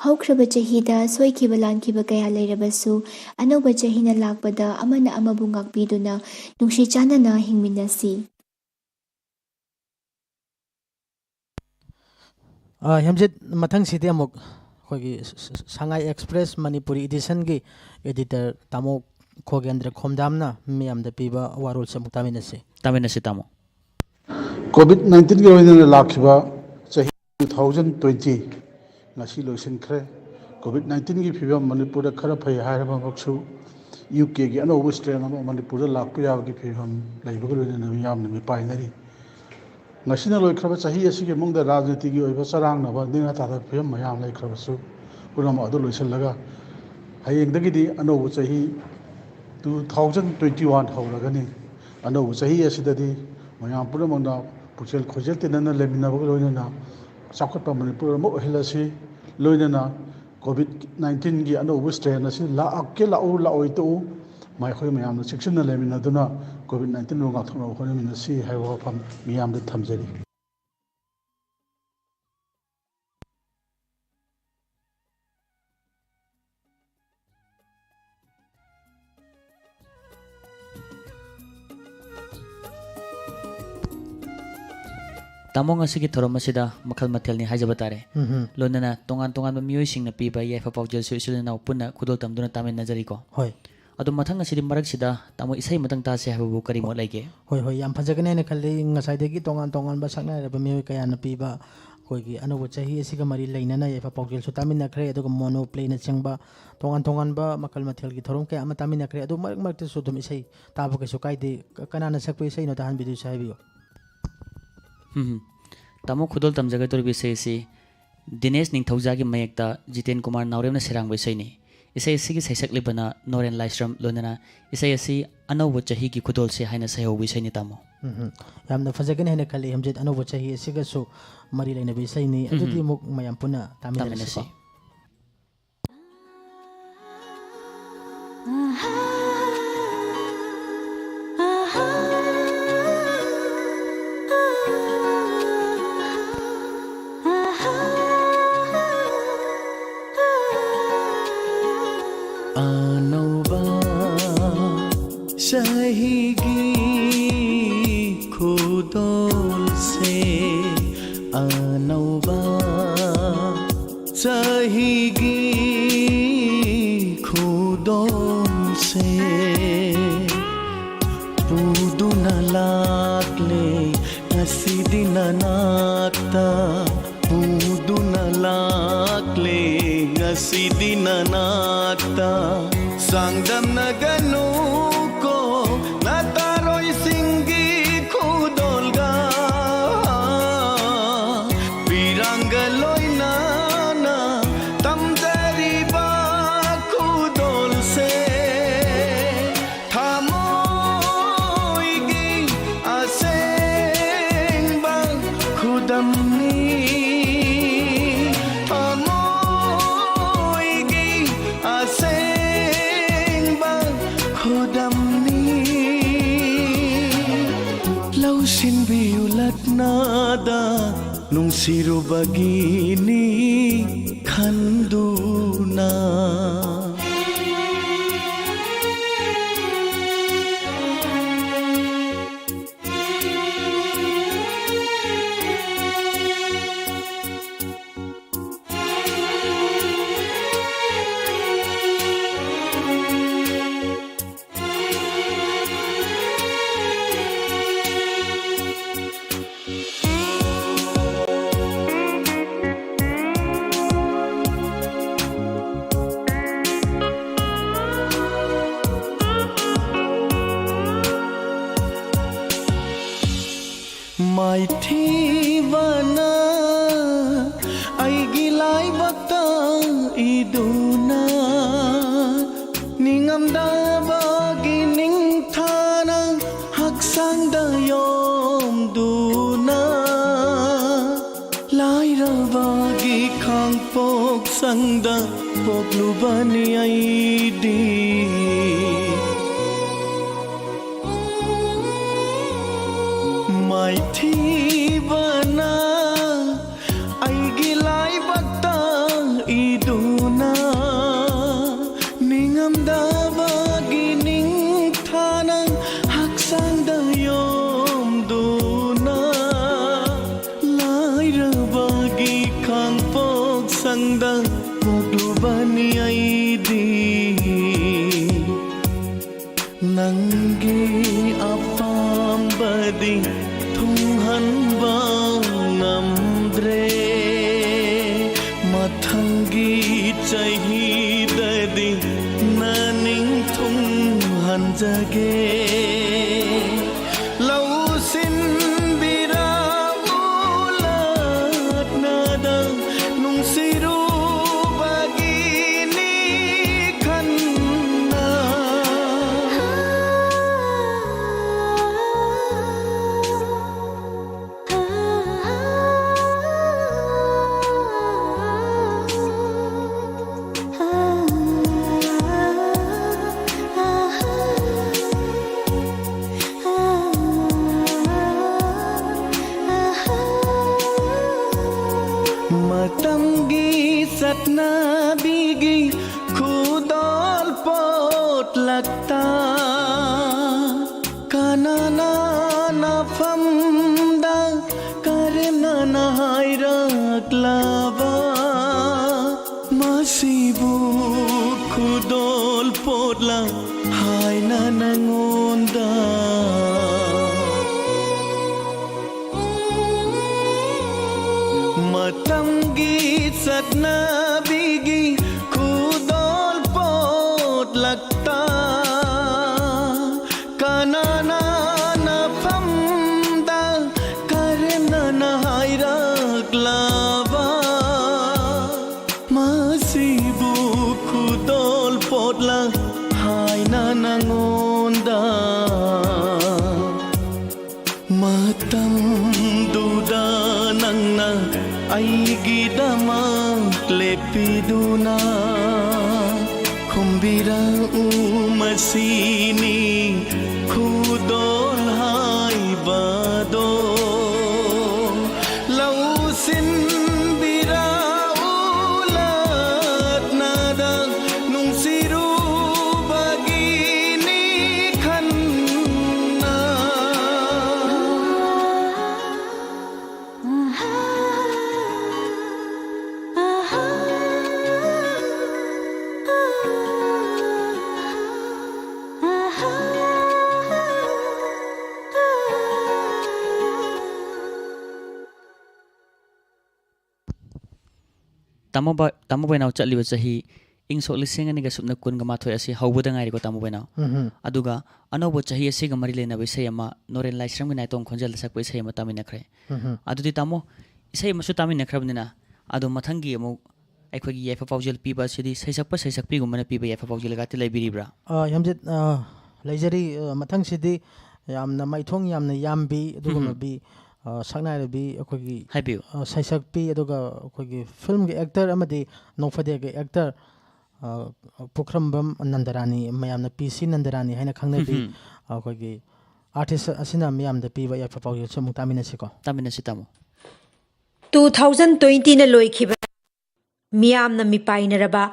ꯍꯧꯈ꯭ꯔꯕ ꯆꯍꯤꯗ ꯁꯣꯏꯈꯤꯕ ꯂꯥꯟꯈꯤꯕ ꯀꯌꯥ ꯂꯩꯔꯕꯁꯨ, ꯑꯅꯧꯕ ꯆꯍꯤꯅ ꯂꯥꯛꯄꯗ ꯑꯃꯅ ꯑꯃꯕꯨ ꯉꯥꯛꯄꯤꯗꯨꯅ ꯅꯨꯡꯁꯤ ꯆꯥꯟꯅꯅ ꯍꯤꯡꯃꯤꯟꯅꯁꯤ꯫ ꯑ, ꯍꯦꯝꯖꯤꯠ, ꯃꯊꯪꯁꯤꯗꯤ ꯑꯃꯨꯛ ꯑꯩꯈꯣꯏꯒꯤ ꯁ-, ꯁ-, ꯁꯉꯥꯏ ꯑꯦꯛꯁꯄ꯭ꯔꯦꯁ ꯃꯅꯤꯄꯨꯔꯤ ꯏꯗꯤꯁꯟꯒꯤ ꯑꯦꯗꯤꯇꯔ ꯇꯥꯃꯣ ꯈꯣꯒꯦꯟꯗ꯭ꯔ ꯈꯣꯝꯗꯥꯝꯅ ꯃꯤꯌꯥꯝꯗ ꯄꯤꯕ ꯋꯥꯔꯣꯜꯁꯦ ꯑꯃꯨꯛ ꯇꯥꯃꯤꯟꯅꯁꯤ꯫ ꯇꯥꯃꯤꯟꯅꯁꯤ, ꯇꯥꯃꯣ꯫ ꯀꯣꯚꯤꯗ ꯅꯥꯏꯟꯇꯤꯟꯒꯤ ꯂꯣꯏꯅꯅ ꯂꯥꯛꯈꯤꯕ ꯆꯍꯤ ꯇꯨ ꯊꯥꯎꯖꯟ ꯇ꯭ꯋꯦꯟꯇꯤ ꯉꯁꯤ ꯂꯣꯏꯁꯤꯟꯈ꯭ꯔꯦ꯫ ꯀꯣꯚꯤꯗ ꯅꯥꯏꯟꯇꯤꯟꯒꯤ ꯐꯤꯕꯝ ꯃꯅꯤꯄꯨꯔꯗ ꯈꯔ ꯐꯩ ꯍꯥꯏꯔꯕꯃꯛꯁꯨ, ꯌꯨ ꯀꯦꯒꯤ ꯑꯅꯧꯕ ꯁ꯭ꯇ꯭ꯔꯦꯟ ꯑꯃ ꯃꯅꯤꯄꯨꯔꯗ ꯂꯥꯛꯄ ꯌꯥꯕꯒꯤ ꯐꯤꯕꯝ ꯂꯩꯕꯒ ꯂꯣꯏꯅꯅ ꯃꯤꯌꯥꯝꯅ ꯃꯤꯄꯥꯏꯅꯔꯤ꯫ ꯉꯁꯤꯅ ꯂꯣꯏꯈ꯭ꯔꯕ ꯆꯍꯤ ꯑꯁꯤꯒꯤ ꯃꯅꯨꯡꯗ ꯔꯥꯖꯅꯤꯇꯤꯒꯤ ꯑꯣꯏꯕ ꯆꯔꯥꯡꯅꯕ, ꯅꯦꯅꯥ ꯇꯥꯗꯕ ꯐꯤꯕꯝ ꯃꯌꯥꯝ ꯂꯩꯈ꯭ꯔꯕꯁꯨ, ꯄꯨꯝꯅꯃꯛ ꯑꯗꯨ ꯂꯣꯏꯁꯤꯜꯂꯒ ꯍꯌꯦꯡꯗꯒꯤꯗꯤ ꯑꯅꯧꯕ ꯆꯍꯤ ꯇꯨ ꯊꯥꯎꯖꯟ ꯇ꯭ꯋꯦꯟꯇꯤ ꯋꯥꯟ ꯍꯧꯔꯒꯅꯤ꯫ ꯑꯅꯧꯕ ꯆꯍꯤ ꯑꯁꯤꯗꯗꯤ ꯃꯌꯥꯝ ꯄꯨꯝꯅꯃꯛꯅ ꯄꯨꯛꯆꯦꯜ ꯈꯣꯏꯖꯦꯜ ꯇꯤꯟꯅꯅ ꯂꯩꯃꯤꯟꯅꯕꯒ ꯂꯣꯏꯅꯅ ꯆꯥꯎꯈꯠꯄ ꯃꯅꯤꯄꯨꯔ ꯑꯃ ꯑꯣꯏꯍꯜꯂꯁꯤ꯫ ꯂꯣꯏꯅꯅ ꯀꯣꯚꯤꯗ ꯅꯥꯏꯟꯇꯤꯟꯒꯤ ꯑꯅꯧꯕ ꯁ꯭ꯇ꯭ꯔꯦꯟ ꯑꯁꯤ ꯂꯥꯛꯀꯦ ꯂꯥꯛꯎ, ꯂꯥꯛꯑꯣꯏ ꯇꯣꯛꯎ, ꯃꯈꯣꯏ ꯃꯌꯥꯝꯅ ꯆꯦꯛꯁꯤꯟꯅ ꯂꯩꯃꯤꯟꯅꯗꯨꯅ ꯀꯣꯚꯤꯗ ꯅꯥꯏꯟꯇꯤꯟꯕꯨ ꯉꯥꯛꯊꯣꯛꯅꯕ ꯍꯣꯠꯅꯃꯤꯟꯅꯁꯤ ꯍꯥꯏꯕ ꯋꯥꯐꯝ ꯃꯤꯌꯥꯝꯗ ꯊꯝꯖꯔꯤ꯫ ꯇꯥꯃꯣ, ꯉꯁꯤꯒꯤ ꯊꯧꯔꯝ ꯑꯁꯤꯗ ꯃꯈꯜ ꯃꯊꯦꯜꯅꯤ ꯍꯥꯏꯖꯕ ꯇꯥꯔꯦ꯫ ꯎꯝꯍꯨꯝ꯫ ꯂꯣꯏꯅꯅ ꯇꯣꯉꯥꯟ ꯇꯣꯉꯥꯟꯕ ꯃꯤꯑꯣꯏꯁꯤꯡꯅ ꯄꯤꯕ ꯌꯥꯏꯐ ꯄꯥꯎꯖꯦꯜꯁꯨ ꯏꯆꯤꯜ ꯏꯅꯥꯎ ꯄꯨꯟꯅ ꯈꯨꯗꯣꯜ ꯇꯝꯗꯨꯅ ꯇꯥꯃꯤꯟꯅꯖꯔꯤꯀꯣ꯫ ꯍꯣꯏ꯫ ꯑꯗꯣ ꯃꯊꯪ ꯑꯁꯤꯗꯤ ꯃꯔꯛꯁꯤꯗ ꯇꯥꯃꯣ ꯏꯁꯩ ꯑꯃꯇꯪ ꯇꯥꯁꯦ ꯍꯥꯏꯕꯕꯨ ꯀꯔꯤ ꯃꯣꯠ ꯂꯩꯒꯦ? ꯍꯣꯏ, ꯍꯣꯏ, ꯌꯥꯝ ꯐꯖꯒꯅꯤ ꯍꯥꯏꯅ ꯈꯜꯂꯤ꯫ ꯉꯁꯥꯏꯗꯒꯤ ꯇꯣꯉꯥꯟ ꯇꯣꯉꯥꯟꯕ ꯁꯛꯅꯥꯏꯔꯕ ꯃꯤꯑꯣꯏ ꯀꯌꯥꯅ ꯄꯤꯕ ꯑꯩꯈꯣꯏꯒꯤ ꯑꯅꯧꯕ ꯆꯍꯤ ꯑꯁꯤꯒ ꯃꯔꯤ ꯂꯩꯅꯅ ꯌꯥꯏꯐ ꯄꯥꯎꯖꯦꯜꯁꯨ ꯇꯥꯃꯤꯟꯅꯈ꯭ꯔꯦ, ꯑꯗꯨꯒ ꯃꯣꯅꯣ ꯄ꯭ꯂꯦꯅꯆꯤꯡꯕ ꯇꯣꯉꯥꯟ ꯇꯣꯉꯥꯟꯕ ꯃꯈꯜ ꯃꯊꯦꯜꯒꯤ ꯊꯧꯔꯝ ꯀꯌꯥ ꯑꯃ ꯇꯥꯃꯤꯟꯅꯈ꯭ꯔꯦ꯫ ꯑꯗꯨ ꯃꯔꯛ ꯃꯔꯛꯇꯁꯨ ꯑꯗꯨꯝ ꯏꯁꯩ ꯇꯥꯕ ꯀꯩꯁꯨ ꯀꯥꯏꯗꯦ꯫ ꯀ-, ꯀꯅꯥꯅ ꯁꯛꯄ ꯏꯁꯩꯅꯣ ꯇꯥꯍꯟꯕꯤꯗꯣꯏꯁꯦ ꯍꯥꯏꯕꯤꯌꯨ꯫ ꯎꯝ꯫ ꯇꯥꯃꯣ, ꯈꯨꯗꯣꯜ ꯇꯝꯖꯒꯗꯧꯔꯤꯕ ꯏꯁꯩ ꯑꯁꯤ ꯗꯤꯅꯦꯁ ꯅꯤꯡꯊꯧꯖꯥꯒꯤ ꯃꯌꯦꯛꯇ ꯖꯤꯇꯦꯟ ꯀꯨꯃꯥꯔ ꯅꯥꯎꯔꯦꯝꯅ ꯁꯩꯔꯥꯡꯕ ꯏꯁꯩꯅꯤ꯫ ꯏꯁꯩ ꯑꯁꯤꯒꯤ ꯁꯩꯁꯛꯂꯤꯕꯅ ꯅꯣꯔꯦꯟ ꯂꯥꯏꯁ꯭ꯔꯝ, ꯂꯣꯏꯅꯅ ꯏꯁꯩ ꯑꯁꯤ ꯑꯅꯧꯕ ꯆꯍꯤꯒꯤ ꯈꯨꯗꯣꯜꯁꯦ ꯍꯥꯏꯅ ꯁꯩꯍꯧꯕ ꯏꯁꯩꯅꯤ, ꯇꯥꯃꯣ꯫ ꯎꯝ, ꯌꯥꯝꯅ ꯐꯖꯒꯅꯤ ꯍꯥꯏꯅ ꯈꯜꯂꯤ, ꯍꯝꯖꯤꯠ꯫ ꯑꯅꯧꯕ ꯆꯍꯤ ꯑꯁꯤꯒꯁꯨ ꯃꯔꯤ ꯂꯩꯅꯕ ꯏꯁꯩꯅꯤ꯫ ꯑꯗꯨꯗꯤ ꯎꯝ꯫ ꯑꯃꯨꯛ ꯃꯌꯥꯝ ꯄꯨꯟꯅ ꯇꯥꯃꯤꯟꯅꯔꯁꯤꯀꯣ꯫ ꯇꯥꯃꯤꯟꯅꯁꯤ꯫ ꯑꯅꯧꯕ ꯆꯍꯤꯒꯤ ꯈꯨꯗꯣꯜꯁꯦ, ꯑꯅꯧꯕ ꯆꯍꯤꯒꯤ ꯈꯨꯗꯣꯜꯁꯦ ꯄꯨꯗꯨꯅ ꯂꯥꯛꯂꯦ ꯉꯁꯤꯗꯤ ꯅꯅꯥꯛꯇ, ꯄꯨꯗꯨꯅ ꯂꯥꯛꯂꯦ ꯉꯁꯤꯗꯤ ꯅꯅꯥꯛꯇ꯫ ꯆꯥꯡꯗꯝꯅꯒꯅꯨꯀꯣ ꯅꯇꯥꯔꯣꯏꯁꯤꯡꯒꯤ ꯈꯨꯗꯣꯜꯒ, ꯄꯤꯔꯥꯡꯒ ꯂꯣꯏꯅꯅ ꯇꯝꯖꯔꯤꯕ ꯈꯨꯗꯣꯜꯁꯦ ꯊꯃꯣꯏꯒꯤ ꯑꯁꯦꯡꯕ ꯈꯨꯗꯝꯅꯤ꯫ ꯊꯃꯣꯏꯒꯤ ꯑꯁꯦꯡꯕ ꯈꯨꯗꯝꯅꯤ꯫ ꯂꯧꯁꯤꯟꯕꯤꯌꯨ ꯂꯛꯅꯗ ꯅꯨꯡꯁꯤꯔꯨꯕꯒꯤꯅꯤ ꯈꯟꯗꯨꯅ꯫ ꯕꯒꯤ ꯈꯥꯡꯄꯣꯛ ꯁꯪꯗ ꯄꯣꯛꯂꯨꯕꯅꯤ ꯑꯩꯗꯤ꯫ ꯃꯥꯏꯊꯤꯕꯅ ꯑꯩꯒꯤ ꯂꯥꯏꯕꯛꯇ ꯏꯗꯨꯅ, ꯅꯤꯡꯉꯝꯗꯕꯒꯤ ꯅꯤꯡꯊꯥꯅ ꯍꯛꯆꯥꯡꯗ ꯌꯣꯝꯗꯨꯅ, ꯂꯥꯏꯔꯕꯒꯤ ꯈꯥꯡꯄꯣꯛ ꯁꯪꯗ ꯄꯣꯛꯂꯨꯕꯅꯤ ꯑꯩꯗꯤ꯫ ꯅꯪꯒꯤ ꯑꯄꯥꯝꯕꯗꯤ ꯊꯨꯡꯍꯟꯕ ꯉꯝꯗ꯭ꯔꯦ꯫ ꯃꯊꯪꯒꯤ ꯆꯍꯤꯗꯗꯤ ꯅꯅꯤꯡ ꯊꯨꯡꯍꯟꯖꯒꯦ꯫ ꯂꯧꯁꯤꯟꯕꯤꯔꯛꯎ ꯂꯥꯠꯅꯗ ꯅꯨꯡꯁꯤꯔꯨꯕꯒꯤꯅꯤ ꯈꯟꯅ꯫ ꯃꯇꯝꯒꯤ ꯆꯠꯅꯕꯤꯒꯤ ꯈꯨꯗꯣꯜ ꯄꯣꯠꯂꯛꯇ ꯀꯅꯥꯅ ꯅꯐꯝꯗ ꯀꯔꯦꯝꯅꯅ ꯍꯥꯏꯔꯛꯂꯕ? ꯃꯁꯤꯕꯨ ꯈꯨꯗꯣꯜ ꯄꯣꯠꯂ ꯍꯥꯏꯅ ꯅꯉꯣꯟꯗ꯫ ꯃꯇꯝꯒꯤ ꯆꯠꯅꯕꯤꯒꯤ ꯈꯨꯗꯣꯜ ꯄꯣꯠꯂꯛꯇ ꯀꯅꯥꯅ ꯅꯐꯝꯗ ꯀꯔꯦꯝꯅꯅ ꯍꯥꯏꯔꯛꯂꯕ? ꯃꯁꯤꯕꯨ ꯈꯨꯗꯣꯜ ꯄꯣꯠꯂ ꯍꯥꯏꯅ ꯅꯉꯣꯟꯗ꯫ ꯃꯇꯝꯗꯨꯗ ꯅꯪꯅ ꯑꯩꯒꯤꯗꯃꯛ ꯂꯦꯞꯄꯤꯗꯨꯅ ꯈꯨꯝꯕꯤꯔꯛꯎ ꯃꯁꯤꯅꯤ ꯈꯨꯗꯣꯜ ꯍꯥꯏꯕꯗꯣ ꯂꯧꯁꯤꯟꯕꯤꯔꯛꯎ ꯂꯠꯅꯗ ꯅꯨꯡꯁꯤꯔꯨꯕꯒꯤꯅꯤ ꯈꯟꯅ ꯇꯥꯃꯣ ꯕ-, ꯇꯥꯃꯣ ꯕꯣꯏꯅꯥꯎ ꯆꯠꯂꯤꯕ ꯆꯍꯤ ꯏꯪ ꯁꯣꯛ ꯂꯤꯁꯤꯡ ꯑꯅꯤꯒ ꯁꯨꯞꯅ ꯀꯨꯟꯒ ꯃꯥꯊꯣꯏ ꯑꯁꯤ ꯍꯧꯕꯗ ꯉꯥꯏꯔꯤꯀꯣ, ꯇꯥꯃꯣ ꯕꯣꯏꯅꯥꯎ? ꯎꯝ ꯍꯝ꯫ ꯑꯗꯨꯒ ꯑꯅꯧꯕ ꯆꯍꯤ ꯑꯁꯤꯒ ꯃꯔꯤ ꯂꯩꯅꯕ ꯏꯁꯩ ꯑꯃ ꯅꯣꯔꯦꯟ ꯂꯥꯏꯁ꯭ꯔꯝꯒꯤ ꯅꯥꯏꯇꯣꯝ ꯈꯣꯟꯖꯦꯜꯗ ꯁꯛꯄ ꯏꯁꯩ ꯑꯃ ꯇꯥꯃꯤꯟꯅꯈ꯭ꯔꯦ꯫ ꯎꯝ ꯍꯝ꯫ ꯑꯗꯨꯗꯤ ꯇꯥꯃꯣ, ꯏꯁꯩ ꯑꯃꯁꯨ ꯇꯥꯃꯤꯟꯅꯈ꯭ꯔꯕꯅꯤꯅ, ꯑꯗꯣ ꯃꯊꯪꯒꯤ ꯑꯃꯨꯛ ꯑꯩꯈꯣꯏꯒꯤ ꯌꯥꯏꯐ ꯄꯥꯎꯖꯦꯜ ꯄꯤꯕ ꯑꯁꯤꯗꯤ ꯁꯩꯁꯛꯄ ꯁꯩꯁꯛꯄꯤꯒꯨꯝꯕꯅ ꯄꯤꯕ ꯌꯥꯏꯐ ꯄꯥꯎꯖꯦꯜꯒꯗꯤ ꯂꯩꯕꯤꯔꯤꯕ꯭ꯔꯥ? ꯑ, ꯌꯥꯝꯖꯦꯠ, ꯑ, ꯂꯩꯖꯔꯤ꯫ ꯑ, ꯃꯊꯪꯁꯤꯗꯤ ꯌꯥꯝꯅ ꯃꯥꯏꯊꯣꯡ ꯌꯥꯝꯅ ꯌꯥꯝꯕꯤ, ꯑꯗꯨꯒꯨꯝꯂꯕꯤ, ꯑ, ꯁꯛꯅꯥꯏꯔꯕꯤ ꯑꯩꯈꯣꯏꯒꯤ, ꯍꯥꯏꯕꯤꯌꯨ꯫ ꯑ, ꯁꯩꯁꯛꯄꯤ, ꯑꯗꯨꯒ ꯑꯩꯈꯣꯏꯒꯤ ꯐꯤꯂꯝꯒꯤ ꯑꯦꯛꯇꯔ ꯑꯃꯗꯤ ꯅꯣꯡꯐꯗꯦꯒꯤ ꯑꯦꯛꯇꯔ, ꯑ, ꯄꯨꯈ꯭ꯔꯝꯕꯝ ꯅꯟꯗꯔꯥꯅꯤ, ꯃꯌꯥꯝꯅ ꯄꯤ ꯁꯤ ꯅꯟꯗꯔꯥꯅꯤ ꯍꯥꯏꯅ ꯈꯪꯅꯕꯤ, ꯎꯝ꯫ ꯑꯩꯈꯣꯏꯒꯤ ꯑꯥꯔꯇꯤꯁ ꯑꯁꯤꯅ ꯃꯤꯌꯥꯝꯗ ꯄꯤꯕ ꯌꯥꯏꯐ ꯄꯥꯎꯖꯦꯜꯁꯨ ꯑꯃꯨꯛ ꯇꯥꯃꯤꯟꯅꯁꯤꯀꯣ꯫ ꯇꯥꯃꯤꯟꯅꯁꯤ, ꯇꯥꯃꯣ꯫ Two thousand twenty ꯅ ꯂꯣꯏꯈꯤꯕ ꯃꯤꯌꯥꯝꯅ ꯃꯤꯄꯥꯏꯅꯔꯕ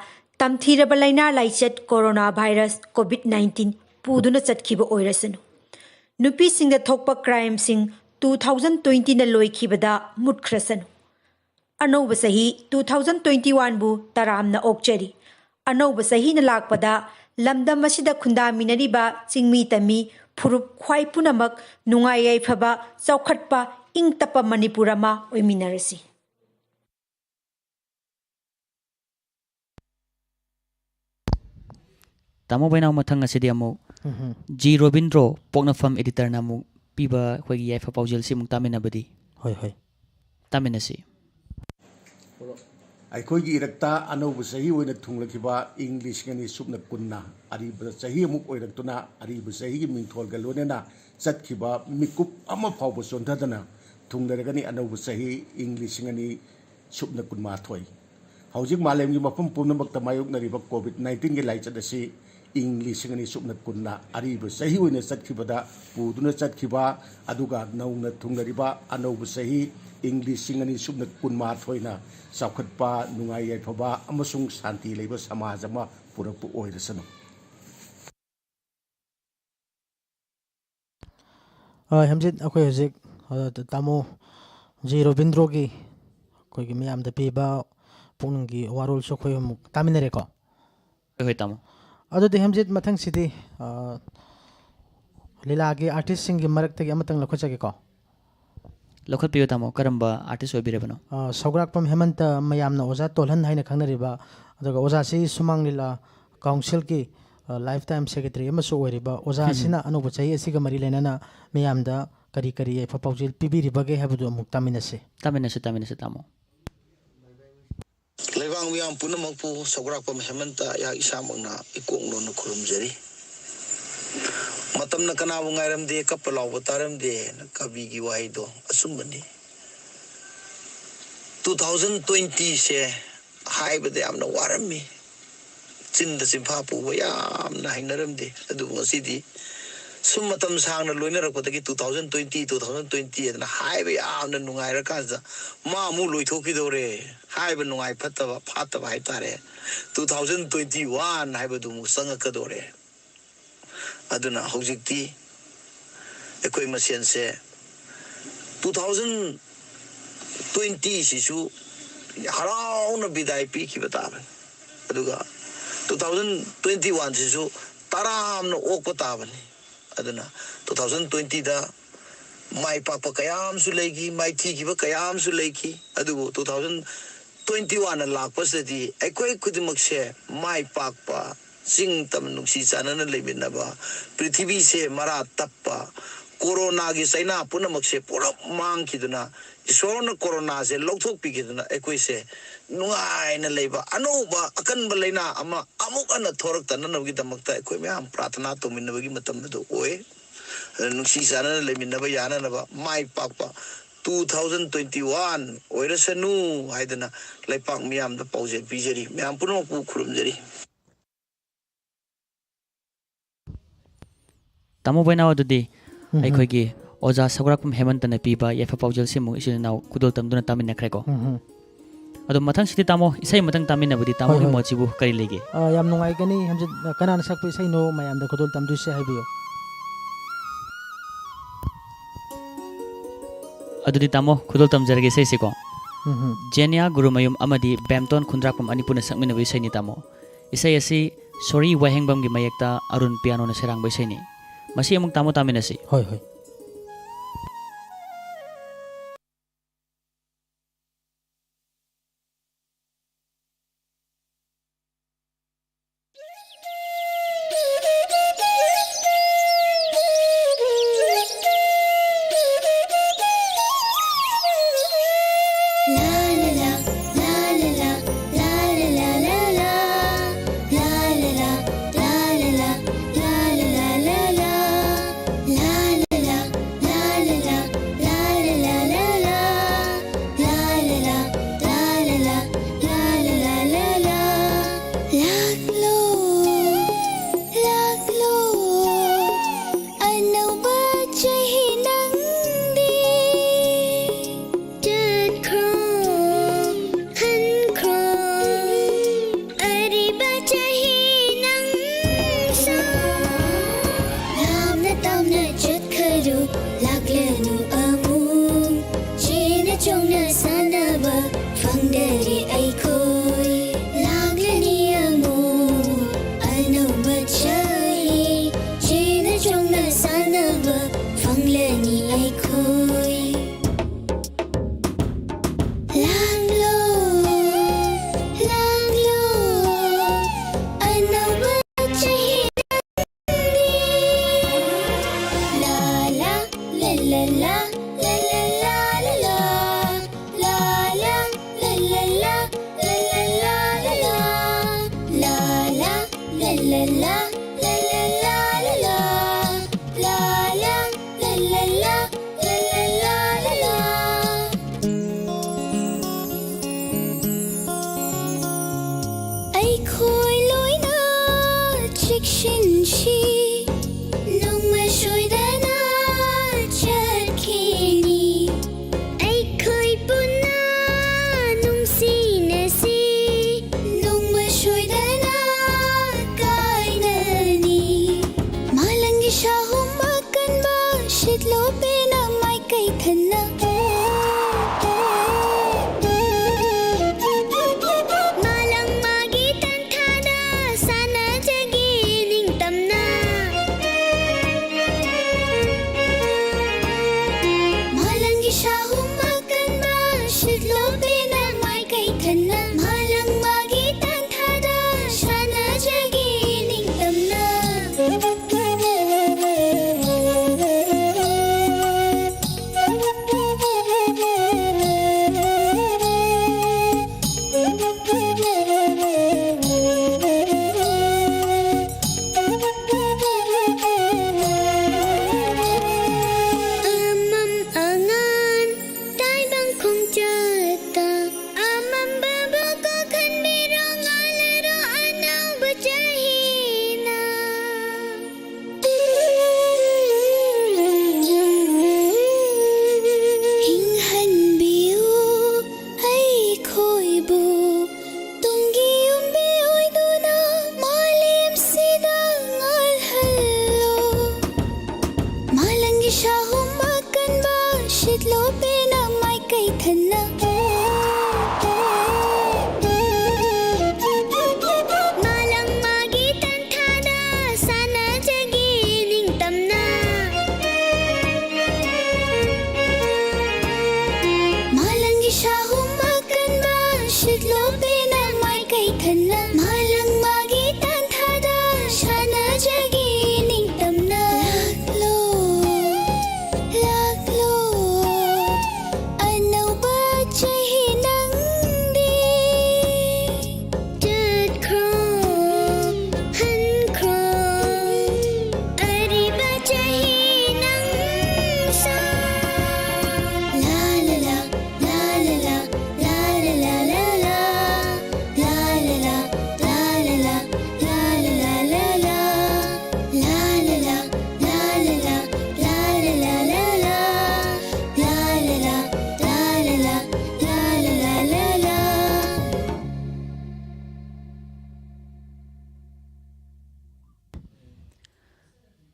ꯇꯝꯊꯤꯔꯕ ꯂꯥꯏꯅꯥ ꯂꯥꯏꯆꯠ ꯀꯣꯔꯣꯅꯥ ꯚꯥꯏꯔꯁ ꯀꯣꯚꯤꯗ ꯅꯥꯏꯟꯇꯤꯟ ꯄꯨꯗꯨꯅ ꯆꯠꯈꯤꯕ ꯑꯣꯏꯔꯁꯅꯨ, ꯅꯨꯄꯤꯁꯤꯡꯗ ꯊꯣꯛꯄ ꯀ꯭ꯔꯥꯏꯝꯁꯤꯡ two thousand twenty ꯅ ꯂꯣꯏꯈꯤꯕꯗ ꯃꯨꯠꯈ꯭ꯔꯁꯅꯨ꯫ ꯑꯅꯧꯕ ꯆꯍꯤ two thousand twenty one ꯕꯨ ꯇꯔꯥꯝꯅ ꯑꯣꯛꯆꯔꯤ꯫ ꯑꯅꯧꯕ ꯆꯍꯤꯅ ꯂꯥꯛꯄꯗ ꯂꯝꯗꯝ ꯑꯁꯤꯗ ꯈꯨꯟꯗꯥꯃꯤꯟꯅꯔꯤꯕ ꯆꯤꯡꯃꯤ ꯇꯝꯃꯤ ꯐꯨꯔꯨꯞ ꯈ꯭ꯋꯥꯏ ꯄꯨꯝꯅꯃꯛ ꯅꯨꯡꯉꯥꯏ ꯌꯥꯏꯐꯕ, ꯆꯥꯎꯈꯠꯄ, ꯏꯪ ꯇꯞꯄ ꯃꯅꯤꯄꯨꯔ ꯑꯃ ꯑꯣꯏꯃꯤꯟꯅꯔꯁꯤ꯫ ꯇꯥꯃꯣ ꯕꯣꯏꯅꯥꯎ, ꯃꯊꯪ ꯑꯁꯤꯗꯤ ꯑꯃꯨꯛ ꯎꯝ ꯍꯝ꯫ ꯖꯤ ꯔꯣꯕꯤꯟꯗ꯭ꯔꯣ, ꯄꯣꯛꯅꯐꯝ ꯏꯗꯤꯇꯔꯅ ꯑꯃꯨꯛ ꯄꯤꯕ ꯑꯩꯈꯣꯏꯒꯤ ꯌꯥꯏꯐ ꯄꯥꯎꯖꯦꯜꯁꯤ ꯑꯃꯨꯛ ꯇꯥꯃꯤꯟꯅꯕꯗꯤ? ꯍꯣꯏ, ꯍꯣꯏ꯫ ꯇꯥꯃꯤꯟꯅꯁꯤ꯫ ꯑꯩꯈꯣꯏꯒꯤ ꯏꯔꯛꯇ ꯑꯅꯧꯕ ꯆꯍꯤ ꯑꯣꯏꯅ ꯊꯨꯡꯂꯈꯤꯕ ꯏꯪ ꯂꯤꯁꯤꯡ ꯑꯅꯤ ꯁꯨꯞꯅ ꯀꯨꯟꯅ ꯑꯔꯤꯕ ꯆꯍꯤ ꯑꯃꯨꯛ ꯑꯣꯏꯔꯛꯇꯨꯅ, ꯑꯔꯤꯕ ꯆꯍꯤꯒꯤ ꯃꯤꯡꯊꯣꯜꯒ ꯂꯣꯏꯅꯅ ꯆꯠꯈꯤꯕ ꯃꯤꯀꯨꯞ ꯑꯃ ꯐꯥꯎꯕ ꯆꯣꯟꯊꯗꯅ ꯊꯨꯡꯅꯔꯒꯅꯤ ꯑꯅꯧꯕ ꯆꯍꯤ ꯏꯪ ꯂꯤꯁꯤꯡ ꯑꯅꯤ ꯁꯨꯞꯅ ꯀꯨꯟꯃꯥꯊꯣꯏ꯫ ꯍꯧꯖꯤꯛ ꯃꯥꯂꯦꯝꯒꯤ ꯃꯐꯝ ꯄꯨꯝꯅꯃꯛꯇ ꯃꯥꯌꯣꯛꯅꯔꯤꯕ ꯀꯣꯚꯤꯗ ꯅꯥꯏꯟꯇꯤꯟꯒꯤ ꯂꯥꯏꯆꯠ ꯑꯁꯤ ꯏꯪ ꯂꯤꯁꯤꯡ ꯑꯅꯤ ꯁꯨꯞꯅ ꯀꯨꯟꯅ ꯑꯔꯤꯕ ꯆꯍꯤ ꯑꯣꯏꯅ ꯆꯠꯈꯤꯕꯗ ꯄꯨꯗꯨꯅ ꯆꯠꯈꯤꯕ, ꯑꯗꯨꯒ ꯅꯧꯅ ꯊꯨꯡꯅꯔꯤꯕ ꯑꯅꯧꯕ ꯆꯍꯤ ꯏꯪ ꯂꯤꯁꯤꯡ ꯑꯅꯤ ꯁꯨꯞꯅ ꯀꯨꯟꯃꯥꯊꯣꯏꯅ ꯆꯥꯎꯈꯠꯄ, ꯅꯨꯡꯉꯥꯏ ꯌꯥꯏꯐꯕ ꯑꯃꯁꯨꯡ ꯁꯥꯟꯇꯤ ꯂꯩꯕ ꯁꯃꯥꯖ ꯑꯃ ꯄꯨꯔꯛꯄ ꯑꯣꯏꯔꯁꯅꯨ꯫ ꯑ, ꯍꯦꯝꯖꯤꯠ, ꯑꯩꯈꯣꯏ ꯍꯧꯖꯤꯛ, ꯑ, ꯇꯥꯃꯣ ꯖꯤ ꯔꯣꯕꯤꯟꯗ꯭ꯔꯣꯒꯤ ꯑꯩꯈꯣꯏꯒꯤ ꯃꯤꯌꯥꯝꯗ ꯄꯤꯕ ꯄꯨꯛꯅꯤꯡꯒꯤ ꯋꯥꯔꯣꯜꯁꯨ ꯑꯩꯈꯣꯏ ꯑꯃꯨꯛ ꯇꯥꯃꯤꯟꯅꯔꯦꯀꯣ꯫ ꯍꯣꯏ, ꯍꯣꯏ, ꯇꯥꯃꯣ꯫ ꯑꯗꯨꯗꯤ ꯍꯦꯝꯖꯤꯠ, ꯃꯊꯪꯁꯤꯗꯤ, ꯑ, ꯂꯤꯂꯥꯒꯤ ꯑꯥꯔꯇꯤꯁꯁꯤꯡꯒꯤ ꯃꯔꯛꯇꯒꯤ ꯑꯃꯇꯪ ꯂꯧꯈꯠꯆꯒꯦꯀꯣ꯫ ꯂꯧꯈꯠꯄꯤꯌꯨ, ꯇꯥꯃꯣ꯫ ꯀꯔꯝꯕ ꯑꯥꯔꯇꯤꯁ ꯑꯣꯏꯕꯤꯔꯕꯅꯣ? ꯑ, ꯁꯧꯒ꯭ꯔꯥꯛꯄꯝ ꯍꯦꯃꯟꯇ, ꯃꯌꯥꯝꯅ ꯑꯣꯖꯥ ꯇꯣꯜꯍꯟ ꯍꯥꯏꯅ ꯈꯪꯅꯔꯤꯕ, ꯑꯗꯨꯒ ꯑꯣꯖꯥꯁꯤ ꯁꯨꯃꯥꯡ ꯂꯤꯂꯥ ꯀꯥꯎꯟꯁꯤꯜꯒꯤ, ꯑ, ꯂꯥꯏꯐ ꯇꯥꯏꯝ ꯁꯦꯀ꯭ꯔꯦꯇꯔꯤ ꯑꯃꯁꯨ ꯑꯣꯏꯔꯤꯕ ꯑꯣꯖꯥ ꯑꯁꯤꯅ ꯑꯅꯧꯕ ꯆꯍꯤ ꯑꯁꯤꯒ ꯃꯔꯤ ꯂꯩꯅꯅ ꯃꯤꯌꯥꯝꯗ ꯀꯔꯤ ꯀꯔꯤ ꯌꯥꯏꯐ ꯄꯥꯎꯖꯦꯜ ꯄꯤꯕꯤꯔꯤꯕꯒꯦ ꯍꯥꯏꯕꯗꯨ ꯑꯃꯨꯛ ꯇꯥꯃꯤꯟꯅꯁꯤ꯫ ꯇꯥꯃꯤꯟꯅꯁꯤ, ꯇꯥꯃꯤꯟꯅꯁꯤ, ꯇꯥꯃꯣ꯫ ꯂꯩꯕꯥꯛ ꯃꯤꯌꯥꯝ ꯄꯨꯝꯅꯃꯛꯄꯨ ꯁꯧꯒ꯭ꯔꯥꯛꯄꯝ ꯍꯦꯃꯟꯇ ꯑꯩꯍꯥꯛ ꯏꯁꯥꯃꯛꯅ ꯏꯀꯣꯛ ꯅꯣꯟꯅ ꯈꯨꯔꯨꯝꯖꯔꯤ꯫ "ꯃꯇꯝꯅ ꯀꯅꯥꯕꯨ ꯉꯥꯏꯔꯝꯗꯦ, ꯀꯞꯄ ꯂꯥꯎꯕ ꯇꯥꯔꯝꯗꯦ" ꯍꯥꯏꯅ ꯀꯕꯤꯒꯤ ꯋꯥꯍꯩꯗꯣ ꯑꯆꯨꯝꯕꯅꯤ꯫ Two thousand twenty ꯁꯦ ꯍꯥꯏꯕꯗ ꯌꯥꯝꯅ ꯋꯥꯔꯝꯃꯤ, ꯆꯤꯟꯗ ꯆꯤꯟꯐꯥ ꯄꯨꯕ ꯌꯥꯝꯅ ꯍꯩꯅꯔꯝꯗꯦ꯫ ꯑꯗꯨꯕꯨ ꯉꯁꯤꯗꯤ ꯁꯨꯝ ꯃꯇꯝ ꯁꯥꯡꯅ ꯂꯣꯏꯅꯔꯛꯄꯗꯒꯤ two thousand twenty, two thousand twenty ꯍꯥꯏꯗꯅ ꯍꯥꯏꯕ ꯌꯥꯝꯅ ꯅꯨꯡꯉꯥꯏꯔꯀꯥꯟꯁꯤꯗ ꯃꯥ ꯑꯃꯨꯛ ꯂꯣꯏꯊꯣꯛꯈꯤꯗꯧꯔꯦ ꯍꯥꯏꯕ ꯅꯨꯡꯉꯥꯏ ꯐꯠꯇꯕ ꯐꯥꯠꯇꯕ ꯍꯥꯏꯇꯥꯔꯦ꯫ Two thousand twenty one ꯍꯥꯏꯕꯗꯨ ꯑꯃꯨꯛ ꯆꯪꯉꯛꯀꯗꯧꯔꯦ꯫ ꯑꯗꯨꯅ ꯍꯧꯖꯤꯛꯇꯤ ꯑꯩꯈꯣꯏ ꯃꯁꯦꯟꯁꯦ two thousand twenty ꯁꯤꯁꯨ ꯍꯔꯥꯎꯅ ꯕꯤꯗꯥꯏ ꯄꯤꯈꯤꯕ ꯇꯥꯕꯅꯤ꯫ ꯑꯗꯨꯒ two thousand twenty one ꯁꯤꯁꯨ ꯇꯔꯥꯝꯅ ꯑꯣꯛꯄ ꯇꯥꯕꯅꯤ꯫ ꯑꯗꯨꯅ two thousand twenty ꯗ ꯃꯥꯏ ꯄꯥꯛꯄ ꯀꯌꯥ ꯑꯃꯁꯨ ꯂꯩꯈꯤ, ꯃꯥꯏꯊꯤꯈꯤꯕ ꯀꯌꯥ ꯑꯃꯁꯨ ꯂꯩꯈꯤ꯫ ꯑꯗꯨꯕꯨ two thousand twenty one ꯂꯥꯛꯄꯁꯤꯗꯗꯤ ꯑꯩꯈꯣꯏ ꯈꯨꯗꯤꯡꯃꯛꯁꯦ ꯃꯥꯏ ꯄꯥꯛꯄ, ꯆꯤꯡ ꯇꯝ ꯅꯨꯡꯁꯤ ꯆꯥꯟꯅꯅ ꯂꯩꯃꯤꯟꯅꯕ, ꯄ꯭ꯔꯤꯊꯤꯕꯤꯁꯦ ꯃꯔꯥ ꯇꯞꯄ, ꯀꯣꯔꯣꯅꯥꯒꯤ ꯆꯩꯅꯥ ꯄꯨꯝꯅꯃꯛꯁꯦ ꯄꯨꯂꯞ ꯃꯥꯡꯈꯤꯗꯨꯅ, ꯏꯁꯣꯔꯅ ꯀꯣꯔꯣꯅꯥꯁꯦ ꯂꯧꯊꯣꯛꯄꯤꯈꯤꯗꯨꯅ ꯑꯩꯈꯣꯏꯁꯦ ꯅꯨꯡꯉꯥꯏꯅ ꯂꯩꯕ, ꯑꯅꯧꯕ ꯑꯀꯟꯕ ꯂꯩꯅꯥ ꯑꯃ ꯑꯃꯨꯛ ꯍꯟꯅ ꯊꯣꯔꯛꯇꯅꯅꯕꯒꯤꯗꯃꯛꯇ ꯑꯩꯈꯣꯏ ꯃꯌꯥꯝ ꯄ꯭ꯔꯥꯊꯅꯥ ꯇꯧꯃꯤꯟꯅꯕꯒꯤ ꯃꯇꯝ ꯑꯗꯨ ꯑꯣꯏ꯫ ꯑꯗꯨꯅ ꯅꯨꯡꯁꯤ ꯆꯥꯟꯅꯅ ꯂꯩꯃꯤꯟꯅꯕ ꯌꯥꯅꯅꯕ, ꯃꯥꯏ ꯄꯥꯛꯄ two thousand twenty one ꯑꯣꯏꯔꯁꯅꯨ ꯍꯥꯏꯗꯅ ꯂꯩꯄꯥꯛ ꯃꯤꯌꯥꯝꯗ ꯄꯥꯎꯖꯦꯜ ꯄꯤꯖꯔꯤ꯫ ꯃꯌꯥꯝ ꯄꯨꯝꯅꯃꯛꯄꯨ ꯈꯨꯔꯨꯝꯖꯔꯤ꯫ ꯇꯥꯃꯣ ꯕꯣꯏꯅꯥꯎ, ꯑꯗꯨꯗꯤ ꯎꯝ, ꯎꯝ꯫ ꯑꯩꯈꯣꯏꯒꯤ ꯑꯣꯖꯥ ꯁꯧꯒ꯭ꯔꯥꯛꯄꯝ ꯍꯦꯃꯟꯇꯅ ꯄꯤꯕ ꯌꯥꯏꯐ ꯄꯥꯎꯖꯦꯜꯁꯤꯃꯨꯛ ꯏꯆꯤꯜ ꯏꯅꯥꯎ ꯈꯨꯗꯣꯜ ꯇꯝꯗꯨꯅ ꯇꯥꯃꯤꯟꯅꯈ꯭ꯔꯦꯀꯣ꯫ ꯎꯝ, ꯎꯝ꯫ ꯑꯗꯣ ꯃꯊꯪꯁꯤꯗꯤ ꯇꯥꯃꯣ, ꯏꯁꯩ ꯑꯃꯇꯪ ꯇꯥꯃꯤꯟꯅꯕꯗꯤ ꯇꯥꯃꯣꯒꯤ ꯍꯣꯏ, ꯍꯣꯏ꯫ ꯃꯣꯠꯁꯤꯕꯨ ꯀꯔꯤ ꯂꯩꯒꯦ? ꯑ, ꯌꯥꯝ ꯅꯨꯡꯉꯥꯏꯒꯅꯤ꯫ ꯍꯧꯖꯤꯛ ꯀꯅꯥꯅ ꯁꯛꯄ ꯏꯁꯩꯅꯣ ꯃꯌꯥꯝꯗ ꯈꯨꯗꯣꯜ ꯇꯝꯗꯣꯏꯁꯦ ꯍꯥꯏꯕꯤꯌꯨ꯫ ꯑꯗꯨꯗꯤ ꯇꯥꯃꯣ, ꯈꯨꯗꯣꯜ ꯇꯝꯖꯔꯒꯦ ꯏꯁꯩꯁꯤꯀꯣ꯫ ꯎꯝ, ꯎꯝ꯫ ꯖꯦꯅꯤꯌꯥ ꯒꯨꯔꯨꯃꯌꯨꯝ ꯑꯃꯗꯤ ꯕꯦꯝꯇꯣꯟ ꯈꯨꯟꯗ꯭ꯔꯥꯛꯄꯝ ꯑꯅꯤ ꯄꯨꯟꯅ ꯁꯛꯃꯤꯟꯅꯕ ꯏꯁꯩꯅꯤ ꯇꯥꯃꯣ꯫ ꯏꯁꯩ ꯑꯁꯤ ꯁꯣꯔꯤ ꯋꯥꯍꯦꯡꯕꯝꯒꯤ ꯃꯌꯦꯛꯇ ꯑꯔꯨꯟ ꯄꯤꯌꯥꯅꯣꯅ ꯁꯩꯔꯥꯡꯕ ꯏꯁꯩꯅꯤ꯫ ꯃꯁꯤ ꯑꯃꯨꯛ ꯇꯥꯃꯣ ꯇꯥꯃꯤꯟꯅꯁꯤ꯫ ꯍꯣꯏ, ꯍꯣꯏ꯫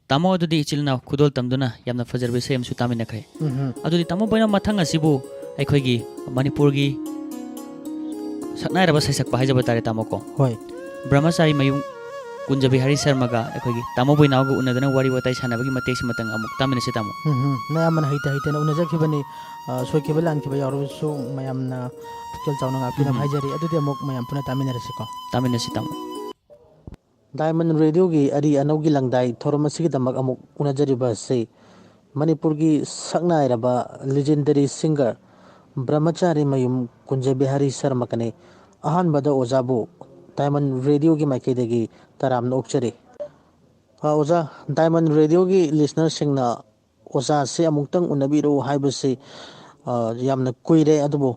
ꯇꯥꯃꯣ ꯑꯗꯨꯗꯤ ꯏꯆꯤꯜ ꯏꯅꯥꯎ ꯈꯨꯗꯣꯜ ꯇꯝꯗꯨꯅ ꯌꯥꯝꯅ ꯐꯖꯔꯕ ꯏꯁꯩ ꯑꯃꯁꯨ ꯇꯥꯃꯤꯟꯅꯈ꯭ꯔꯦ꯫ ꯎꯝꯍꯨꯝ꯫ ꯑꯗꯨꯗꯤ ꯇꯥꯃꯣ ꯕꯣꯏꯅꯥꯎ, ꯃꯊꯪ ꯑꯁꯤꯕꯨ ꯑꯩꯈꯣꯏꯒꯤ ꯃꯅꯤꯄꯨꯔꯒꯤ ꯁꯛꯅꯥꯏꯔꯕ ꯁꯩꯁꯛꯄ ꯍꯥꯏꯖꯕ ꯇꯥꯔꯦ ꯇꯥꯃꯣꯀꯣ꯫ ꯍꯣꯏ꯫ ꯕ꯭ꯔꯍꯃꯆꯥꯔꯤ ꯃꯌꯨꯝ ꯀꯨꯟꯖꯕꯤꯍꯥꯔꯤ ꯁꯔꯃꯒ ꯑꯩꯈꯣꯏꯒꯤ ꯇꯥꯃꯣ ꯕꯣꯏꯅꯥꯎꯒ ꯎꯅꯗꯅ ꯋꯥꯔꯤ ꯋꯥꯇꯥꯏ ꯁꯥꯟꯅꯕꯒꯤ ꯃꯇꯦꯛꯁꯤꯃꯇꯪ ꯑꯃꯨꯛ ꯇꯥꯃꯤꯟꯅꯁꯤ ꯇꯥꯃꯣ꯫ ꯎꯝꯍꯨꯝ꯫ ꯃꯌꯥꯝꯕꯅ ꯍꯩꯇ ꯍꯩꯇꯅ ꯎꯅꯖꯈꯤꯕꯅꯤ꯫ ꯑ, ꯁꯣꯏꯈꯤꯕ ꯂꯥꯟꯈꯤꯕ ꯌꯥꯎꯔꯕꯁꯨ ꯃꯌꯥꯝꯅ ꯄꯨꯛꯆꯦꯜ ꯆꯥꯎꯅ ꯉꯥꯛꯄꯤꯅꯕ ꯎꯝꯍꯨꯝ꯫ ꯍꯥꯏꯖꯔꯤ꯫ ꯑꯗꯨꯗꯤ ꯑꯃꯨꯛ ꯃꯌꯥꯝ ꯄꯨꯟꯅ ꯇꯥꯃꯤꯟꯅꯔꯁꯤꯀꯣ꯫ ꯇꯥꯃꯤꯟꯅꯁꯤ ꯇꯥꯃꯣ꯫ ꯗꯥꯏꯃꯟ ꯔꯦꯗꯤꯑꯣꯒꯤ ꯑꯔꯤ ꯑꯅꯧꯒꯤ ꯂꯪꯗꯥꯏ ꯊꯧꯔꯝ ꯑꯁꯤꯒꯤꯗꯃꯛ ꯑꯃꯨꯛ ꯎꯅꯖꯔꯤꯕ ꯑꯁꯤ ꯃꯅꯤꯄꯨꯔꯒꯤ ꯁꯛꯅꯥꯏꯔꯕ ꯂꯤꯖꯦꯟꯗꯔꯤ ꯁꯤꯡꯒꯔ ꯕ꯭ꯔꯍꯃꯆꯥꯔꯤ ꯃꯌꯨꯝ ꯀꯨꯟꯖꯕꯤꯍꯥꯔꯤ ꯁꯔꯃꯀꯅꯤ꯫ ꯑꯍꯥꯟꯕꯗ ꯑꯣꯖꯥꯕꯨ ꯗꯥꯏꯃꯟ ꯔꯦꯗꯤꯑꯣꯒꯤ ꯃꯥꯏꯀꯩꯗꯒꯤ ꯇꯔꯥꯝꯅ ꯑꯣꯛꯆꯔꯤ꯫ ꯑ, ꯑꯣꯖꯥ, ꯗꯥꯏꯃꯟ ꯔꯦꯗꯤꯑꯣꯒꯤ ꯂꯤꯁꯅꯔꯁꯤꯡꯅ ꯑꯣꯖꯥꯁꯦ ꯑꯃꯨꯛꯇꯪ ꯎꯅꯕꯤꯔꯛꯎ ꯍꯥꯏꯕꯁꯤ, ꯑ, ꯌꯥꯝꯅ ꯀꯨꯏꯔꯦ, ꯑꯗꯨꯕꯨ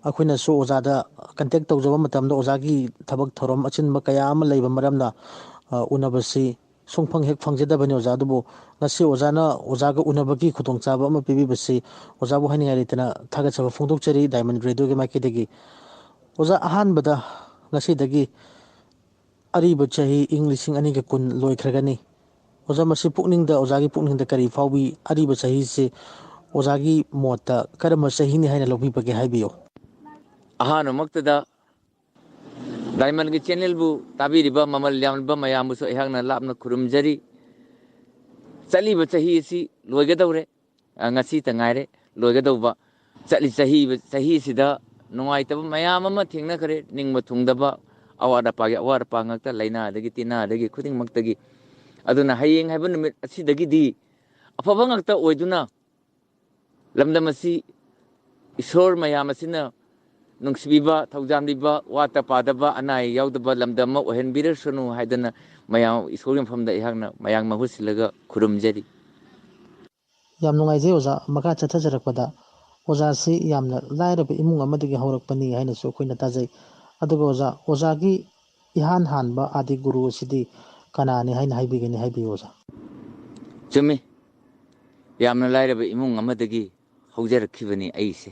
ꯑꯩꯈꯣꯏꯅꯁꯨ ꯑꯣꯖꯥꯗ ꯀꯟꯇꯦꯛ ꯇꯧꯖꯕ ꯃꯇꯝꯗ ꯑꯣꯖꯥꯒꯤ ꯊꯕꯛ ꯊꯧꯔꯝ ꯑꯆꯤꯟꯕ ꯀꯌꯥ ꯑꯃ ꯂꯩꯕ ꯃꯔꯝꯅ, ꯑ, ꯎꯅꯕꯁꯤ ꯁꯨꯡꯐꯪ ꯍꯦꯛ ꯐꯪꯖꯗꯕꯅꯤ ꯑꯣꯖꯥ꯫ ꯑꯗꯨꯕꯨ ꯉꯁꯤ ꯑꯣꯖꯥꯅ ꯑꯣꯖꯥꯒ ꯎꯅꯕꯒꯤ ꯈꯨꯗꯣꯡꯆꯥꯕ ꯑꯃ ꯄꯤꯕꯤꯕꯁꯤ ꯑꯣꯖꯥꯕꯨ ꯍꯥꯏꯅꯤꯡꯉꯥꯏ ꯂꯩꯇꯅ ꯊꯥꯒꯠꯆꯕ ꯐꯣꯡꯗꯣꯛꯆꯔꯤ ꯗꯥꯏꯃꯟ ꯔꯦꯗꯤꯑꯣꯒꯤ ꯃꯥꯏꯀꯩꯗꯒꯤ꯫ ꯑꯣꯖꯥ, ꯑꯍꯥꯟꯕꯗ ꯉꯁꯤꯗꯒꯤ ꯑꯔꯤꯕ ꯆꯍꯤ ꯏꯪ ꯂꯤꯁꯤꯡ ꯑꯅꯤꯒ ꯀꯨꯟ ꯂꯣꯏꯈ꯭ꯔꯒꯅꯤ꯫ ꯑꯣꯖꯥ, ꯃꯁꯤ ꯄꯨꯛꯅꯤꯡꯗ, ꯑꯣꯖꯥꯒꯤ ꯄꯨꯛꯅꯤꯡꯗ ꯀꯔꯤ ꯐꯥꯎꯕꯤ? ꯑꯔꯤꯕ ꯆꯍꯤꯁꯤ ꯑꯣꯖꯥꯒꯤ ꯃꯣꯠꯇ ꯀꯔꯝꯕ ꯆꯍꯤꯅꯤ ꯍꯥꯏꯅ ꯂꯧꯕꯤꯕꯒꯦ ꯍꯥꯏꯕꯤꯌꯨ꯫ ꯑꯍꯥꯟꯕꯃꯛꯇꯗ ꯗꯥꯏꯃꯟꯒꯤ ꯆꯦꯅꯦꯜꯕꯨ ꯇꯥꯕꯤꯔꯤꯕ ꯃꯃꯜ ꯌꯥꯝꯂꯕ ꯃꯌꯥꯝꯕꯨꯁꯨ ꯑꯩꯍꯥꯛꯅ ꯂꯥꯞꯅ ꯈꯨꯔꯨꯝꯖꯔꯤ꯫ ꯆꯠꯂꯤꯕ ꯆꯍꯤ ꯑꯁꯤ ꯂꯣꯏꯒꯗꯧꯔꯦ꯫ ꯑ, ꯉꯁꯤꯇ ꯉꯥꯏꯔꯦ ꯂꯣꯏꯒꯗꯧꯕ꯫ ꯆꯠꯂꯤ ꯆꯍꯤ, ꯆꯍꯤꯁꯤꯗ ꯅꯨꯡꯉꯥꯏꯇꯕ ꯃꯌꯥꯝ ꯑꯃ ꯊꯦꯡꯅꯈ꯭ꯔꯦ, ꯅꯤꯡꯕ ꯊꯨꯡꯗꯕ, ꯑꯋꯥꯠ ꯑꯄꯥꯒꯤ ꯑꯋꯥꯠ ꯑꯄꯥ ꯉꯥꯛꯇ, ꯂꯥꯏꯅꯥꯗꯒꯤ ꯇꯤꯟꯅꯗꯒꯤ ꯈꯨꯗꯤꯡꯃꯛꯇꯒꯤ꯫ ꯑꯗꯨꯅ ꯍꯌꯦꯡ ꯍꯥꯏꯕ ꯅꯨꯃꯤꯠ ꯑꯁꯤꯗꯒꯤꯗꯤ ꯑꯐꯕ ꯉꯥꯛꯇ ꯑꯣꯏꯗꯨꯅ ꯂꯝꯗꯝ ꯑꯁꯤ ꯏꯁꯣꯔ ꯃꯌꯥꯝ ꯑꯁꯤꯅ ꯅꯨꯡꯁꯤꯕꯤꯕ, ꯊꯧꯖꯥꯟꯕꯤꯕ, ꯋꯥꯠꯇ ꯄꯥꯗꯕ, ꯑꯅꯥ ꯑꯌꯦꯛ ꯌꯥꯎꯗꯕ ꯂꯝꯗꯝ ꯑꯃ ꯑꯣꯏꯍꯟꯕꯤꯔꯁꯅꯨ ꯍꯥꯏꯗꯅ ꯃꯌꯥꯝ ꯏꯁꯣꯔꯒꯤ ꯃꯐꯝꯗ ꯑꯩꯍꯥꯛꯅ ꯃꯌꯥꯝ ꯃꯍꯨꯠ ꯁꯤꯜꯂꯒ ꯈꯨꯔꯨꯝꯖꯔꯤ꯫ ꯌꯥꯝ ꯅꯨꯡꯉꯥꯏꯖꯩ ꯑꯣꯖꯥ꯫ ꯃꯈꯥ ꯆꯠꯊꯖꯔꯛꯄꯗ, ꯑꯣꯖꯥꯁꯤ ꯌꯥꯝꯅ ꯂꯥꯏꯔꯕ ꯏꯃꯨꯡ ꯑꯃꯗꯒꯤ ꯍꯧꯔꯛꯄꯅꯤ ꯍꯥꯏꯅꯁꯨ ꯑꯩꯈꯣꯏꯅ ꯇꯥꯖꯩ꯫ ꯑꯗꯨꯒ ꯑꯣꯖꯥ, ꯑꯣꯖꯥꯒꯤ ꯏꯍꯥꯟ ꯍꯥꯟꯕ ꯑꯥꯗꯤ ꯒꯨꯔꯨ ꯑꯁꯤꯗꯤ ꯀꯅꯥꯅꯤ ꯍꯥꯏꯅ ꯍꯥꯏꯕꯤꯒꯅꯤ? ꯍꯥꯏꯕꯤꯌꯨ ꯑꯣꯖꯥ꯫ ꯆꯨꯝꯃꯤ꯫ ꯌꯥꯝꯅ ꯂꯥꯏꯔꯕ ꯏꯃꯨꯡ ꯑꯃꯗꯒꯤ ꯍꯧꯖꯔꯛꯈꯤꯕꯅꯤ ꯑꯩꯁꯦ꯫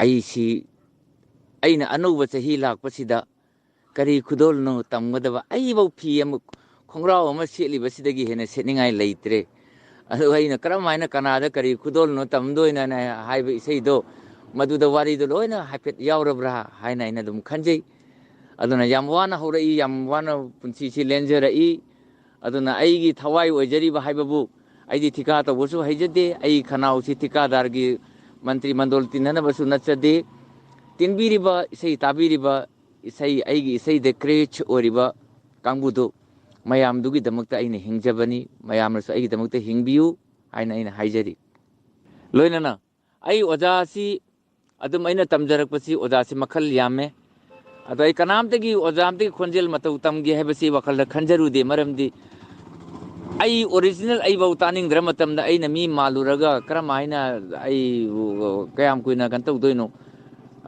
ꯑꯩꯁꯤ, ꯑꯩꯅ ꯑꯅꯧꯕ ꯆꯍꯤ ꯂꯥꯛꯄꯁꯤꯗ ꯀꯔꯤ ꯈꯨꯗꯣꯜꯅꯣ ꯇꯝꯒꯗꯕ? ꯑꯩꯐꯧ ꯐꯤ ꯑꯃ, ꯈꯣꯡꯒ꯭ꯔꯥꯎ ꯑꯃ ꯁꯦꯠꯂꯤꯕꯁꯤꯗꯒꯤ ꯍꯦꯟꯅ ꯁꯦꯠꯅꯤꯡꯉꯥꯏ ꯂꯩꯇ꯭ꯔꯦ꯫ ꯑꯗꯨ ꯑꯩꯅ ꯀꯔꯝ ꯍꯥꯏꯅ ꯀꯅꯥꯗ ꯀꯔꯤ ꯈꯨꯗꯣꯜꯅꯣ ꯇꯝꯗꯣꯏꯅꯣꯅ ꯍꯥꯏꯕ ꯏꯁꯩꯗꯣ, ꯃꯗꯨꯗ ꯋꯥꯔꯤꯗꯣ ꯂꯣꯏꯅ ꯍꯥꯏꯐꯦꯠ ꯌꯥꯎꯔꯕ꯭ꯔꯥ ꯍꯥꯏꯅ ꯑꯩꯅ ꯑꯗꯨꯝ ꯈꯟꯖꯩ꯫ ꯑꯗꯨꯅ ꯌꯥꯝ ꯋꯥꯅ ꯍꯧꯔꯛꯏ, ꯌꯥꯝ ꯋꯥꯅ ꯄꯨꯟꯁꯤꯁꯤ ꯂꯦꯟꯖꯔꯛꯏ꯫ ꯑꯗꯨꯅ ꯑꯩꯒꯤ ꯊꯋꯥꯏ ꯑꯣꯏꯖꯔꯤꯕ ꯍꯥꯏꯕꯕꯨ, ꯑꯩꯗꯤ ꯊꯤꯀꯥ ꯇꯧꯕꯁꯨ ꯍꯩꯖꯗꯦ, ꯑꯩ ꯈꯅꯥꯎꯁꯤ ꯊꯤꯀꯥꯗꯥꯔꯒꯤ ꯃꯟꯇ꯭ꯔꯤ ꯃꯟꯗꯣꯜ ꯇꯤꯟꯅꯅꯕꯁꯨ ꯅꯠꯆꯗꯦ꯫ ꯇꯤꯟꯕꯤꯔꯤꯕ, ꯏꯁꯩ ꯇꯥꯕꯤꯔꯤꯕ, ꯏꯁꯩ, ꯑꯩꯒꯤ ꯏꯁꯩꯗ craze ꯑꯣꯏꯔꯤꯕ ꯀꯥꯡꯕꯨꯗꯨ ꯃꯌꯥꯝꯗꯨꯒꯤꯗꯃꯛꯇ ꯑꯩꯅ ꯍꯤꯡꯖꯕꯅꯤ, ꯃꯌꯥꯝꯅꯁꯨ ꯑꯩꯒꯤꯗꯃꯛꯇ ꯍꯤꯡꯕꯤꯌꯨ ꯍꯥꯏꯅ ꯑꯩꯅ ꯍꯥꯏꯖꯔꯤ꯫ ꯂꯣꯏꯅꯅ ꯑꯩ ꯑꯣꯖꯥꯁꯤ ꯑꯗꯨꯝ ꯑꯩꯅ ꯇꯝꯖꯔꯛꯄꯁꯤ ꯑꯣꯖꯥꯁꯤ ꯃꯈꯜ ꯌꯥꯝꯃꯦ꯫ ꯑꯗꯣ ꯑꯩ ꯀꯅꯥꯝꯇꯒꯤ, ꯑꯣꯖꯥ ꯑꯝꯇꯒꯤ ꯈꯣꯟꯖꯦꯜ ꯃꯇꯧ ꯇꯝꯒꯦ ꯍꯥꯏꯕꯁꯤ ꯋꯥꯈꯜꯗ ꯈꯟꯖꯔꯨꯗꯦ꯫ ꯃꯔꯝꯗꯤ ꯑꯩ original ꯑꯩꯐꯥꯎ ꯇꯥꯅꯤꯡꯗ꯭ꯔ ꯃꯇꯝꯗ ꯑꯩꯅ ꯃꯤ ꯃꯥꯜꯂꯨꯔꯒ ꯀꯔꯝ ꯍꯥꯏꯅ ꯑꯩ ꯀꯌꯥꯝ ꯀꯨꯏꯅ ꯀꯩꯅꯣ ꯇꯧꯗꯣꯏꯅꯣ?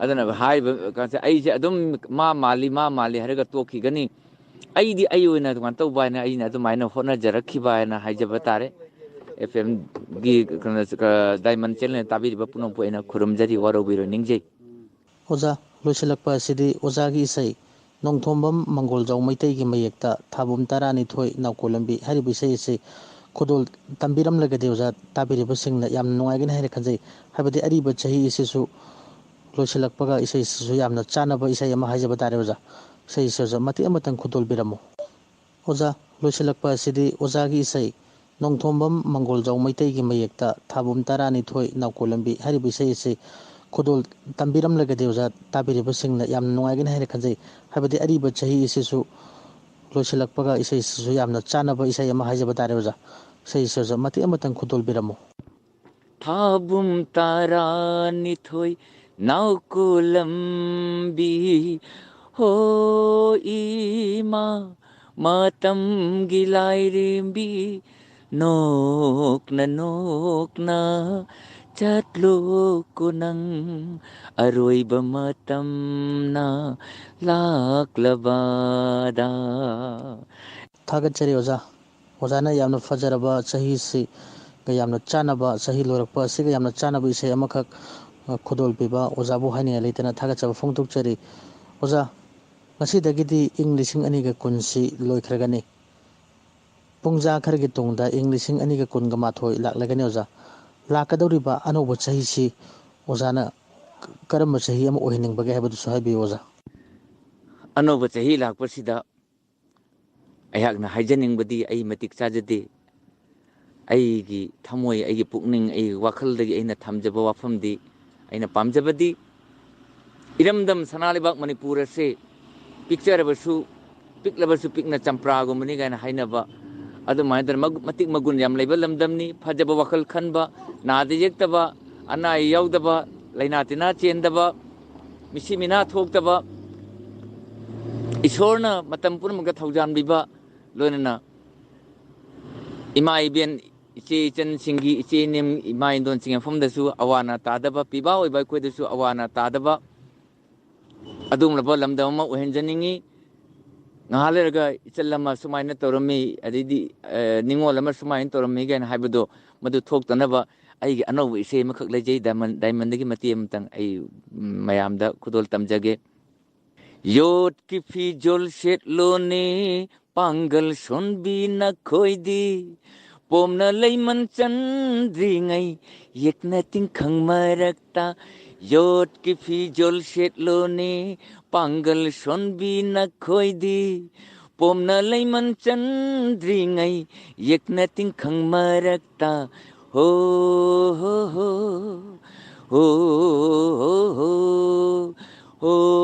ꯑꯗꯨꯅ ꯍꯥꯏꯔꯤꯕ ꯀꯥꯟꯁꯦ ꯑꯩꯁꯦ ꯑꯗꯨꯝ ꯃꯥ ꯃꯥꯜꯂꯤ, ꯃꯥ ꯃꯥꯜꯂꯤ ꯍꯥꯏꯔꯒ ꯇꯣꯛꯈꯤꯒꯅꯤ꯫ ꯑꯩꯗꯤ ꯑꯩ ꯑꯣꯏꯅ ꯑꯗꯨꯃꯥꯏꯅ ꯇꯧꯕ ꯍꯥꯏꯅ ꯑꯩꯅ ꯑꯗꯨꯃꯥꯏꯅ ꯍꯣꯠꯅꯖꯔꯛꯈꯤꯕ ꯍꯥꯏꯅ ꯍꯥꯏꯖꯕ ꯇꯥꯔꯦ꯫ F M ꯒꯤ ꯀꯩꯅꯣ, Diamond Channel ꯇꯥꯕꯤꯔꯤꯕ ꯄꯨꯝꯅꯃꯛꯄꯨ ꯑꯩꯅ ꯈꯨꯔꯨꯝꯖꯔꯤ, ꯋꯥꯔꯧꯕꯤꯔꯣꯏ ꯅꯤꯡꯖꯩ꯫ ꯑꯣꯖꯥ, ꯂꯣꯏꯁꯤꯜꯂꯛꯄ ꯑꯁꯤꯗꯤ ꯑꯣꯖꯥꯒꯤ ꯏꯁꯩ ꯅꯣꯡꯊꯣꯝꯕꯝ ꯃꯪꯒꯣꯜꯖꯥꯎ ꯃꯩꯇꯩꯒꯤ ꯃꯌꯦꯛꯇ ꯊꯥꯕꯨꯝ ꯇꯔꯥꯅꯤꯊꯣꯏ ꯅꯥꯎꯀꯣꯂꯝꯕꯤ ꯍꯥꯏꯔꯤꯕ ꯏꯁꯩ ꯑꯁꯤ ꯈꯨꯗꯣꯜ ꯇꯝꯕꯤꯔꯝꯂꯒꯗꯤ ꯑꯣꯖꯥ, ꯇꯥꯕꯤꯔꯤꯕꯁꯤꯡꯅ ꯌꯥꯝꯅ ꯅꯨꯡꯉꯥꯏꯒꯅꯤ ꯍꯥꯏꯅ ꯈꯟꯖꯩ꯫ ꯍꯥꯏꯕꯗꯤ ꯑꯔꯤꯕ ꯆꯍꯤ ꯑꯁꯤꯁꯨ ꯂꯣꯏꯁꯤꯜꯂꯛꯄꯒ ꯏꯁꯩꯁꯤꯁꯨ ꯌꯥꯝꯅ ꯆꯥꯟꯅꯕ ꯏꯁꯩ ꯑꯃ ꯍꯥꯏꯖꯕ ꯇꯥꯔꯦ ꯑꯣꯖꯥ꯫ ꯏꯁꯩꯁꯤꯁꯨ ꯃꯇꯦꯛ ꯑꯃꯇꯪ ꯈꯨꯗꯣꯜꯕꯤꯔꯝꯃꯨ꯫ ꯑꯣꯖꯥ, ꯂꯣꯏꯁꯤꯜꯂꯛꯄ ꯑꯁꯤꯗꯤ ꯑꯣꯖꯥꯒꯤ ꯏꯁꯩ ꯅꯣꯡꯊꯣꯝꯕꯝ ꯃꯪꯒꯣꯜꯖꯥꯎ ꯃꯩꯇꯩꯒꯤ ꯃꯌꯦꯛꯇ ꯊꯥꯕꯨꯝ ꯇꯔꯥꯅꯤꯊꯣꯏ ꯅꯥꯎꯀꯣꯂꯝꯕꯤ ꯍꯥꯏꯔꯤꯕ ꯏꯁꯩ ꯑꯁꯤ ꯈꯨꯗꯣꯜ ꯇꯝꯕꯤꯔꯝꯂꯒꯗꯤ ꯑꯣꯖꯥ, ꯇꯥꯕꯤꯔꯤꯕꯁꯤꯡꯅ ꯌꯥꯝꯅ ꯅꯨꯡꯉꯥꯏꯒꯅꯤ ꯍꯥꯏꯅ ꯈꯟꯖꯩ꯫ ꯍꯥꯏꯕꯗꯤ ꯑꯔꯤꯕ ꯆꯍꯤ ꯑꯁꯤꯁꯨ ꯂꯣꯏꯁꯤꯜꯂꯛꯄꯒ ꯏꯁꯩꯁꯤꯁꯨ ꯌꯥꯝꯅ ꯆꯥꯟꯅꯕ ꯏꯁꯩ ꯑꯃ ꯍꯥꯏꯖꯕ ꯇꯥꯔꯦ ꯑꯣꯖꯥ꯫ ꯏꯁꯩꯁꯤꯁꯨ ꯃꯇꯦꯛ ꯑꯃꯇꯪ ꯈꯨꯗꯣꯜꯕꯤꯔꯝꯃꯨ꯫ ꯊꯥꯕꯨꯝ ꯇꯔꯥꯅꯤꯊꯣꯏ ꯅꯥꯎꯀꯣꯂꯝꯕꯤ, ꯍꯣ ꯏꯃꯥ, ꯃꯇꯝꯒꯤ ꯂꯥꯏꯔꯦꯝꯕꯤ, ꯅꯣꯛꯅ ꯅꯣꯛꯅ ꯆꯠꯂꯣꯀꯣ ꯅꯪ, ꯑꯔꯣꯏꯕ ꯃꯇꯝꯅ ꯂꯥꯛꯂꯕꯗ꯫ ꯊꯥꯒꯠꯆꯔꯤ ꯑꯣꯖꯥ꯫ ꯑꯣꯖꯥꯅ ꯌꯥꯝꯅ ꯐꯖꯔꯕ ꯆꯍꯤꯁꯤꯒ ꯌꯥꯝꯅ ꯆꯥꯟꯅꯕ, ꯆꯍꯤ ꯂꯣꯏꯔꯛꯄ ꯑꯁꯤꯒ ꯌꯥꯝꯅ ꯆꯥꯟꯅꯕ ꯏꯁꯩ ꯑꯃꯈꯛ, ꯑ, ꯈꯨꯗꯣꯜ ꯄꯤꯕ ꯑꯣꯖꯥꯕꯨ ꯍꯥꯏꯅꯤꯡꯉꯥꯏ ꯂꯩꯇꯅ ꯊꯥꯒꯠꯆꯕ ꯐꯣꯡꯗꯣꯛꯆꯔꯤ꯫ ꯑꯣꯖꯥ, ꯉꯁꯤꯗꯒꯤꯗꯤ ꯏꯪ ꯂꯤꯁꯤꯡ ꯑꯅꯤꯒ ꯀꯨꯟꯁꯤ ꯂꯣꯏꯈ꯭ꯔꯒꯅꯤ꯫ ꯄꯨꯡꯖꯥ ꯈꯔꯒꯤ ꯇꯨꯡꯗ ꯏꯪ ꯂꯤꯁꯤꯡ ꯑꯅꯤꯒ ꯀꯨꯟꯒ ꯃꯥꯊꯣꯏ ꯂꯥꯛꯂꯒꯅꯤ ꯑꯣꯖꯥ꯫ ꯂꯥꯛꯀꯗꯧꯔꯤꯕ ꯑꯅꯧꯕ ꯆꯍꯤꯁꯤ ꯑꯣꯖꯥꯅ ꯀꯔꯝꯕ ꯆꯍꯤ ꯑꯃ ꯑꯣꯏꯍꯟꯅꯤꯡꯕꯒꯦ ꯍꯥꯏꯕꯗꯨꯁꯨ ꯍꯥꯏꯕꯤꯌꯨ ꯑꯣꯖꯥ꯫ ꯑꯅꯧꯕ ꯆꯍꯤ ꯂꯥꯛꯄꯁꯤꯗ ꯑꯩꯍꯥꯛꯅ ꯍꯥꯏꯖꯅꯤꯡꯕꯗꯤ, ꯑꯩ ꯃꯇꯤꯛ ꯆꯥꯖꯗꯦ꯫ ꯑꯩꯒꯤ ꯊꯃꯣꯏ, ꯑꯩꯒꯤ ꯄꯨꯛꯅꯤꯡ, ꯑꯩꯒꯤ ꯋꯥꯈꯜꯗꯒꯤ ꯑꯩꯅ ꯊꯝꯖꯕ ꯋꯥꯐꯝꯗꯤ, ꯑꯩꯅ ꯄꯥꯝꯖꯕꯗꯤ, ꯏꯔꯝꯗꯝ ꯁꯅꯥ ꯂꯩꯕꯥꯛ ꯃꯅꯤꯄꯨꯔ ꯑꯁꯦ ꯄꯤꯛꯆꯔꯕꯁꯨ, ꯄꯤꯛꯂꯕꯁꯨ ꯄꯤꯛꯅ ꯆꯝꯄ꯭ꯔꯥꯒꯨꯝꯕꯅꯤ ꯀꯥꯏꯅ ꯍꯥꯏꯅꯕ, ꯑꯗꯨꯃꯥꯏꯅ ꯇꯧꯗꯅ ꯃꯒꯨ-, ꯃꯇꯤꯛ ꯃꯒꯨꯟ ꯌꯥꯝ ꯂꯩꯕ ꯂꯝꯗꯝꯅꯤ꯫ ꯐꯖꯕ ꯋꯥꯈꯜ ꯈꯟꯕ, ꯅꯥꯗ ꯌꯦꯛꯇꯕ, ꯑꯅꯥ ꯑꯌꯦꯛ ꯌꯥꯎꯗꯕ, ꯂꯥꯏꯅꯥ ꯇꯤꯟꯅꯥ ꯆꯦꯟꯗꯕ, ꯃꯤꯁꯤ ꯃꯤꯅꯥ ꯊꯣꯛꯇꯕ, ꯏꯁꯣꯔꯅ ꯃꯇꯝ ꯄꯨꯝꯅꯃꯛꯇ ꯊꯧꯖꯥꯟꯕꯤꯕ, ꯂꯣꯏꯅꯅ ꯏꯃꯥ ꯏꯕꯦꯟ, ꯏꯆꯦ ꯏꯆꯟꯁꯤꯡꯒꯤ, ꯏꯆꯦ ꯏꯅꯦꯝ, ꯏꯃꯥ ꯏꯟꯗꯣꯟꯁꯤꯡꯒꯤ ꯃꯐꯝꯗꯁꯨ ꯑꯋꯥ ꯑꯅꯥ ꯇꯥꯗꯕ, ꯄꯤꯕꯥ ꯑꯣꯏꯕ ꯑꯩꯈꯣꯏꯗꯁꯨ ꯑꯋꯥ ꯑꯅꯥ ꯇꯥꯗꯕ, ꯑꯗꯨꯒꯨꯝꯂꯕ ꯂꯝꯗꯝ ꯑꯃ ꯑꯣꯏꯍꯟꯖꯅꯤꯡꯉꯤ꯫ ꯉꯥꯏꯍꯥꯛ ꯂꯩꯔꯒ ꯏꯆꯜ ꯑꯃ ꯁꯨꯃꯥꯏꯅ ꯇꯧꯔꯝꯃꯤ, ꯑꯗꯩꯗꯤ, ꯑ, ꯅꯤꯡꯉꯣꯜ ꯑꯃ ꯁꯨꯃꯥꯏꯅ ꯇꯧꯔꯝꯃꯤ ꯀꯥꯏꯅ ꯍꯥꯏꯕꯗꯣ, ꯃꯗꯨ ꯊꯣꯛꯇꯅꯕ ꯑꯩꯒꯤ ꯑꯅꯧꯕ ꯏꯁꯩ ꯑꯃꯈꯛ ꯂꯩꯖꯩ, ꯗꯥꯏꯃꯟ-, ꯗꯥꯏꯃꯟꯗꯒꯤ ꯃꯇꯦꯛ ꯑꯃꯇꯪ ꯑꯩ, ꯎꯝ, ꯃꯌꯥꯝꯗ ꯈꯨꯗꯣꯜ ꯇꯝꯖꯒꯦ꯫ ꯌꯣꯠꯀꯤ ꯐꯤꯖꯣꯜ ꯁꯦꯠꯂꯣꯅꯦ, ꯄꯥꯡꯒꯜ ꯁꯣꯟꯕꯤ ꯅꯈꯣꯏꯗꯤ, ꯄꯣꯝꯅ ꯂꯩꯃꯟ ꯆꯟꯗ꯭ꯔꯤꯉꯩ ꯌꯦꯛꯅ ꯇꯤꯡꯈꯪ ꯃꯔꯛꯇ꯫ ꯌꯣꯠꯀꯤ ꯐꯤꯖꯣꯜ ꯁꯦꯠꯂꯣꯅꯦ, ꯄꯥꯡꯒꯜ ꯁꯣꯟꯕꯤ ꯅꯈꯣꯏꯗꯤ, ꯄꯣꯝꯅ ꯂꯩꯃꯟ ꯆꯟꯗ꯭ꯔꯤꯉꯩ ꯌꯦꯛꯅ ꯇꯤꯡꯈꯪ ꯃꯔꯛꯇ꯫ ꯍꯣ, ꯍꯣ, ꯍꯣ, ꯍꯣ, ꯍꯣ, ꯍꯣ, ꯍꯣ, ꯍꯣ,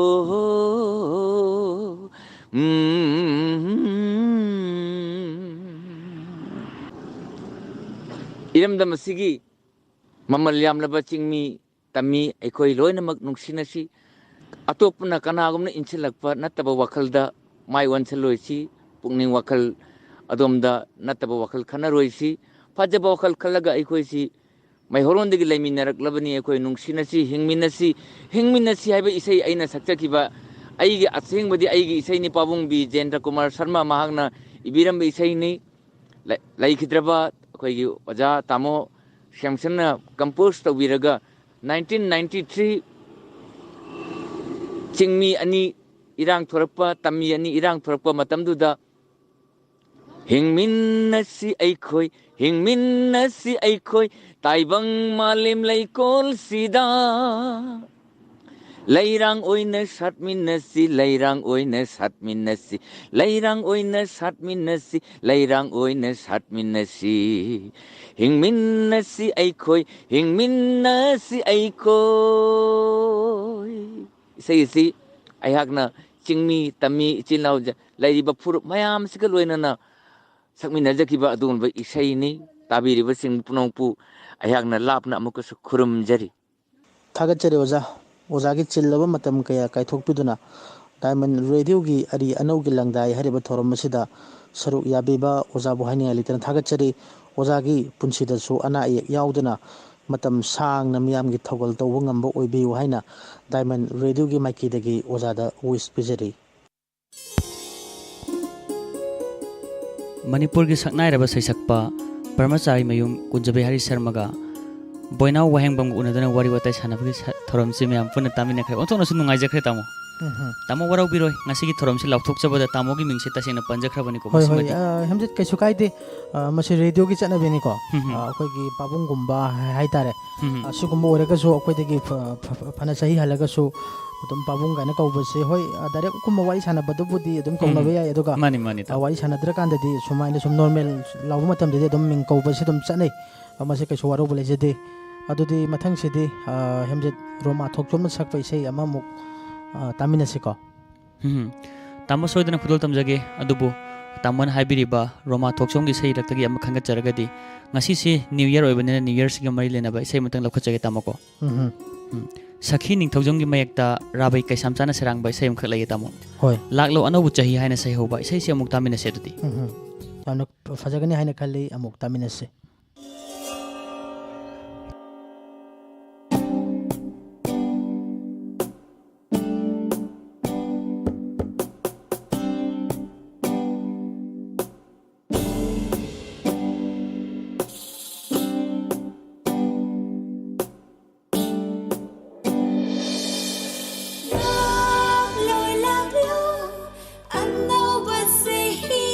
ꯍꯣ, ꯍꯣ꯫ ꯎꯝ꯫ ꯏꯔꯝꯗꯝ ꯑꯁꯤꯒꯤ ꯃꯃꯜ ꯌꯥꯝꯂꯕ ꯆꯤꯡꯃꯤ ꯇꯝꯃꯤ, ꯑꯩꯈꯣꯏ ꯂꯣꯏꯅꯃꯛ ꯅꯨꯡꯁꯤꯅꯁꯤ꯫ ꯑꯇꯣꯞꯄꯅ ꯀꯅꯥꯒꯨꯝꯕꯅ ꯏꯟꯁꯤꯜꯂꯛꯄ ꯅꯠꯇꯕ ꯋꯥꯈꯜꯗ ꯃꯥꯏ ꯑꯣꯟꯁꯤꯜꯂꯣꯏꯁꯤ꯫ ꯄꯨꯛꯅꯤꯡ ꯋꯥꯈꯜ ꯑꯗꯣꯝꯗ ꯅꯠꯇꯕ ꯋꯥꯈꯜ ꯈꯟꯅꯔꯣꯏꯁꯤ꯫ ꯐꯖꯕ ꯋꯥꯈꯜ ꯈꯜꯂꯒ ꯑꯩꯈꯣꯏꯁꯤ ꯃꯩꯍꯧꯔꯣꯟꯗꯒꯤ ꯂꯩꯃꯤꯟꯅꯔꯛꯂꯕꯅꯤ꯫ ꯑꯩꯈꯣꯏ ꯅꯨꯡꯁꯤꯅꯁꯤ, ꯍꯤꯡꯃꯤꯟꯅꯁꯤ꯫ ꯍꯤꯡꯃꯤꯟꯅꯁꯤ ꯍꯥꯏꯕ ꯏꯁꯩ ꯑꯩꯅ ꯁꯛꯆꯈꯤꯕ ꯑꯩꯒꯤ ꯑꯁꯦꯡꯕꯗꯤ ꯑꯩꯒꯤ ꯏꯁꯩꯅꯤ, ꯄꯥꯕꯨꯡ ꯕꯤ ꯖꯦꯟꯗ꯭ꯔ ꯀꯨꯃꯥꯔ ꯁꯔꯃ ꯃꯍꯥꯛꯅ ꯏꯕꯤꯔꯝꯕ ꯏꯁꯩꯅꯤ꯫ ꯂꯩ-, ꯂꯩꯈꯤꯗ꯭ꯔꯕ ꯑꯩꯈꯣꯏꯒꯤ ꯑꯣꯖꯥ ꯇꯥꯃꯣ ꯁꯦꯝꯁꯟꯅ compose ꯇꯧꯕꯤꯔꯒ nineteen ninety three ꯆꯤꯡꯃꯤ ꯑꯅꯤ ꯏꯔꯥꯡ ꯊꯣꯔꯛꯄ, ꯇꯝꯃꯤ ꯑꯅꯤ ꯏꯔꯥꯡ ꯊꯣꯔꯛꯄ ꯃꯇꯝꯗꯨꯗ ꯍꯤꯡꯃꯤꯟꯅꯁꯤ ꯑꯩꯈꯣꯏ, ꯍꯤꯡꯃꯤꯟꯅꯁꯤ ꯑꯩꯈꯣꯏ, ꯇꯥꯏꯕꯪ ꯃꯥꯂꯦꯝ ꯂꯩꯀꯣꯜꯁꯤꯗ꯫ ꯂꯩꯔꯥꯡ ꯑꯣꯏꯅ ꯁꯥꯠꯃꯤꯟꯅꯁꯤ, ꯂꯩꯔꯥꯡ ꯑꯣꯏꯅ ꯁꯥꯠꯃꯤꯟꯅꯁꯤ, ꯂꯩꯔꯥꯡ ꯑꯣꯏꯅ ꯁꯥꯠꯃꯤꯟꯅꯁꯤ, ꯂꯩꯔꯥꯡ ꯑꯣꯏꯅ ꯁꯥꯠꯃꯤꯟꯅꯁꯤ꯫ ꯍꯤꯡꯃꯤꯟꯅꯁꯤ ꯑꯩꯈꯣꯏ, ꯍꯤꯡꯃꯤꯟꯅꯁꯤ ꯑꯩꯈꯣꯏ꯫ ꯏꯁꯩ ꯑꯁꯤ ꯑꯩꯍꯥꯛꯅ ꯆꯤꯡꯃꯤ, ꯇꯝꯃꯤ, ꯏꯆꯤꯜ ꯏꯅꯥꯎ ꯖ-, ꯂꯩꯔꯤꯕ ꯐꯨꯔꯨꯞ ꯃꯌꯥꯝꯁꯤꯒ ꯂꯣꯏꯅꯅ ꯁꯛꯃꯤꯟꯅꯖꯈꯤꯕ ꯑꯗꯨꯒꯨꯝꯂꯕ ꯏꯁꯩꯅꯤ꯫ ꯇꯥꯕꯤꯔꯤꯕꯁꯤꯡ ꯄꯨꯝꯅꯃꯛꯄꯨ ꯑꯩꯍꯥꯛꯅ ꯂꯥꯞꯅ ꯑꯃꯨꯛꯀꯁꯨ ꯈꯨꯔꯨꯝꯖꯔꯤ꯫ ꯊꯥꯒꯠꯆꯔꯤ ꯑꯣꯖꯥ꯫ ꯑꯣꯖꯥꯒꯤ ꯆꯤꯜꯂꯕ ꯃꯇꯝ ꯀꯌꯥ ꯀꯥꯏꯊꯣꯛꯄꯤꯗꯨꯅ ꯗꯥꯏꯃꯟ ꯔꯦꯗꯤꯑꯣꯒꯤ ꯑꯔꯤ ꯑꯅꯧꯒꯤ ꯂꯪꯗꯥꯏ ꯍꯥꯏꯔꯤꯕ ꯊꯧꯔꯝ ꯑꯁꯤꯗ ꯁꯔꯨꯛ ꯌꯥꯕꯤꯕ ꯑꯣꯖꯥꯕꯨ ꯍꯥꯏꯅꯤꯡꯉꯥꯏ ꯂꯩꯇꯅ ꯊꯥꯒꯠꯆꯔꯤ꯫ ꯑꯣꯖꯥꯒꯤ ꯄꯨꯟꯁꯤꯗꯁꯨ ꯑꯅꯥ ꯑꯌꯦꯛ ꯌꯥꯎꯗꯅ ꯃꯇꯝ ꯁꯥꯡꯅ ꯃꯤꯌꯥꯝꯒꯤ ꯊꯧꯒꯜ ꯇꯧꯕ ꯉꯝꯕ ꯑꯣꯏꯕꯤꯌꯨ ꯍꯥꯏꯅ ꯗꯥꯏꯃꯟ ꯔꯦꯗꯤꯑꯣꯒꯤ ꯃꯥꯏꯀꯩꯗꯒꯤ ꯑꯣꯖꯥꯗ ꯋꯤꯁ ꯄꯤꯖꯔꯤ꯫ ꯃꯅꯤꯄꯨꯔꯒꯤ ꯁꯛꯅꯥꯏꯔꯕ ꯁꯩꯁꯛꯄ ꯕ꯭ꯔꯍ꯭ꯃꯆꯥꯔꯤ ꯃꯌꯨꯝ ꯀꯨꯟꯖꯕꯤꯍꯥꯔꯤ ꯁꯔꯃꯒ ꯕꯣꯏꯅꯥꯎ ꯋꯥꯍꯦꯡꯕꯝꯒ ꯎꯅꯗꯨꯅ ꯋꯥꯔꯤ ꯋꯥꯇꯥꯏ ꯁꯥꯟꯅꯕꯒꯤ ꯁ-, ꯊꯧꯔꯝꯁꯤ ꯃꯌꯥꯝ ꯄꯨꯟꯅ ꯇꯥꯃꯤꯟꯅꯈ꯭ꯔꯦ꯫ ꯑꯣꯟꯊꯣꯛꯅꯁꯨ ꯅꯨꯡꯉꯥꯏꯖꯈ꯭ꯔꯦ, ꯇꯥꯃꯣ꯫ ꯎꯝ, ꯎꯝ꯫ ꯇꯥꯃꯣ, ꯋꯥꯔꯧꯕꯤꯔꯣꯏ, ꯉꯁꯤꯒꯤ ꯊꯧꯔꯝꯁꯤ ꯂꯥꯎꯊꯣꯛꯆꯕꯗ ꯇꯥꯃꯣꯒꯤ ꯃꯤꯡꯁꯦ ꯇꯁꯦꯡꯅ ꯄꯟꯖꯈ꯭ꯔꯕꯅꯤꯀꯣ, ꯍꯣꯏ, ꯍꯣꯏ, ꯃꯁꯤꯃꯗꯤ꯫ ꯑ, ꯍꯦꯝꯖꯤꯠ, ꯀꯩꯁꯨ ꯀꯥꯏꯗꯦ꯫ ꯑ, ꯃꯁꯤ ꯔꯦꯗꯤꯑꯣꯒꯤ ꯆꯠꯅꯕꯤꯅꯤꯀꯣ꯫ ꯎꯝ, ꯎꯝ꯫ ꯑ, ꯑꯩꯈꯣꯏꯒꯤ ꯄꯥꯕꯨꯡꯒꯨꯝꯕ ꯍꯥꯏ-, ꯍꯥꯏꯇꯥꯔꯦ꯫ ꯎꯝ, ꯎꯝ꯫ ꯑ, ꯁꯤꯒꯨꯝꯕ ꯑꯣꯏꯔꯒꯁꯨ ꯑꯩꯈꯣꯏꯗꯒꯤ ꯐ-, ꯐ-, ꯐ-, ꯐꯅ ꯆꯍꯤ ꯍꯜꯂꯒꯁꯨ ꯑꯗꯨꯝ ꯄꯥꯕꯨꯡ ꯀꯥꯏꯅ ꯀꯧꯕꯁꯦ, ꯍꯣꯏ, ꯑ, ꯗꯥꯏꯔꯦꯛ ꯀꯨꯝꯕ ꯋꯥꯔꯤ ꯁꯥꯟꯅꯕꯗꯨꯕꯨꯗꯤ ꯑꯗꯨꯝ ꯎꯝ, ꯀꯧꯅꯕ ꯎꯝ꯫ ꯌꯥꯏ, ꯑꯗꯨꯒ, ꯃꯥꯅꯤ, ꯃꯥꯅꯤ, ꯑ, ꯇꯥꯃꯣ꯫ ꯋꯥꯔꯤ ꯁꯥꯟꯅꯗ꯭ꯔꯀꯥꯟꯗꯗꯤ ꯁꯨꯃꯥꯏꯅ ꯁꯨꯝ ꯅꯣꯔꯃꯦꯜ ꯂꯥꯎꯕ ꯃꯇꯝꯗꯗꯤ ꯑꯗꯨꯝ ꯃꯤꯡ ꯀꯧꯕꯁꯤ ꯑꯗꯨꯝ ꯆꯠꯅꯩ꯫ ꯑ, ꯃꯁꯤ ꯀꯩꯁꯨ ꯋꯥꯔꯧꯕ ꯂꯩꯖꯗꯦ꯫ ꯑꯗꯨꯗꯤ ꯃꯊꯪꯁꯤꯗꯤ, ꯑ, ꯍꯦꯝꯖꯤꯠ ꯔꯣꯃꯥ ꯊꯣꯛꯆꯣꯝꯅ ꯁꯛꯄ ꯏꯁꯩ ꯑꯃꯃꯨꯛ, ꯑ, ꯇꯥꯃꯤꯟꯅꯁꯤꯀꯣ꯫ ꯎꯝ꯫ ꯇꯥꯃꯣ, ꯁꯣꯏꯗꯅ ꯈꯨꯗꯣꯜ ꯇꯝꯖꯒꯦ꯫ ꯑꯗꯨꯕꯨ ꯇꯥꯃꯣꯅ ꯍꯥꯏꯕꯤꯔꯤꯕ ꯔꯣꯃꯥ ꯊꯣꯛꯆꯣꯝꯒꯤ ꯏꯁꯩ ꯂꯛꯇꯒꯤ ꯑꯃ ꯈꯟꯒꯠꯆꯔꯒꯗꯤ, ꯉꯁꯤꯁꯤ ꯅ꯭ꯌꯨ ꯌꯔ ꯑꯣꯏꯕꯅꯤꯅ ꯅ꯭ꯌꯨ ꯌꯔꯁꯤꯒ ꯃꯔꯤ ꯂꯩꯅꯕ ꯏꯁꯩ ꯑꯃꯇꯪ ꯂꯧꯈꯠꯆꯒꯦ, ꯇꯥꯃꯣꯀꯣ꯫ ꯎꯝ꯫ ꯎꯝ꯫ ꯁꯈꯤ ꯅꯤꯡꯊꯧꯖꯝꯒꯤ ꯃꯌꯦꯛꯇ ꯔꯥꯕꯩ ꯀꯩꯁꯥꯝꯆꯥꯅ ꯁꯩꯔꯥꯡꯕ ꯏꯁꯩ ꯑꯃꯈꯛ ꯂꯩꯌꯦ, ꯇꯥꯃꯣ꯫ ꯍꯣꯏ꯫ ꯂꯥꯛꯂꯣ ꯑꯅꯧꯕ ꯆꯍꯤ ꯍꯥꯏꯅ ꯁꯩꯍꯧꯕ ꯏꯁꯩꯁꯤ ꯑꯃꯨꯛ ꯇꯥꯃꯤꯟꯅꯁꯦ ꯑꯗꯨꯗꯤ꯫ ꯎꯝ꯫ ꯌꯥꯝꯅ ꯐꯖꯒꯅꯤ ꯍꯥꯏꯅ ꯈꯜꯂꯤ, ꯑꯃꯨꯛ ꯇꯥꯃꯤꯟꯅꯁꯤ꯫ ꯂꯥꯛꯂꯣ, ꯂꯥꯛꯂꯣ, ꯑꯅꯧꯕ ꯆꯍꯤ꯫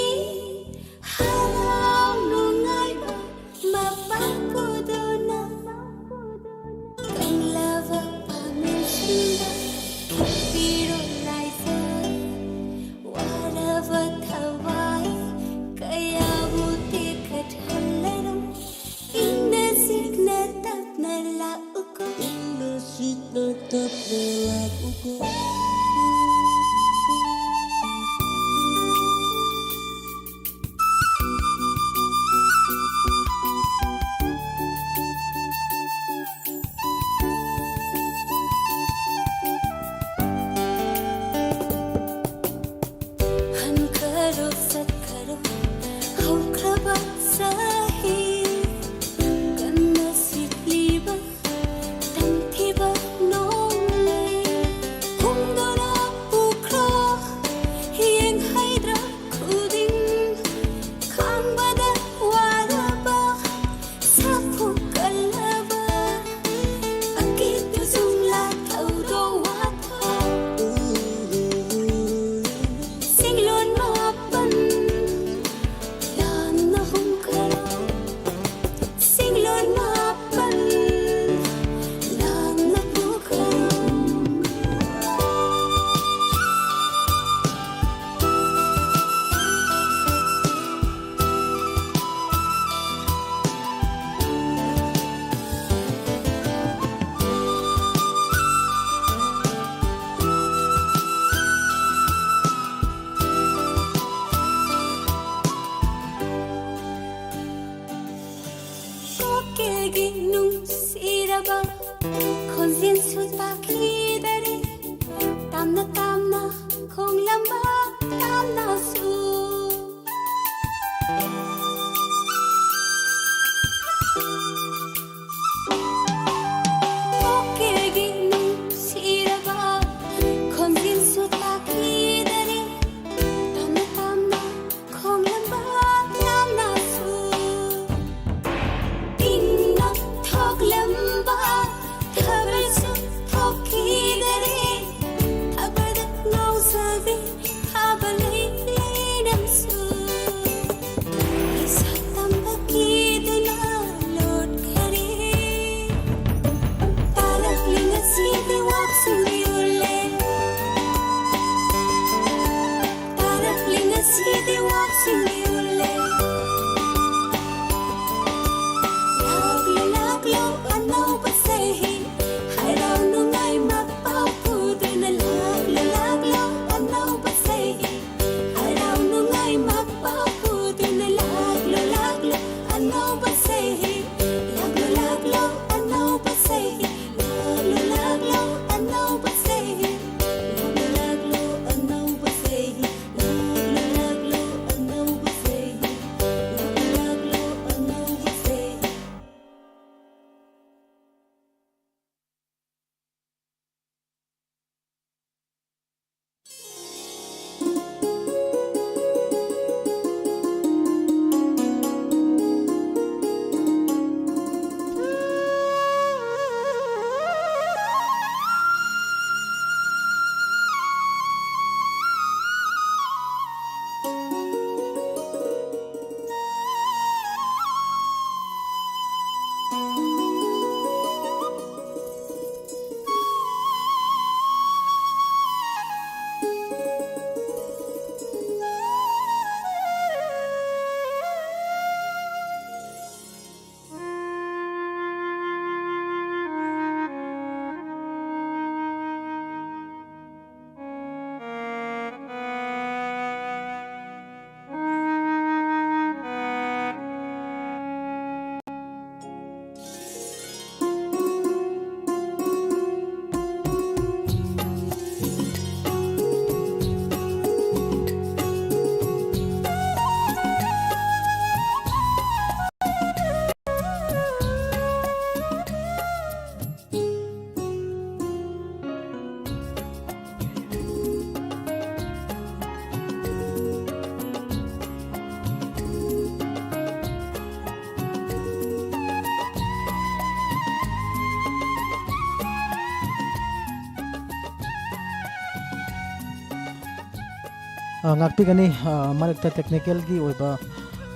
ꯑ, ꯉꯥꯛꯄꯤꯒꯅꯤ꯫ ꯑ, ꯃꯔꯛꯇ technicalꯒꯤ ꯑꯣꯏꯕ